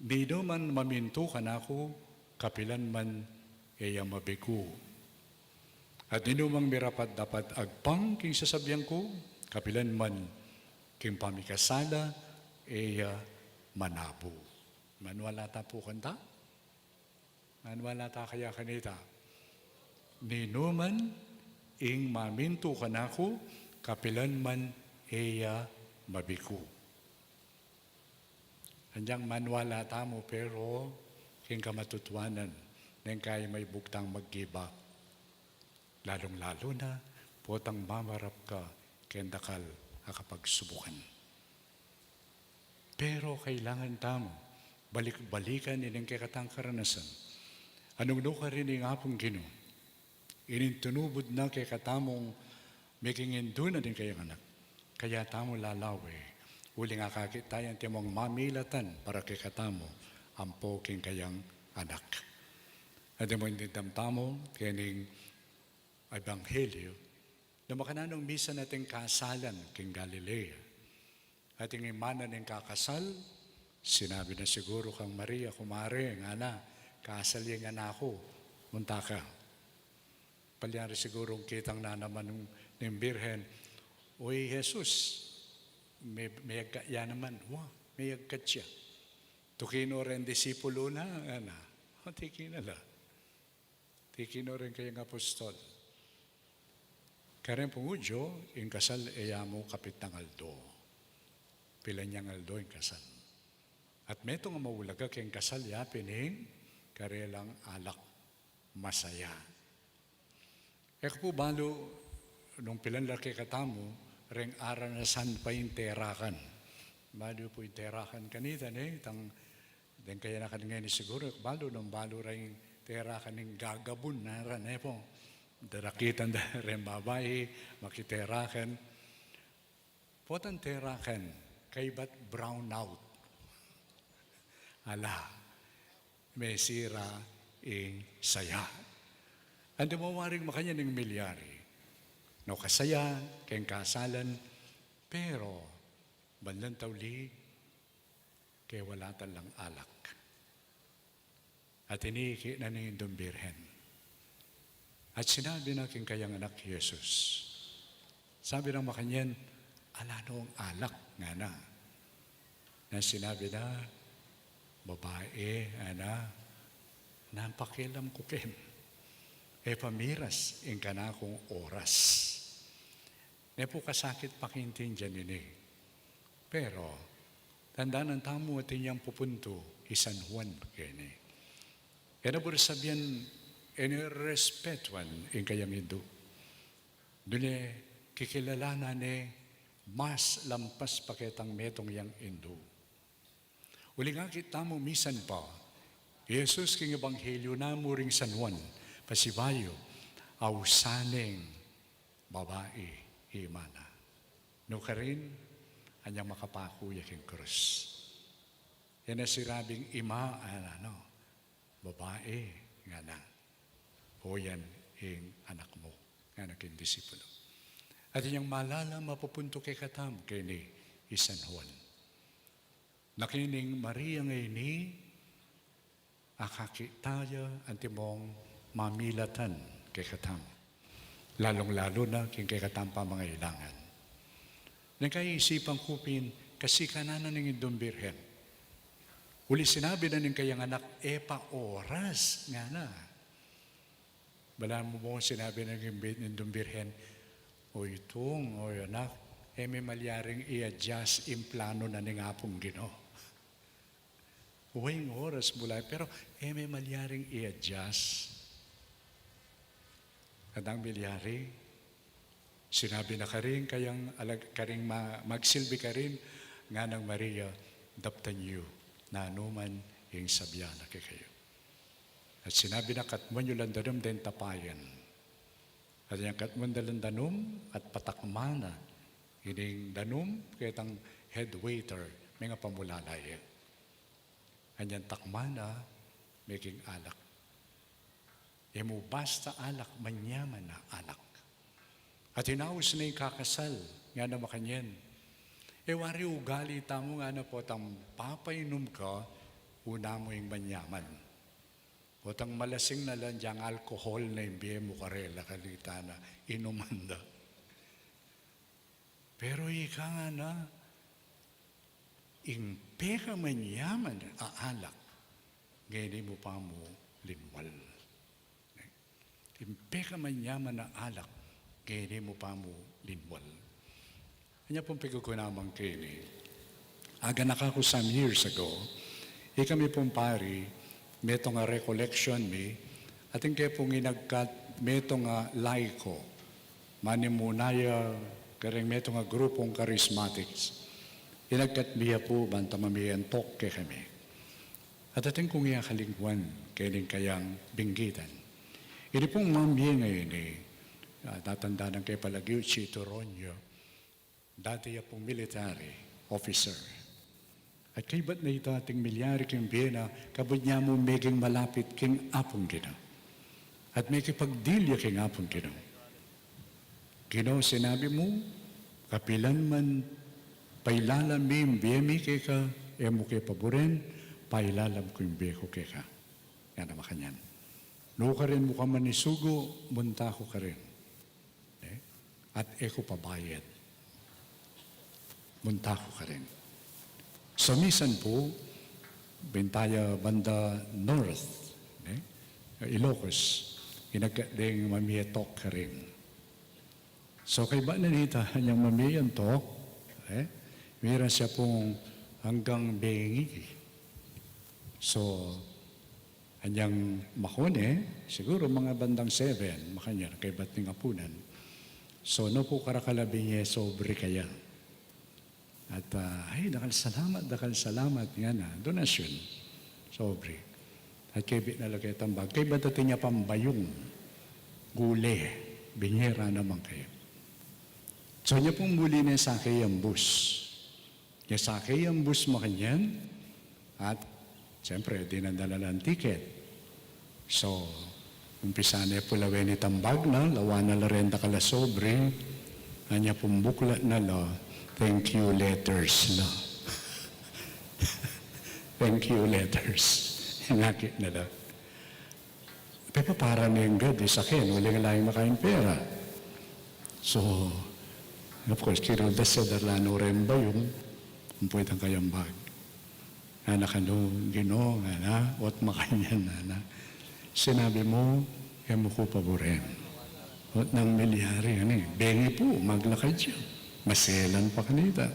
ninuman mamintu kanaku, kapilan man e ya mabigu. At ninumang mirapat-dapat agpang king sasabyan ku, kapilan man king pamikasala e ya manabu. Maniwala ta pu kanta? Maniwala ta kaya kanita? Ninuman ing mamintu kanaku, kapilan man e ya mabiku. Anyang manwala tamu, pero king kamatutuanan, neng kaya maibugtang mag-give up. Lalung-lalu na potang mamarap ka keng dakal a kapagsubukan. Pero kailangan tamu balik-balikan ining kekatang karanasan. Anung nukarin ing Apung Ginu, ining tinubud na kekatamung meging indu na ning kayang anak. Kaya tamu lalawe, uling akakit taya antimong mamilatan para kekatamu ampo king kayang anak. Antimong dimdam tamu kening ebanghelyo, na makananu nung misan ating kasalan king Galilea. Ating imana ning kakasal, sinabi na siguru kang Maria, "Kumare," ngana, "kasal ya ing anak ku, munta ka." Palyari sigurung kitang na naman ning Birhen, "Uy, Jesus, me-, meyagkat ya naman." Wa, meyagkat ya. Tuki no reng disipulu na, ngana. O, tuki na la. Tuki no reng kayang apostol. Kareng pung Hudyo, ing kasal e ya mu kapitang aldo. Pilan yang aldo ing kasal. At metung a maulaga keng kasal ya pin ing karelang alak, masaya. E ku pu balu nung pilan la kekatamu reng aranasan pa ing terakan. Balu pu ing terakan kanita, ne, itang deng kayanakan ngeni siguru, e ku balu nung balu reng terakan ning gagabun, nara, ne pu. Darakitan da reng babai, makiterakan. Potang terakan, kaybat brown out. Ala, mesira ing saya. Antimong waring makanyan ing milyari. No kasaya keng kasalan, pero bandang tauli, kewalatan lang alak. At ini ikit na ning Indung Birhen. At sinabi na king kayang anak Jesus. Sabi nang makanyan, "Ala no ing alak?" ngana. Nang sinabi na, "Babai," ngana, "nanu ing pakialam ku ken? E pa miras ing kanakung oras." Ne pu kasakit pakiintindian ini. Pero tandanan tamu atin yang pupuntu i San Juan keni. E na buri sabian, e na respetuan ing kayang indu. Nune kikilalanan ne mas lampas pa ketang metung yang indu. Uling akit tamu misan pa i Jesus king ebanghelyo na mu ring San Juan, pasibayu, ausan neng babai i ima na. Nukarin, anyang makapaku ya king krus. E na sinabing, "Ima," ngana, no? "Babai," ngana. "O yan ing anak mu," ngana king disipulu. At inyang malalam a pupuntu kekatamu keni i San Juan. Na kening Maria ngeni, akakit taya antimong mamilatan kekatamu. Lalung-lalu na king kekatang pamangailangan. Neng kaisipan ku pin, kasikanan na ning Indung Birhen. Uli sinabi na ning kayang anak, "E pa oras," ngana. Balamu mu sinabi na ning Indung Birhen, "Oy tung, oy anak, e me malyaring i-adjust ing plano na ning Apung Ginu." Wa ing oras mu la, pero e me malyaring i-adjust. At nung milyari, sinabi na karing kayang alag-, karing ma-, magsilbi karin, nganang Maria, "Daptan yu nanu man ing sabian na kekayu." At sinabi na, "Katmuan yu lang danum deng tapayan." At inyang katmuan da lang danum, at patakma na ining danum ketang head waiter, mengapamulala ya. Anyang takma na, meging alak. E mu basta alak, manyaman a alak. At inaus na ing kakasal, ngana makanyan, "E wari ugali tamu," ngana, "potang papainum ka, una mu ing manyaman. Potang malasing na lang, dyang alcohol na ing bie mu karela, kanita na inuman da." Pero ika, ngana, ing pekamanyaman a alak, ngeni mu pa mu linwal. Ing pekamanyaman a alak keni mu pamu linwal. Anya pung pigkukunaman keni. Aganaka ku some years ago, ikami pung pari, metung a recollection mi, atin ke pung inagkat metung a laiko, manimuna ya kareng metung a grupung charismatics. Inagkat mi ya pu ban ta mamie antok kekami. At atin kung iya kalingwan kening kayang binggitan. Ini pung mamie ngeni, ah, tatandanan ke palagi, Chito Roño, dati ya pung military officer. At kaybat na ita ating milyari king bie na, kabud nya mu meging malapit king Apung Ginu. At mekipagdil ya king Apung Ginu. Ginu, sinabi mu, kapilan man pailalam mi ing bie mi keka, e mu ke paburen, pailalam ku ing bie ku keka. Ngana makanyan. Nukarin mu ka man isugo, munta ku karin. E? At e ku pabayad. Munta ku karin. So misan pu, binta ya banda north, e? Ilocos, inagkat deng mamie tok karin. So kaybat na nita anyang mamie antok, e? Mira siya pung anggang bengi. So, anyang makone, siguru mga bandang seven, makanyan, kaybat ning apunan. So, no pu karakal a binye sobre kaya. At, ah, ay, dakal salamat, dakal salamat, ngana, donasyon, sobre. At kebit na la ketang bag, kaybat atin ya pang bayung, gule, binye ra naman kaya. So, nya pung muli ne sake yang bus. Nya sake yang bus makanyan, at siyempre, dinan da la lang ticket. So, umpisa ne pu lawen itang bag na, lawan na la reng dakal a sobre, anya pung buklat na la, thank you letters la. Thank you letters. Inakit na la. Pepapara ne ing gad, e, sake, uling ala yang makaing pera. So, of course, kiruldas ya, darla no reng bayung, ampo itang kayang bag. Ngana kanu, Ginu, ngana, ot makanyan, ngana. Sinabi mu, e mu ku paburen. Ot nang milyari, ani, bengi pu, maglakad ya. Maselan pa kanita.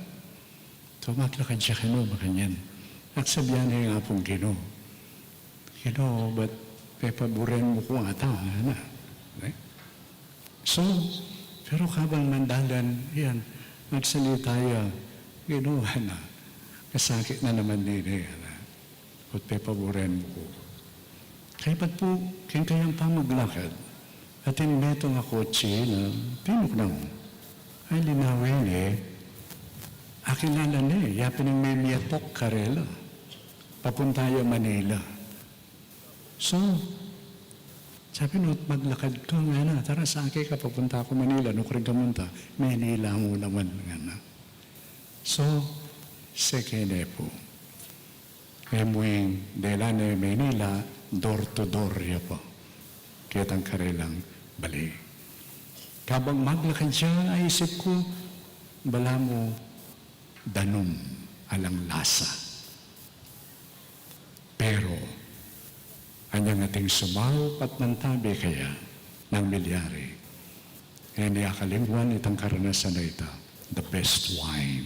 So, maglakad ya kanu, makanyan. At sabian ne ing Apung Ginu, Ginu, bat pepaburen mu ku ata, ngana. E? So, pero kabang mandalan, yan, magsalita ya, Ginu, ngana, kasakit na naman ini, ngana. Ot pepaburen mu ku. Kaybat pu, keng kayang pamaglakad, atin metung a kotse na tinuknang. Ay, linawen ne, akilala ne, ya pin ing memiatok karela. Papunta ya Manila. So, sabi nu, maglakad ka, ngana, tara, sake ka, papunta ku Manila, nukarin ka munta, Manila mu naman, ngana. So, seke ne pu. E mu ing dela ne Manila, door to door ya pa. Ketang karelang bale. Kabang maglakad ya, aisip ku, balamu danum, alang lasa. Pero, anyang ating sumaup at mantabe kaya nang milyari, e ne akalingwan itang karanasan a ita, the best wine.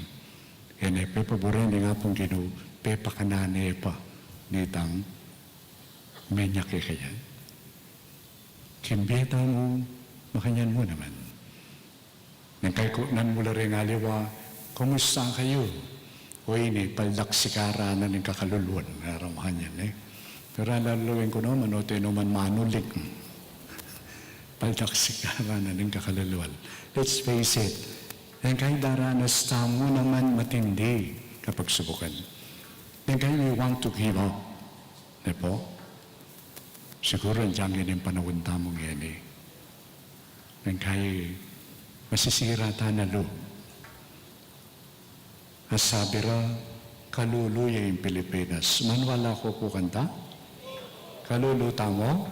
E ne pepaburen ning Apung Ginu, pepakanan ne pa nitang menya kekaya. King bie tamu, makanyan mu naman. Neng kaikutnan mu la reng aliwa, "Kumusta kayu?" O ini, paldaksika ra na ning kakaluluan, ngarang makanyan, e. Pero alalawen ku naman, o tinu man manuling. Paldaksika ra na ning kakaluluan. Let's face it, neng kai daranas tamu naman matindi kapagsubukan. Neng kai we want to give up. Ne pu? Siguru agyang ini ing panaun tamu ngeni. Neng kai masisira tana lub. Asabi ra, kalulu ya ing Pilipinas. Maniwala ko pu kanta? Kalulu tamu?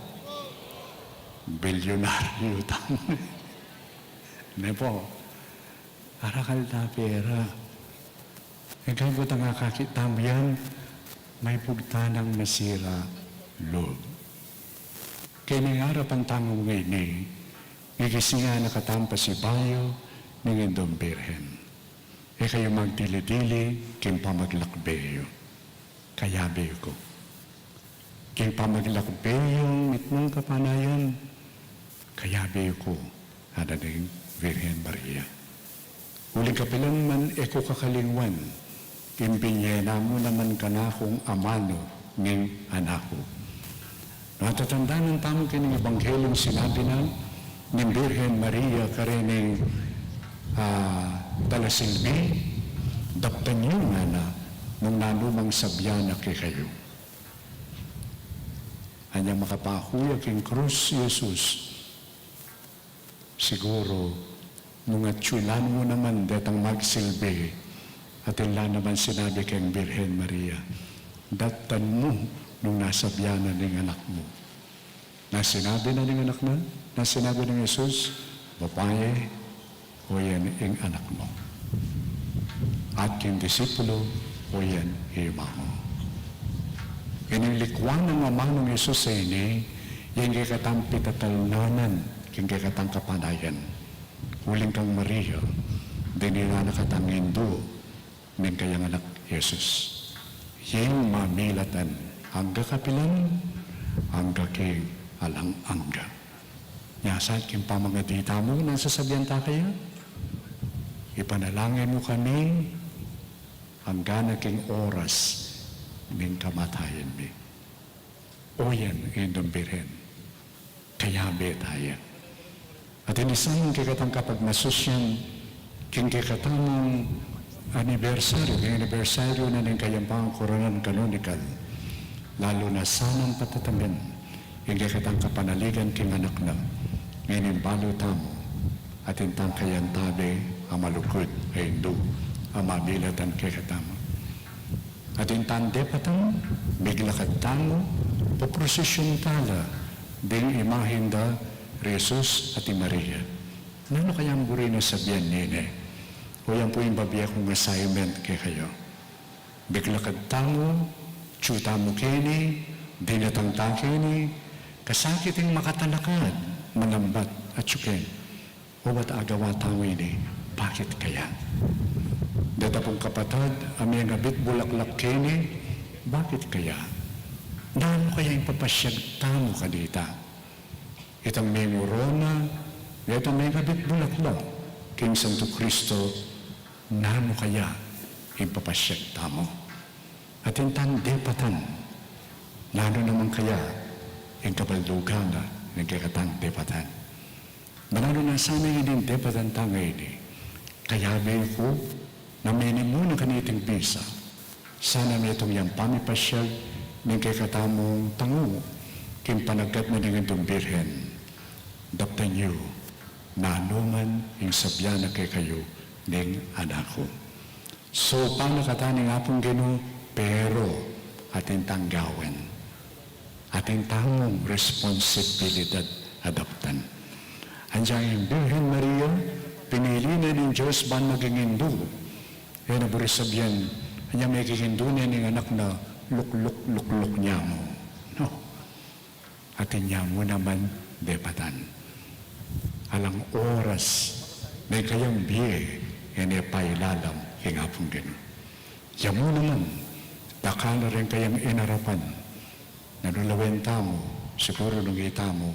Bilyunaryu tamu. Ne pu? Arakal ta pera. E kaybat nung akakit tamu yan, maipugtan nang masira lub. Keni arapan tamu ngeni, gigisingan na katamu pasibayu ning Indung Birhen. E kayu magdili-dili king pamaglakbe yu. Kayabe ku. King pamaglakbe yung mitmung kapanayan, kayabe ku, ngana ning Birhen Maria. Uling kapilan man e ku kakalingwan, ing binie na mu naman kanakung amanu ning anak ku. Natatandanan tamu keni king Ebanghelyung sinabi na ning Birhen Maria karening, ah, dalasilbi, daptan yu ngana nung nanumang sabian na kekayu. Anyang makapaku ya king krus i Jesus, siguru, nung atyu la mu naman detang magsilbi, atin la naman sinabi keng Birhen Maria, daptan mu nung nasabian na ning anak mu. Na sinabi na ning anak na, na sinabi ning Jesus, babayi, oyan ing anak mu. At king disipulu, oyan ing ima mu. Ining likuan nang amanung Jesus a ini, ing kekatang pitatalnanan king kekatang kapanayan. Uling kang Maria, dininan na katang indu ning kayang anak Jesus. Ing mamilatan angga kapilan, angga king alang angga. Nya sa king pamangadi tamu, nung sasabian ta kaya, ipanalangin mu kami, angga na king oras ning kamatayan mi. Oyan, Indung Birhen, kayabe ta ya. At ini sa ing kekatang kapagmasusyan, king kekatamung anibersaryu, king anibersaryu na ning kayang pangkoronan kanonikal, lalu na sanang patatangan ing kekatang kapanaligan king anak na, ngening balu tamu, atin tang kayantabe a malugud a indu a mamilatan kekatamu. Atin tang depatan, miglakad tamu, poprosesyun tala ding imahen da ri Jesus at i Maria. Nanu kayang buri nang sabian nini? O yan pu ing bibie kung assignment kekayu. Miglakad tamu, atyu tamu keni, dinatang ta keni, kasakit ing makatalakad, manambat, atyu keni. O ba't agawa tamu ini, bakit kaya? Deta pung kapatad a mengabit bulaklak keni, bakit kaya? Nanu kaya ing papasyag tamu kanita? Itang mengorona, itang mengabit bulaklak king Santo Cristo, nanu kaya ing papasyag tamu? Atin tang depatan, nanu naman kaya ing kabaldugan na ning kekatang depatan? Mananu na sana ing depatan ta ngeni? Kayabe ku, na meni mu na kaniting bisa, sana metung yang pamipasyag ning kekatamung tangu king panagat na ning Indung Birhen, daptan yu, nanu man ing sabian na kekayu ning anak ku. Saupan na kata ning Apung Ginu, pero atin tang gawan. Atin tamung responsibilidad a daptan. Anyang ing Birhen Maria, pinili na ning Dios ban maging indu. E na buri sabian, anyang maging indu ne ning anak na, lukluk-lukluk ne mu. No. Atin ya mu naman depatan. Alang oras, ing kayang bie, e ne pailalam king Apung Ginu. Ya mu naman, dakal na ring kayang inarapan. Nanu lawen tamu, siguru nung itamu,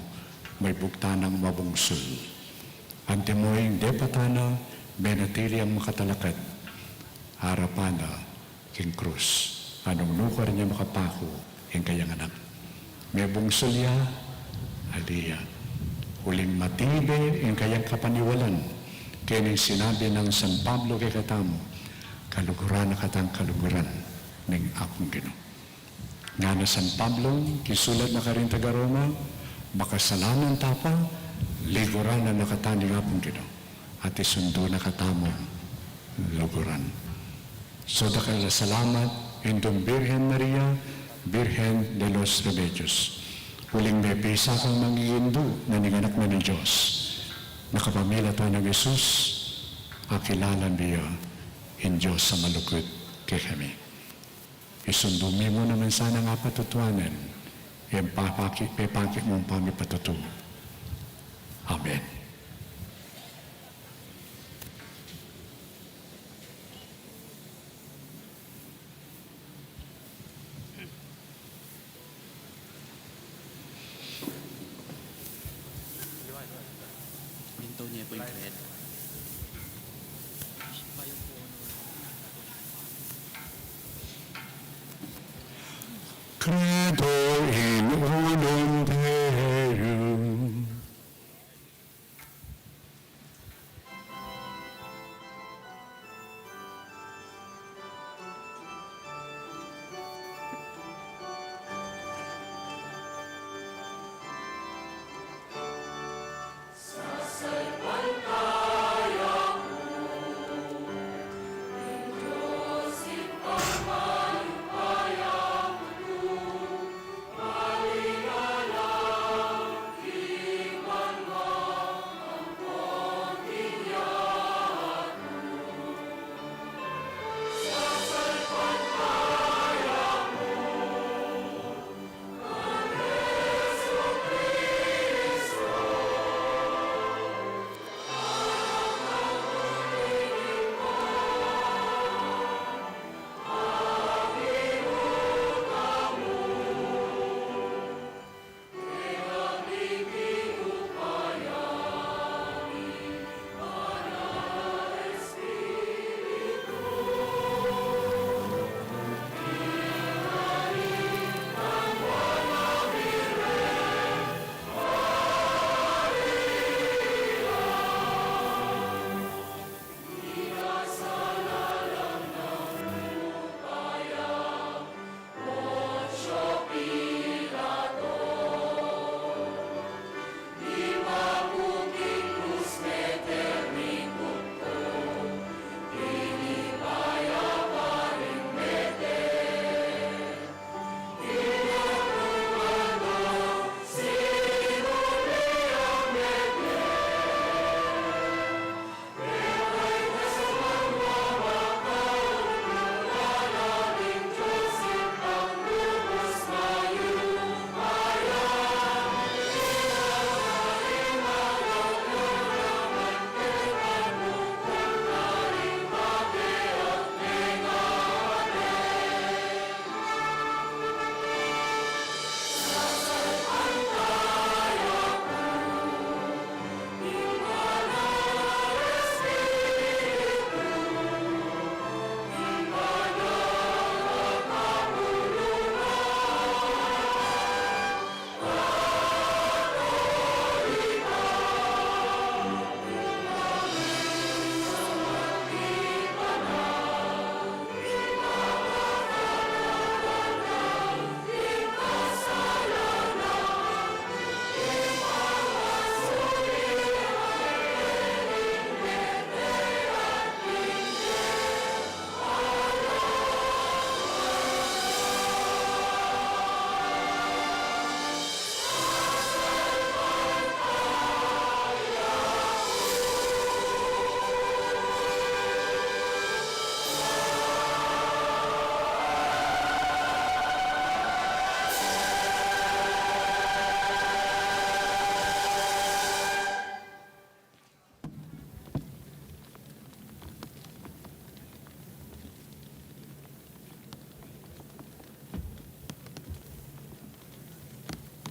maibugtan nang mabungsul. Antimo ing depatan na, menatili yang makatalakad. Arapan na king krus, a nung nukar ne makapaku ing kayang anak. Mebungsul ya, ali ya. Uling matibe ing kayang kapaniwalan, keni ing sinabi nang San Pablo kekatamu, kaluguran na katang kaluguran ning Apung Ginu. Ngana San Pablo, king sulat na karing taga-Roma, makasalanan ta pa, liguran na kata ning Apung Ginu, at isundu na katamung luguran. So dakal a salamat, Indung Birhen Maria, Birhen de los Remedios. Uling mebisa kang maging indu na ning anak na ning Dios, na kapamilatan nang Jesus, akilala mi ya ing Dios a malugud kekami. Isundu mi mu naman sana ing apatutuanan, Ing pepaki, pepaki mung pamipatutu. Amen. Credo in unum Deum.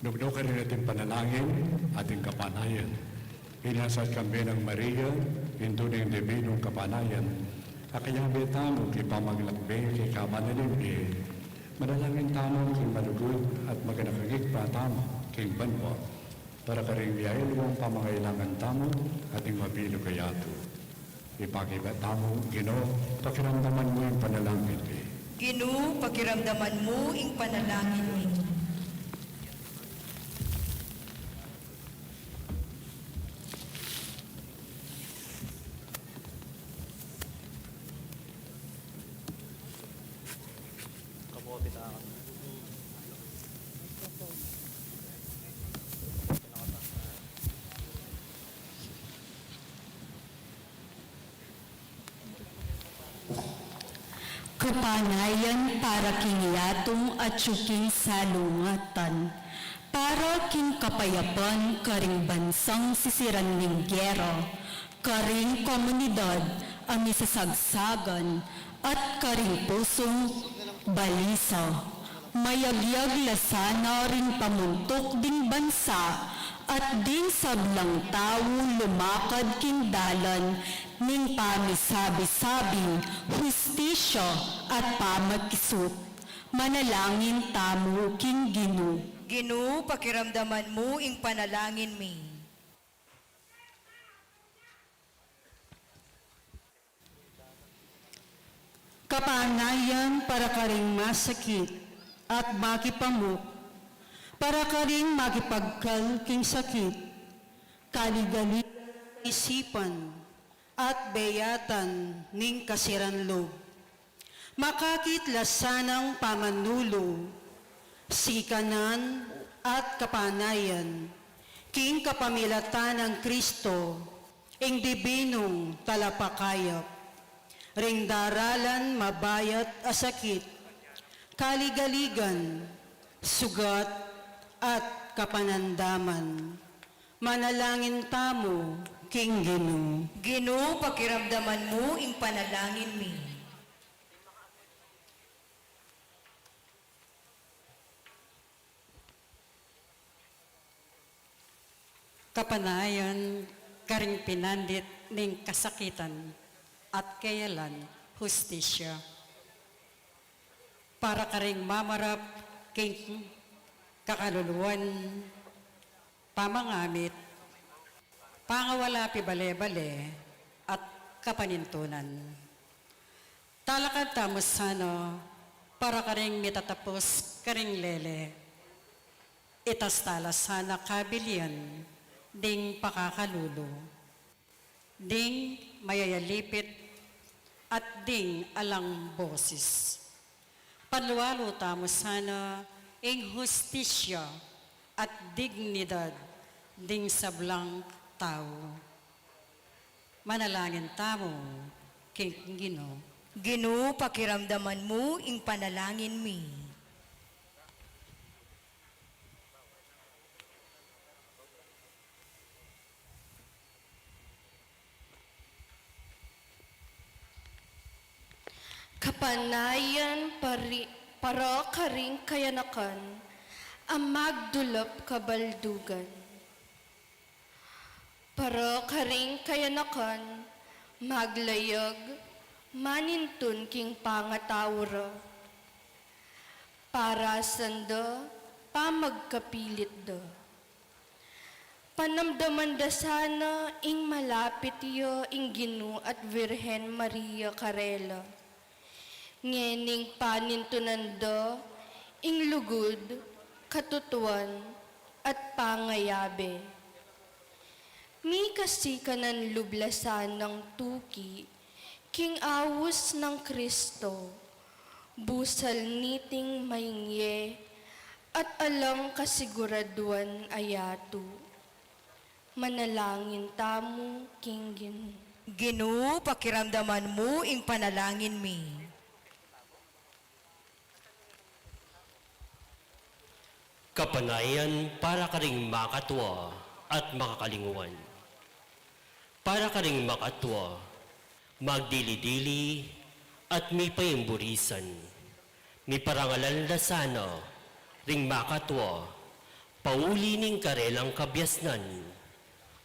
Nuknukan na nating panalangin ating kapanayan. Inasal kambe nang Maria, Indu ning Dibinung Kapanayan, a kayabe tamu king pamaglakbe king kabanalan ning bie. Manalangin tamu king malugud at maganakang Ibpa tamu king banua, para karing bie aluang pamangailangan tamu at ing mabilug a yatu. Ipakibat tamu, Ginu, pakiramdaman mu ing panalangin mi. Ginu, pakiramdaman mu ing panalangin mi. Kapanayan para king yatung atyu king salungatan, para king kapayapan karing bansang sisiran ning gera, karing komunidad a misasagsagan, at karing pusung balisa. Mayagyag la sana ring pamuntuk ding bansa at ding sablang tau lumakad king dalan ning pamisabi-sabi, hustisya, at pamakisut. Manalangin tamu king Ginu. Ginu, pakiramdaman mu ing panalangin mi. Kapanayan para karing masakit at makipamuk, para karing makipagkal king sakit, kaligalig isipan at beyatan ning kasiran lub. Makakit la sanang pamanulu, sikanan at kapanayan, king kapamilatan nang Kristo, ing dibinung talapakayap, ring daralan mabayat a sakit, kaligaligan, sugat, at kapanandaman. Manalangin tamu king Ginu. Ginu, pakiramdaman mu ing panalangin mi. Kapanayan karing pinandit ning kasakitan at keyalan hustisya. Para karing mamarap king kakaluluan, pamangamit, pangawala pibale-bale, at kapanintunan. Talakad tamu sana para karing mitatapus karing lele. Itas tala sana kabilian ding pakakalulu, ding mayayalipit at ding alang bosis. Palualu tamu sana ing hustisya at dignidad ding sablang tau. Manalangin tamu king Ginu. Ginu, pakiramdaman mu ing panalangin mi. Kapanayan pari-, para karing kayanakan a magdulap kabaldugan. Para karing kayanakan maglayag manintun king pangatau ra. Parasan da, pamagkapilit da. Panamdaman da sana ing malapit ya ing Ginu at Virgen Maria karela. Ngening panintunan da ing lugud, katutuan, at pangayabe. Mikasikanan lub la sanang tuki king aus nang Kristo, busal niting maingye at alang kasiguraduan a yatu. Manalangin tamu king Ginu. Ginu, pakiramdaman mu ing panalangin mi. Kapanayan para karing makatua at makakalinguan. Para karing makatua, magdili-dili at mipaimburisan. Miparangalan la sana ring makatua, pauli ning karelang kabiasnan,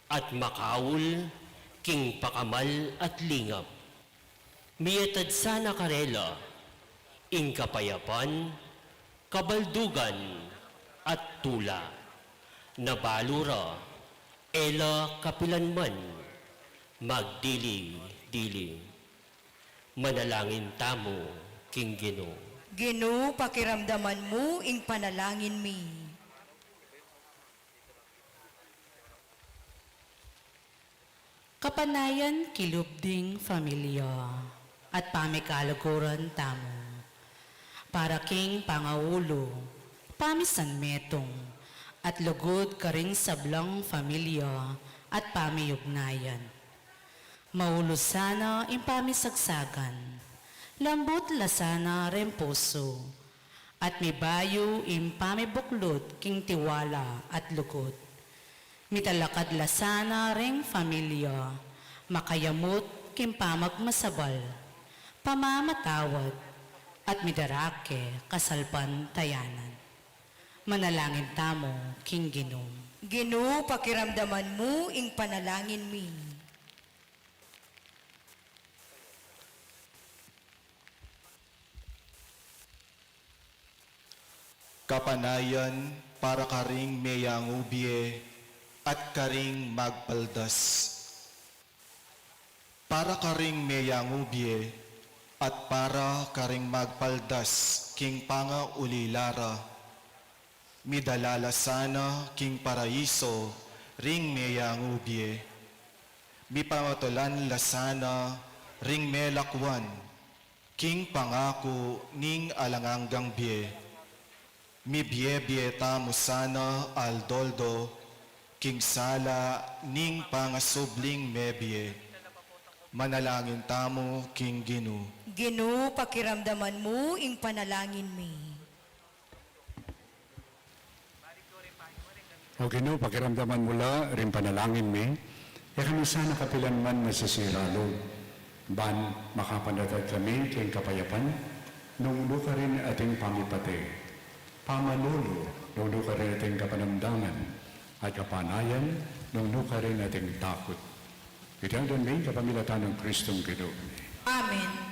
at makaul king pakamal at lingap. Miyatad sana karela ing kapayapan, kabaldugan, at tula. Na balu ra, e la kapilan man magdili-dili. Manalangin tamu king Ginu. Ginu, pakiramdaman mu ing panalangin mi. Kapanayan kilub ding familia at pamikaluguran tamu. Para king pangaulu, pamisanmetung, at lugud karing sablang familia at pamiyugnayan. Maulu sana ing pamisagsagan, Lambut la sana ring pusu, at mibayu ing pamibuklut king tiwala at lugud. Mitalakad la sana ring familia, makayamut king pamagmasabal, pamamatawad, at midarake kasalpantayanan. Manalangin tamu king Ginu. Ginu, pakiramdaman mu ing panalangin mi. Kapanayan para karing meyangu bie at karing magpaldas. Para karing meyangu bie at para karing magpaldas king pangaulila ra, midala la sana king paraiso ring meyangu bie. Mipamatulan la sana ring melakwan king pangaku ning alang anggang bie. Mibie-bie tamu sana aldo-aldo king sala ning pangasubling mebie. Manalangin tamu king Ginu. Ginu, pakiramdaman mu ing panalangin mi. O Ginu, pakiramdaman mu la ring panalangin mi, e kami sana kapilan man masisira lub, ban makapanatag kami king kapayapan nung nukarin ating pamipate, pamanulu nung nukarin ating kapanamdaman, at kapanayan nung nukarin ating takut. Iti aduan mi kapamilatan nang Kristong Ginu. Amen.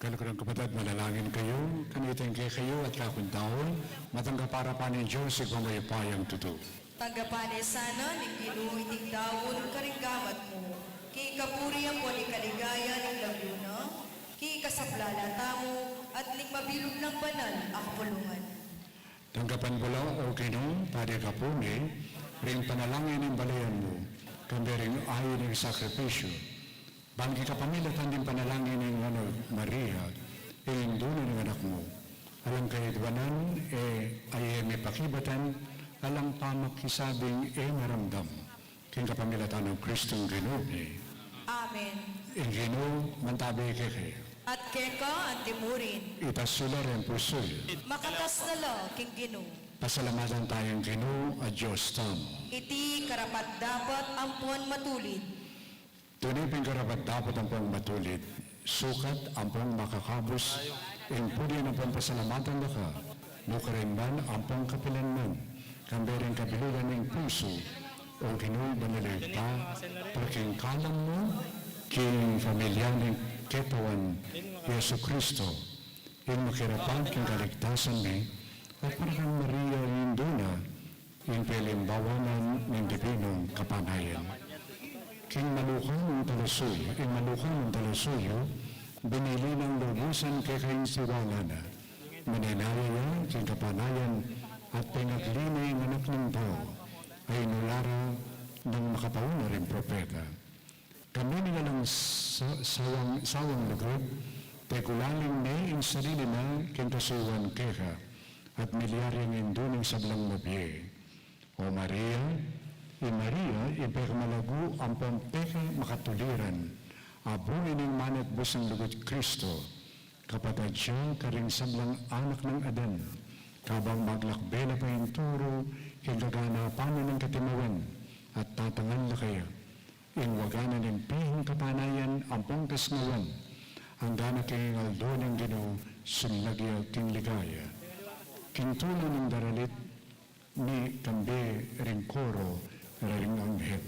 Kaluguran kung kapatad, manalangin kayu, kanita ing kekayu at kaku ing daun, matanggap arapan ning Dios Ibpang mayupayang tutu. Tanggapan na sana ning Ginu iting daun karing gamat mu, king kapurian ampon king kaligayan ning lagyu na, king kasaplalan tamu, at ning mabilug nang banal a kapulungan. Tanggapan mu la, O Ginu, Padi Apu mi, ring panalangin ning balayan mu, kambe ring ain ning sakripisyu, bang king kapamilatan ning panalangin ning Nuan a Maria, ing Indu na ning Anak mu, alang kayadwanan e, e mipakibatan, alang pamakisabing e maramdam, king kapamilatan nang Kristong Ginu mi. Amen. Ing Ginu mantabi kekayu. At keka antimurin. Itas yu la ring pusu yu. Makatas na la king Ginu. Pasalamatan taya ing Ginu a Dios tamu. Iti karapat-dapat ampon matulid. Tune pin karapat-dapat ampon matulid, sukat ampon makakabus, ing purian ampon pasalamatan da ka, nukarin man ampon kapilan man, kambe ring kabilugan ning pusu, O Ginu, banal a Ibpa, para king kalam mu, king pamilya ning Katawan Jesucristo, ing makirapat king kaligtasan mi, at para kang Maria, ing Indu na, ing pelimbawaan ning Dibinung Kapanayan. King maluka mung talasuyu, ing maluka mung talasuyu, binili nang lubusan keka ing tiwala na, manenaya ya king kapanayan at pengagli ne ing Anak ning Tau, a inula ra nang makapauna ring propeta. Kambe ning alang sa-, sawang, sawang lugud, pegulaling ne ing sarili na king kasuyuan keka, at milyari yang Indu ning sablang mabie. O Maria, i Maria, ing pekamalagu ampon pekamakatuliran, a bunga ning man at bus nang lugud Kristo, kapatad ya karing sablang anak nang Adan, kabang maglakbe la pa ing turu king kaganapan na ning katimuan, at tatangan la kaya ing waga na ning pihing kapanayan ampon kasnawan, angga na king aldo ning Ginu, sunlag ya king ligaya. King tula ning daralit mi kambe ring koro ring anghel.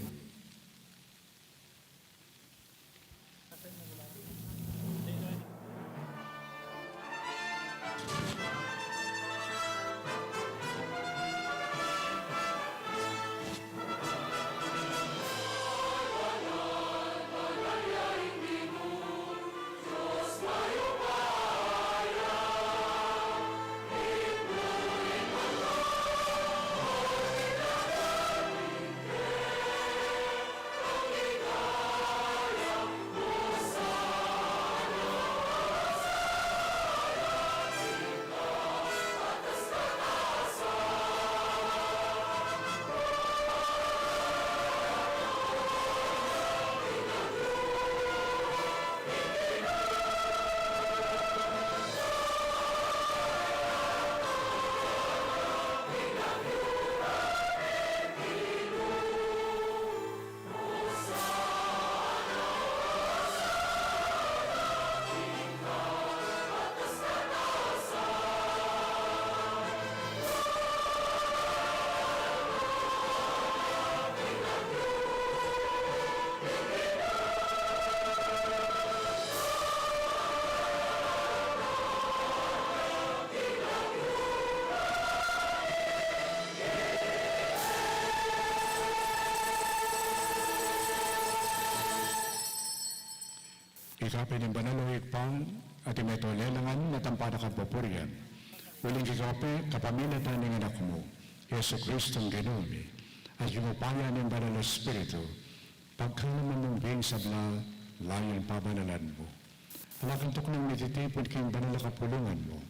Ika pin ing banal, o Ibpa, at ing metung a lelangan, at ampa na kang pupurian. Uling ika pe, kapamilatan ning Anak mu, Jesucristong Ginu mi, at king upaya ning Banal a Espiritu, pagkaluban mung bie ing sabla, layun pabanalan mu. Ala kang tuknang mititipun king banal a kapulungan mu,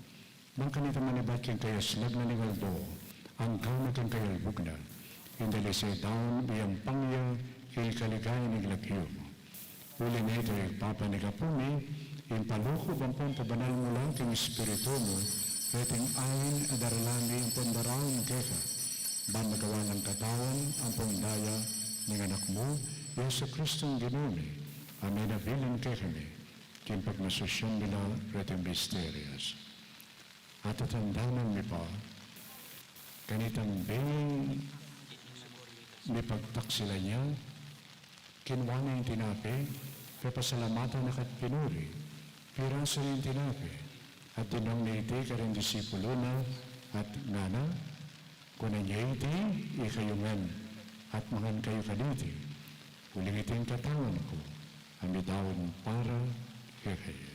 bang kanita manibat king kayaslag na ning aldo, anggang king kayalbug na, ing dalisedaun miyampang ya king kaligayan ning lagyu mu. Uli na nita, Ibpa, panigapu mi, ing paluku ampon pabanal mu la king Espiritu mu, reting ain a daralan mi ampon daraun keka, ban magawa nang katawan ampon daya ning Anak mu, Jesucristong Ginu mi, a minabilin kekami, king pagmasusyan mi la reting misterios. At tatandanan mi pa, kanitang bing mipagtaksilan ya, kinua ne ing tinape, pepasalamatan na ka't pinuri, Pirasu ning tinape, at dinwang na iti karing disipulu na, at ngana, kunan ye iti ikayu ngan, at mangan kayu kaniti, uling iti ing katawan ku, a midaun para kekayu.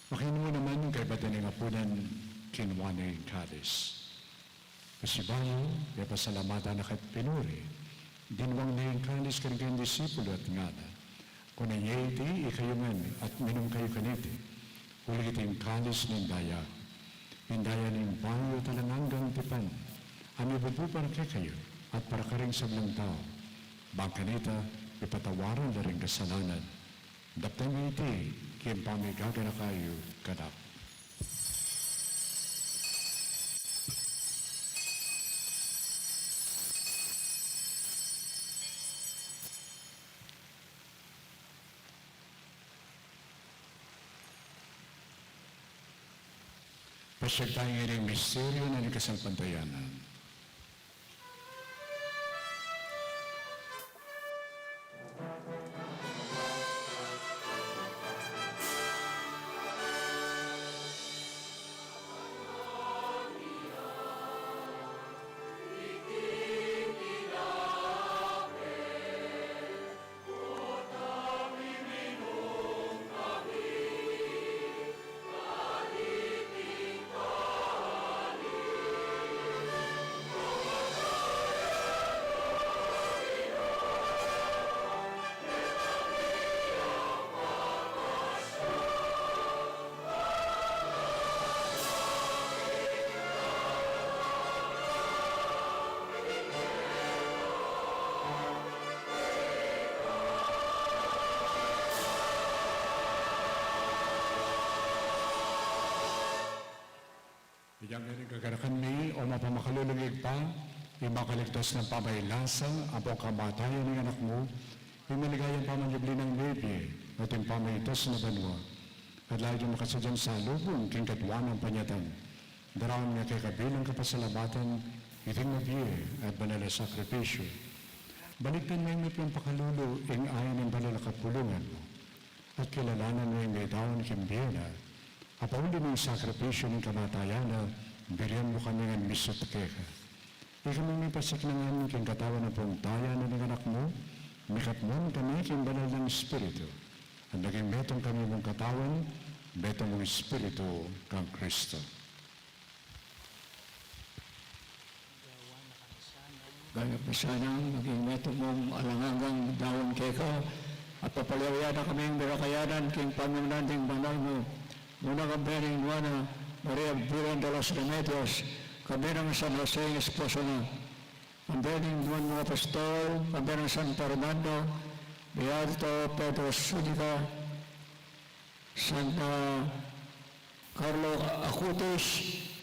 Makanyan mu naman kaybat da ning apunan, kinua ne ing kalis. Pasibayu, pepasalamatan na ka at pinuri, dinwang ne ing kalis karing kayang disipulu at ngana, kunan ye iti ikayu ngan at minum kayu kaniti, uling iti ing kalis ning daya, ing daya ning bayu at alang anggang tipan, a mibubu para kekayu at para karing sablang tau, bang kanita mipatawaran la ring kasalanan. Daptan yu iti king pamigaganaka yu kanak. Pasiag tamu king misteryu ning kasalpantayanan. Inyang ngening kaganakan mi, o mapamakalulung Ibpa, ing makaligtas nang pamaylasa ampong kamatayan ning Anak mu, ing maligayang pamanyubli nang mebie, at ing pamaitas na banua, at lalung makasadyang salubung king katawan nang panyatang. Daraun mi keka bilang kapasalamatan iting mabie at banal a sakripisyu. Balikdan mu ing miplang pakalulu ing ain ning banal a kapulungan mu. At kilalanan mu ing midaun king bie na, a pauli ning sakripisyu ning kamatayan na, burian mu kami ngan misut keka. Ikami mipasiknangan king katawan ampong daya na ning Anak mu, mikatmuan kami king banal nang Espiritu, at naging metung kami mung katawan, metung mung Espiritu kang Kristo. Gaya pa sanang maging metung mung alang anggang daun keka, at papaliwaya na kaming mirakayanan king pamimunan ding banal mu, nung kambe ning Nuan a Maria Virgen de los Remedios, kambe nang San Jose ing esposo na, kambe ning Nuan mung apostol, kambe nang San Fernando, Beato Pedro Zuniga, Santa Carlo Acutis,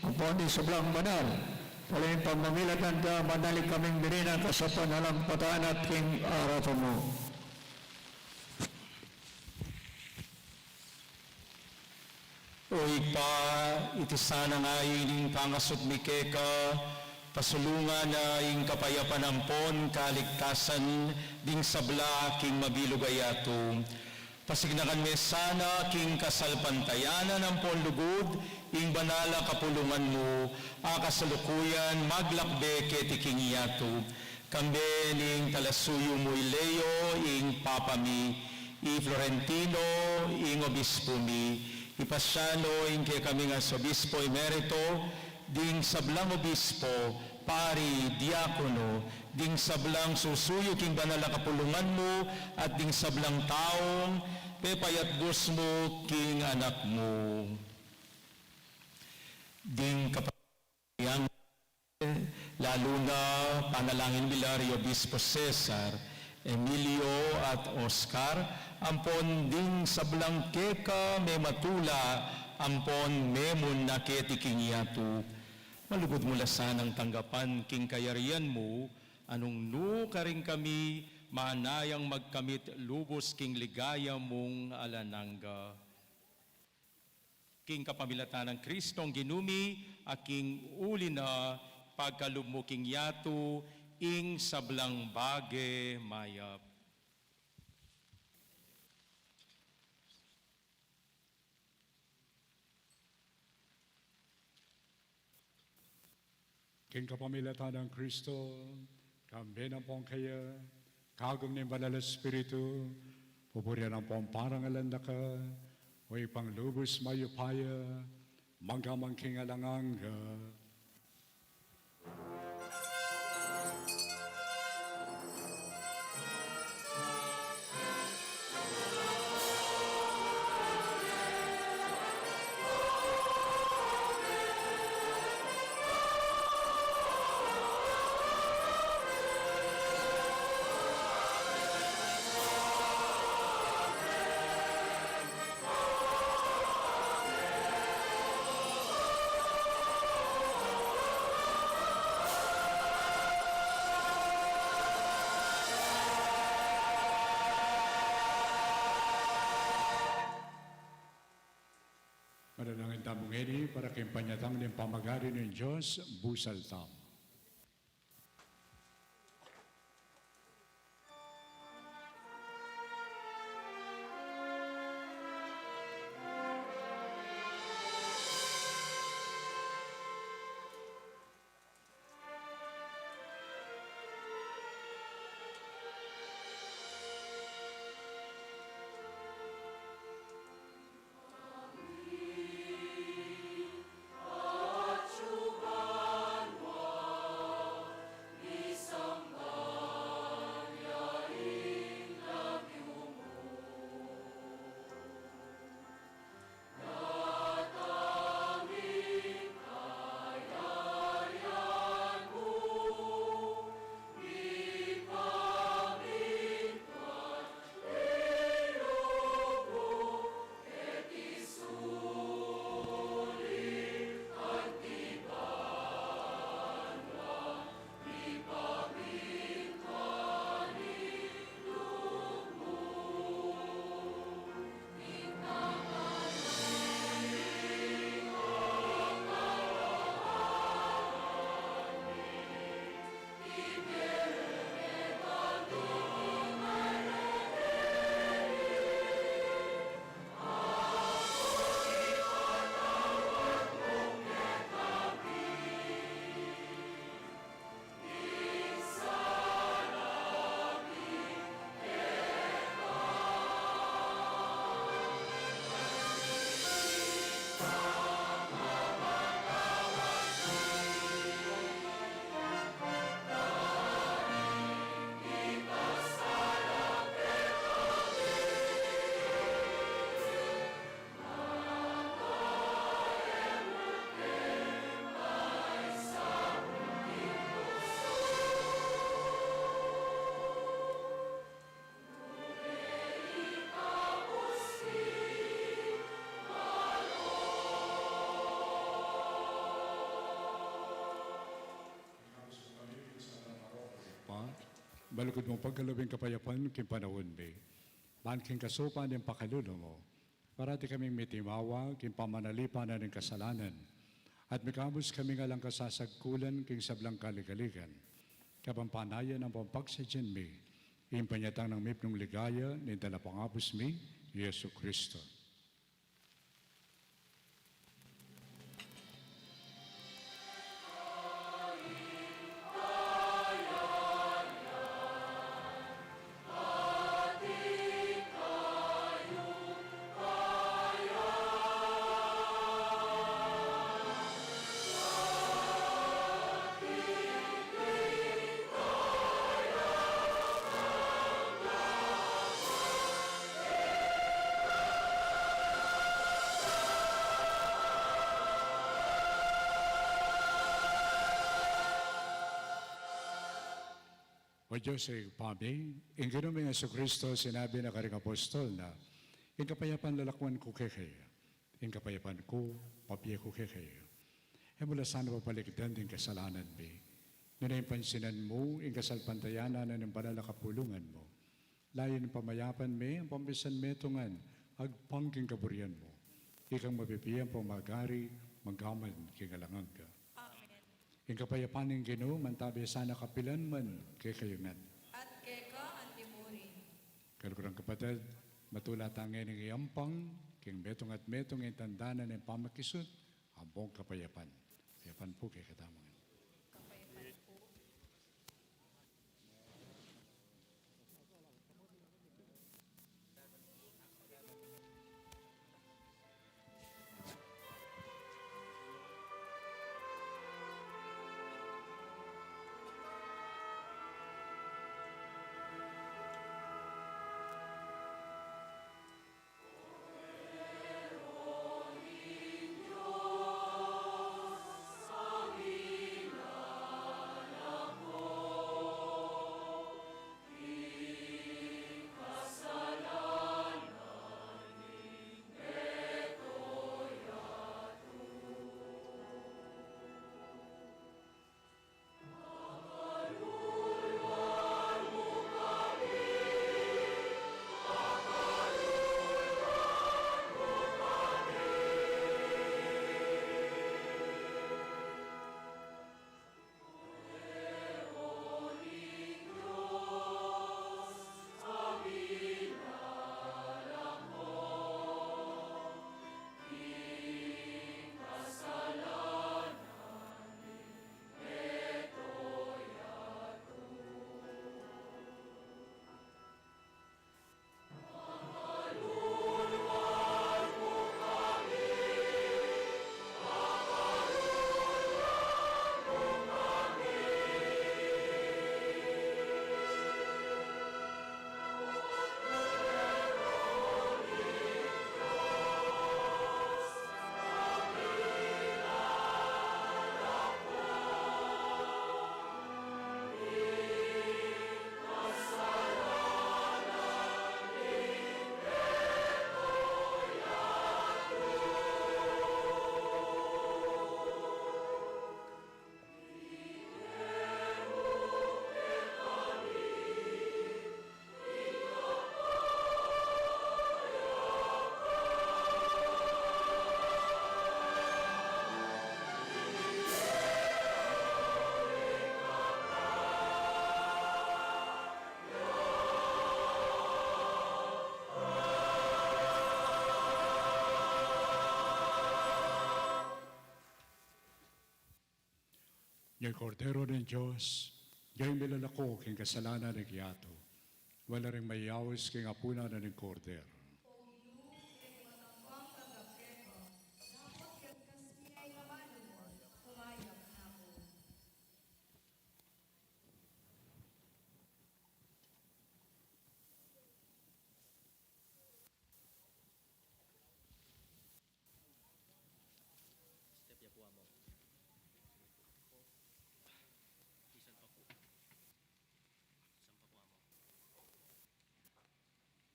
ampon ding sablang banal, paling pamamilatan da, manalig kaming mirinan kasapan alang patayan at king arapan mu. O Ibpa, iti sana ngeni ing pangasut mi keka, pasulungan na ing kapayapan ampon kaligtasan ding sabla king mabilug a yatu. Pasignakan me sana king kasalpantayanan ampon lugud ing banal a kapulungan mu, a kasalukuyan maglakbe keti king yatu. Kambe ning talasuyu mu i Leo ing Papa mi, i Florentino ing Obispo mi, i Pasiano ing kekaming Arsobispo Emerito, ding sablang obispo, pari, diakono, ding sablang susuyu king banal a kapulungan mu, at ding sablang taung pepayatbus mu king Anak mu. Ding kapa- Yang, lalu na panalangin mi la ri Obispo Cesar, Emilio at Oscar, ampon ding sablang keka mematula ampon memun na keti king yatu. Malugud mu la sanang tanggapan king kayarian mu, a nung nu karing kami, manayang magkamit lubus king ligaya mung alang angga. King kapamilatan nang Kristong Ginu mi, a king uli na pagkalub mu king yatu ing sablang bage mayap. King kapamilatan nang Kristo, kambe na pu kaya, kagum ning Banal a Espiritu, pupurian na pu, parangalan na ka, o Ibpang lubus mayupaya, mangga man king alang angga. Manalangin tamu ngeni para king panyatang ning pamagari ning Dios, busal tamu. Pa, malugud mung pagkalub ing kapayapan king panaun mi. Ban king kasupan ning pakalulu mu, parati kaming mitimawa king pamanalipan na ning kasalanan, at mikabus kaming alang kasasagkulan king sablang kaligaligan, kapampanayan ampong pagsadyan mi ing panyatang nang mipnung ligaya ning Talapangabus mi, Jesucristo. O Dios, Ibpa mi, ing Ginu ming Jesucristo, sinabi na karing apostol na, ing kapayapan lalakwan ku kekayu, ing kapayapan ku, pabie ku kekayu. E mu la sana papalikdan ding kasalanan mi, nune ing pansinan mu ing kasalpantayanan na ning banal a kapulungan mu. Layun ing pamayapan me ampong misan metung agpang king kaburian mu. Ikang mabibie ampong magari, mangga man king alang angga. Amen. Ing kapayapan ning Ginu, mantabe sana kapilan man kekayu ngan. At keka antimurin. Kaluguran kapatad, matula ta ngeni ning iyampang king metung at metung ing tanda na ning pamakisut, ampong kapayapan. Kapayapan pu kekatamu ngan. Kapayapan pu. Ing Kordero ning Dios, ing milalako king kasalanan ning yatu. Ula ring mayaus king apunan ning Kordero. O Ginu, e ku matampang tanggap keka, dapot kagkas pin ing amanu mu, kumayap na ku. Step ya po, amo. Isan pa po. Isan pa po, amo.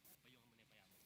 Payungan mu na ya, payamo.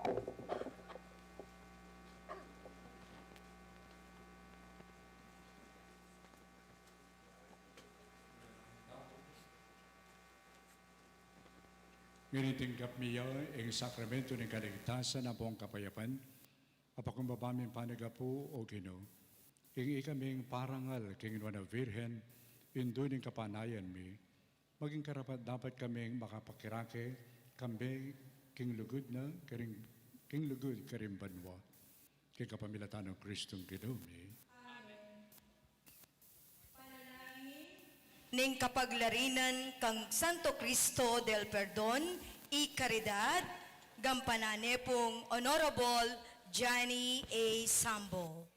Ngeni tinggap mi ya ing sakramento ning kaligtasan ampong kapayapan, apakumbaba ming panagapu, O Ginu. Ing ikaming parangal king Nuan a Virgen, indu ning kapanayan mi, maging karapat-dapat kaming makapakirake kambe king lugud na, karing, king lugud karing banua. King kapamilatan nang Kristong Ginu mi. Amen. Panalangin ning kapaglarinan kang Santo Cristo del Perdon y Caridad, gampanan ne pung Honorable Johnny A. Sambo.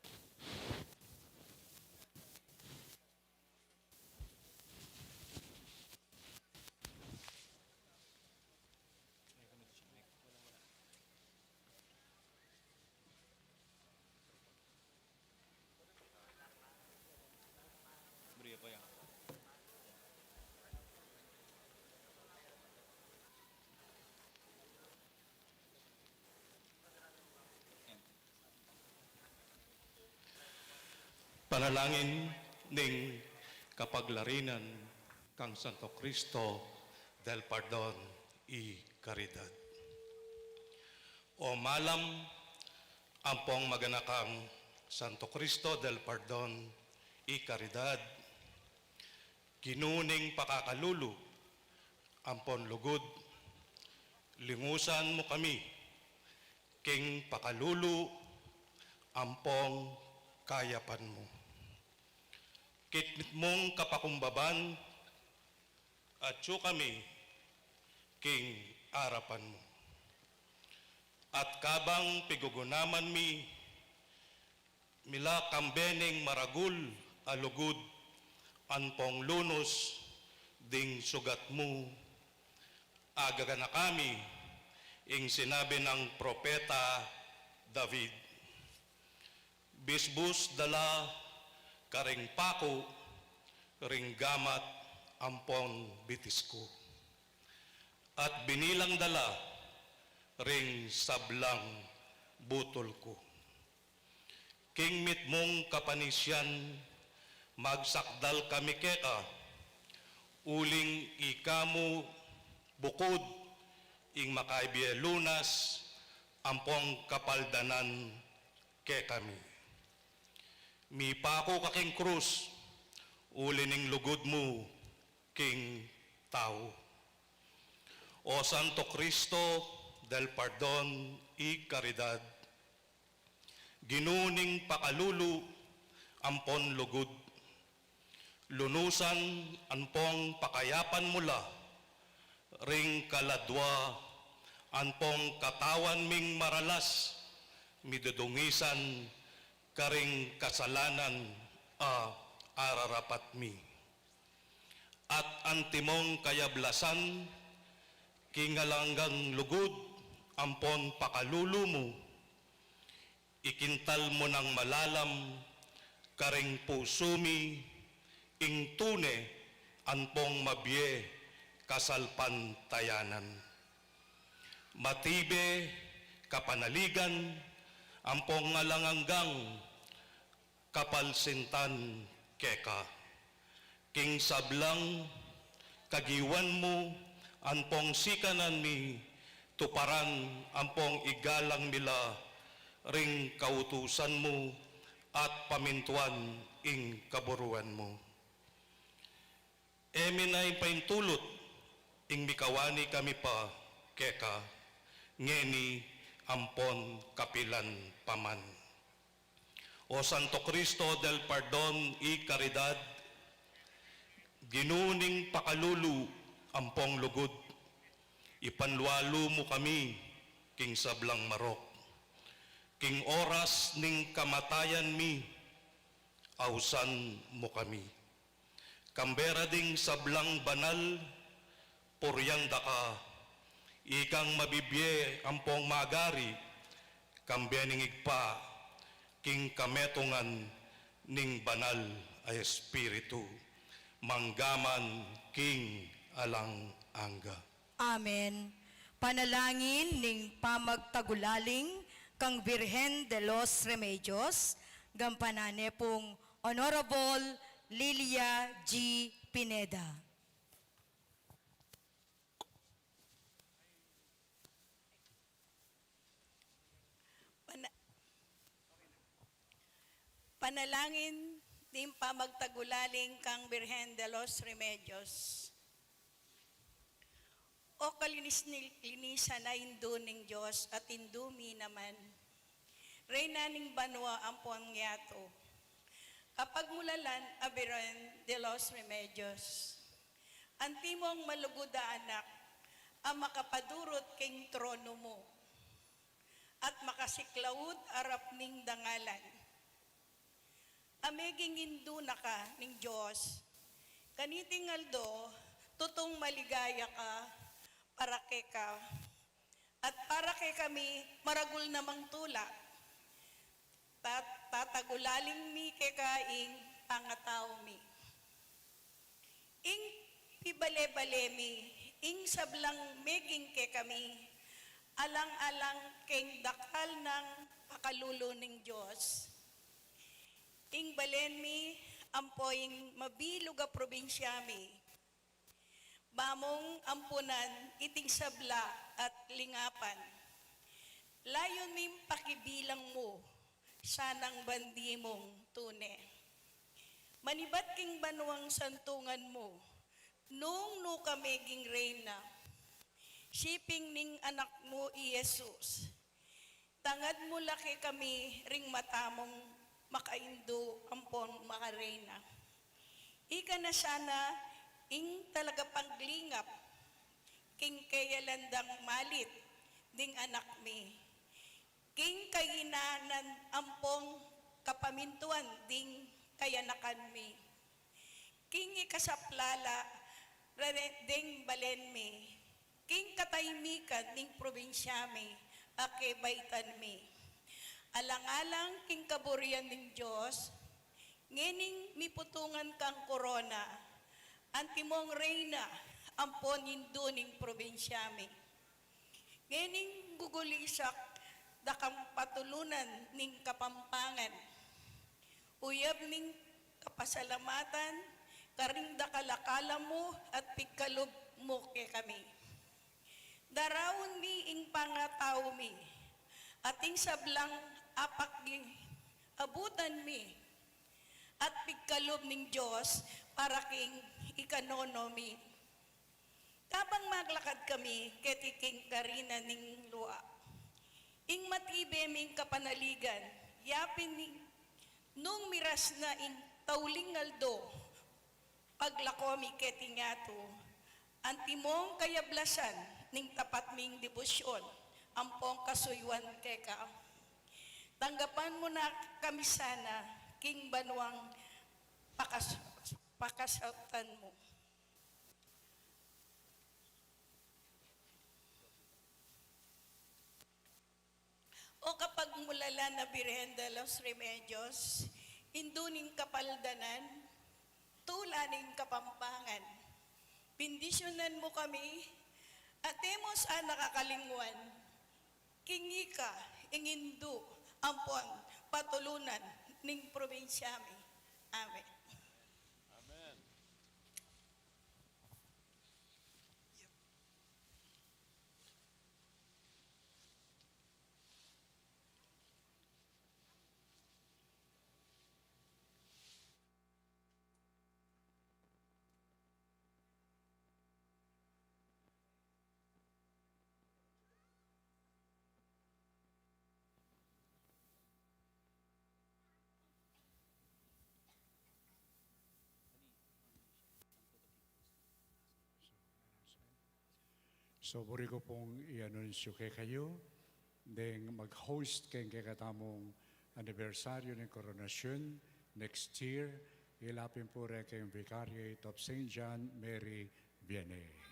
Beri apa ya? Panalangin ning kapaglarinan kang Santo Cristo del Perdon y Caridad. O malam ampong maganakang Santo Cristo del Perdon y Caridad, Ginu ning pakakalulu ampon lugud, lingusan mu kami king pakalulu ampong kayapan mu. King mitmung kapakumbaban, atyu kami king arapan mu. At kabang pigugunaman mi mila kambe ning maragul a lugud ampong lunus ding sugat mu, agaganaka mi ing sinabi nang propeta David, bisbus da la karing paku ring gamat ampong bitis ku, at binilang da la ring sablang butul ku. King mitmung kapanisian, magsakdal kami keka, uling ika mu bukud ing makabie lunas ampong kapaldanan kekami. Mipaku ka king krus, uli ning lugud mu king tau. O Santo Cristo del Perdon y Caridad, Ginu ning pakalulu ampon lugud, lunusan ampong pakayapan mu la ring kaladua ampong katawan ming maralas, midudungisan karing kasalanan a ararapat mi. At antimong kayablasan, king alang anggang lugud ampon pakalulu mu, ikintal mu nang malalam karing pusu mi ing tune ampong mabie kasalpantayanan, matibe kapanaligan ampong alang anggang kapalsintan keka. King sablang kagiwan mu ampong sikanan mi tuparan ampong igalang mi la ring kautusan mu at pamintuan ing kaburuan mu. E mi na ipaintulut ing mikawani kami pa keka, ngeni ampon kapilan pa man. O Santo Cristo del Perdon y Caridad, Ginu ning pakalulu ampong lugud, ipanlualu mu kami king sablang marok. King oras ning kamatayan mi, ausan mu kami. Kambe ra ding sablang banal, purian da ka, ikang mabibie ampong magari, kambe ning Ibpa, king kametungan ning Banal a Espiritu, mangga man king alang angga. Amen. Panalangin ning pamagtagulaling kang Birhen de los Remedios, gampanan ne pung Honorable Lilia G. Pineda. Pana-, panalangin ning pamagtagulaling kang Birhen de los Remedios. O kalinis ni, linisan a Indu ning Dios at Indu mi naman, Reyna ning banua ampon yatu. Kapagmulalan a Birhen de los Remedios, antimong malugud a anak a makapadurut king trono mu at makasiklaud arap ning dangalan a meging Indu na ka ning Dios. Kaniting aldo, tutung maligaya ka para keka at para kekami maragul namang tula. Tat-, tatagulaling mi keka ing pangatau mi. Ing pibale-bale mi, ing sablang meging kekami, alang-alang keng dakal nang pakalulu ning Dios. Ing balen mi, ampo ing mabilug a probinsya mi, ba mung ampunan iting sabla at lingapan. Layun ming pakibilang mu sanang bandi mung tune. Manibat king banuang santungan mu, nung nu ka meging reyna, siping ning anak mu i Jesus. Tangad mu la kekami ring mata mung makaindu ampon makareyna. Ika na sana ing talagapaglingap king keyalandang malit ding anak mi, king kainanan ampong kapamintuan ding kayanakan mi, king ikasaplala rane ding balen mi, king kataymikan ning probinsya mi a kebaitan mi. Alang-alang king kaburian ning Dios, ngening miputungan kang korona, antimong reyna ampon indu ning probinsya mi. Ngening gugulisak da kang patulunan ning Kapampangan, uyab ning kapasalamatan karing dakal a kalamu at pigkalub mu kekami. Daraun mi ing pangatau mi at ing sablang apakgi-abutan mi at pigkalub ning Dios para king ikanono mi. Kabang maglakad kami keti king karina ning lua, ing matibe ming kapanaligan, yapin ning nung miras na ing tauling aldo, paglako mi keti ngatu, antimong kayablasan ning tapat ming debosyon ampong kasuyuan keka. Tanggapan mu na kami sana king banuang pakas-, pakasautan mu. O kapagmulalan a Birhen de los Remedios, indu ning kapaldanan, tula ning Kapampangan, bendisyunan mu kami at e mu sana kakalingwan king ika ing indu ampon patulunan ning probinsya mi. Amen. Amen. So, buri ku pung i-anunsyo kekayu, deng mag-host keng kekatamung anibersaryu ning koronasyon next year, ila pin pu re keng Vicariate of Saint John Mary Vianney.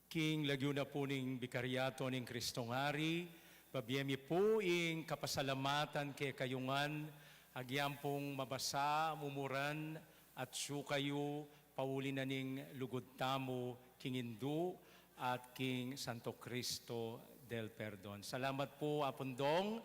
King lagyu na pu ning Bikaryato ning Kristong Ari, babie mi pu ing kapasalamatan kekayu ngan, agyang pung mabasa, mumuran, atsu kayu, pauli na ning lugud tamu, king Indu, at king Santo Cristo del Perdon. Salamat pu, Apung Dong,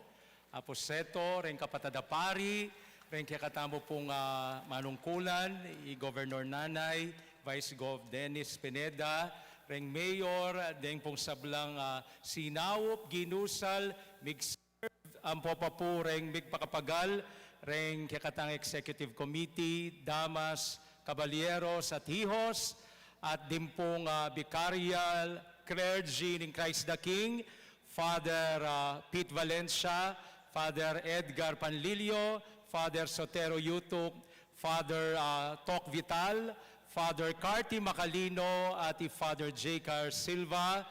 Apu Seto, reng kapatad a pari, reng kekatamu pung, ah, manungkulan, i Governor Nanay, Vice Gov Dennis Pineda, reng Mayor, deng pung sablang, ah, sinaup, ginusal, mig-serve, ampo pa pu reng migpakapagal, reng kekatang Executive Committee, damas, kabalyeros, at hihos, at ding pung, ah, Vicarial Clergy ning Christ the King, Father, ah, Pete Valencia, Father Edgar Panlilio, Father Sotero Yutuk, Father, ah, Tok Vital, Father Carty Macalino, at i Father J Car Silva.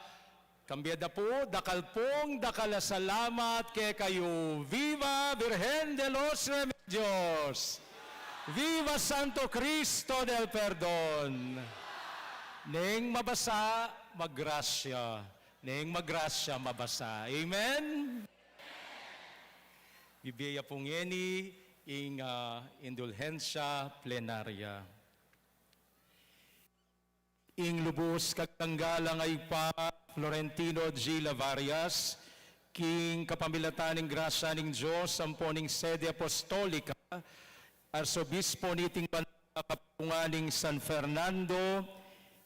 Kambe da pu, dakal pung dakal a salamat kekayu. Viva Virgen de los Remedios! Viva Santo Cristo del Perdon! Neng mabasa, magrasya. Neng magrasya, mabasa. Amen? Bibie ya pu ngeni ing, ah, indulhensya plenarya. Ing lubus kaganggalang Ibpa Florentino G. Lavarias, king kapamilatan ning grasya ning Dios, ampo ning Sede Apostolika, Arsobispo niting banal a kapulungan ning San Fernando,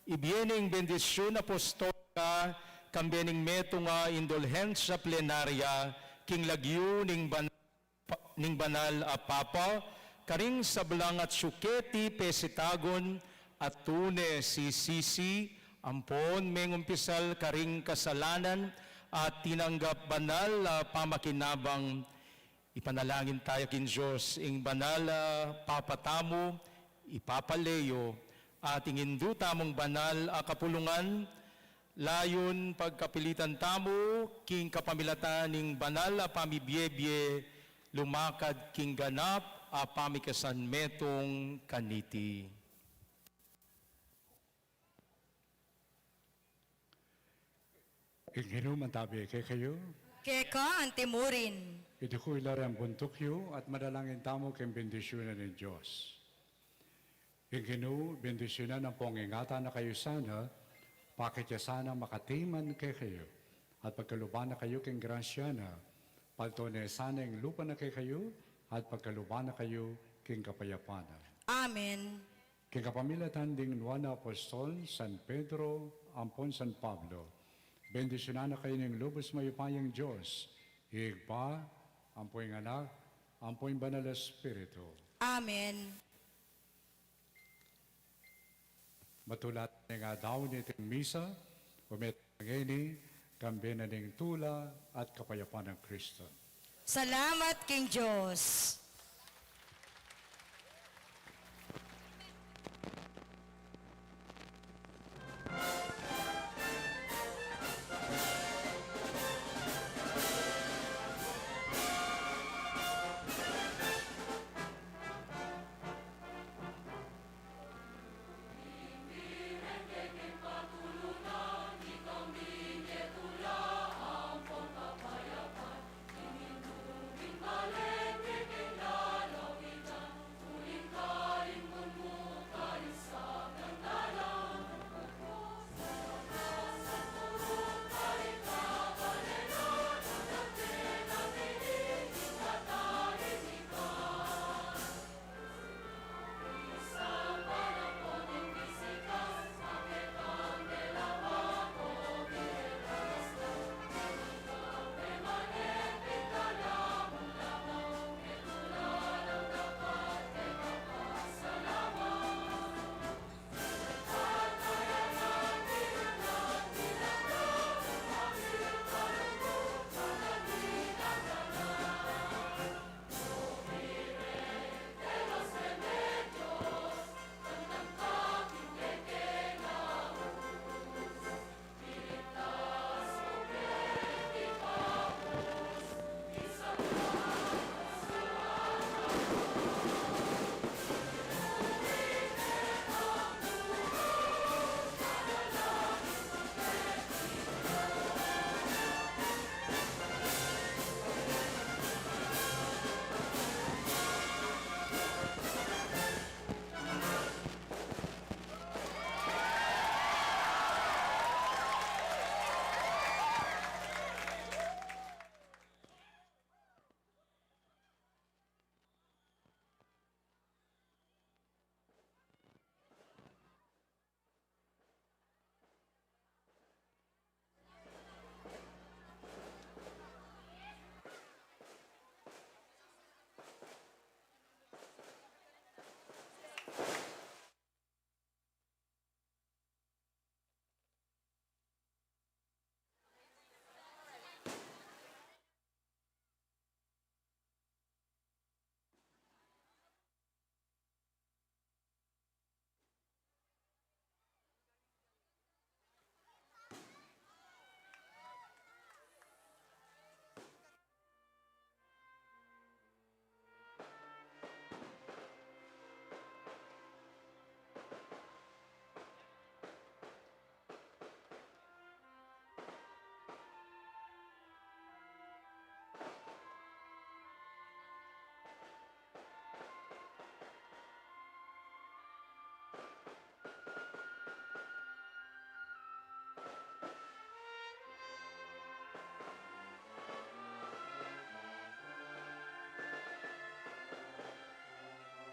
ibie ne ing bendisyun apostolika, kambe ning metung a indulhensya plenarya, king lagyu ning banal pa-, ning banal a Papa, karing sablang atsu keti pesitagun, a tune sisisi, ampon mengumpisal karing kasalanan, at tinanggap banal a pamakinabang. Ipanalangin taya king Dios, ing banal a Papa tamu, i Papa Leo, at ing indu tamung banal a kapulungan, layun pagkapilitan tamu, king kapamilatan ning banal a pamibiebie, lumakad king ganap a pamikasan metung kaniti. Ing Ginu mantabe kekayu. Keka anti murin. Idukul yu la reng buntuk yu at manalangin tamu king bendisyunan ning Dios. Ing Ginu, bendisyunan ampong ingatan na kayu sana, pakit ya sana makatiman kekayu, at pagkaluban na kayu king grasya na, palto ne sana ing lupa na kekayu, at pagkaluban na kayu king kapayapan na. Amen. King kapamilatan ding nuan a apostol, San Pedro, ampon San Pablo, bendisyunan na kayu ning lubus mayupayang Dios, Ibpa, ampo ing Anak, ampo ing Banal a Espiritu. Amen. Matula tane ing daun niting misa, ume tane ngeni, kambe na ning tula at kapayapan nang Kristo. Salamat king Dios.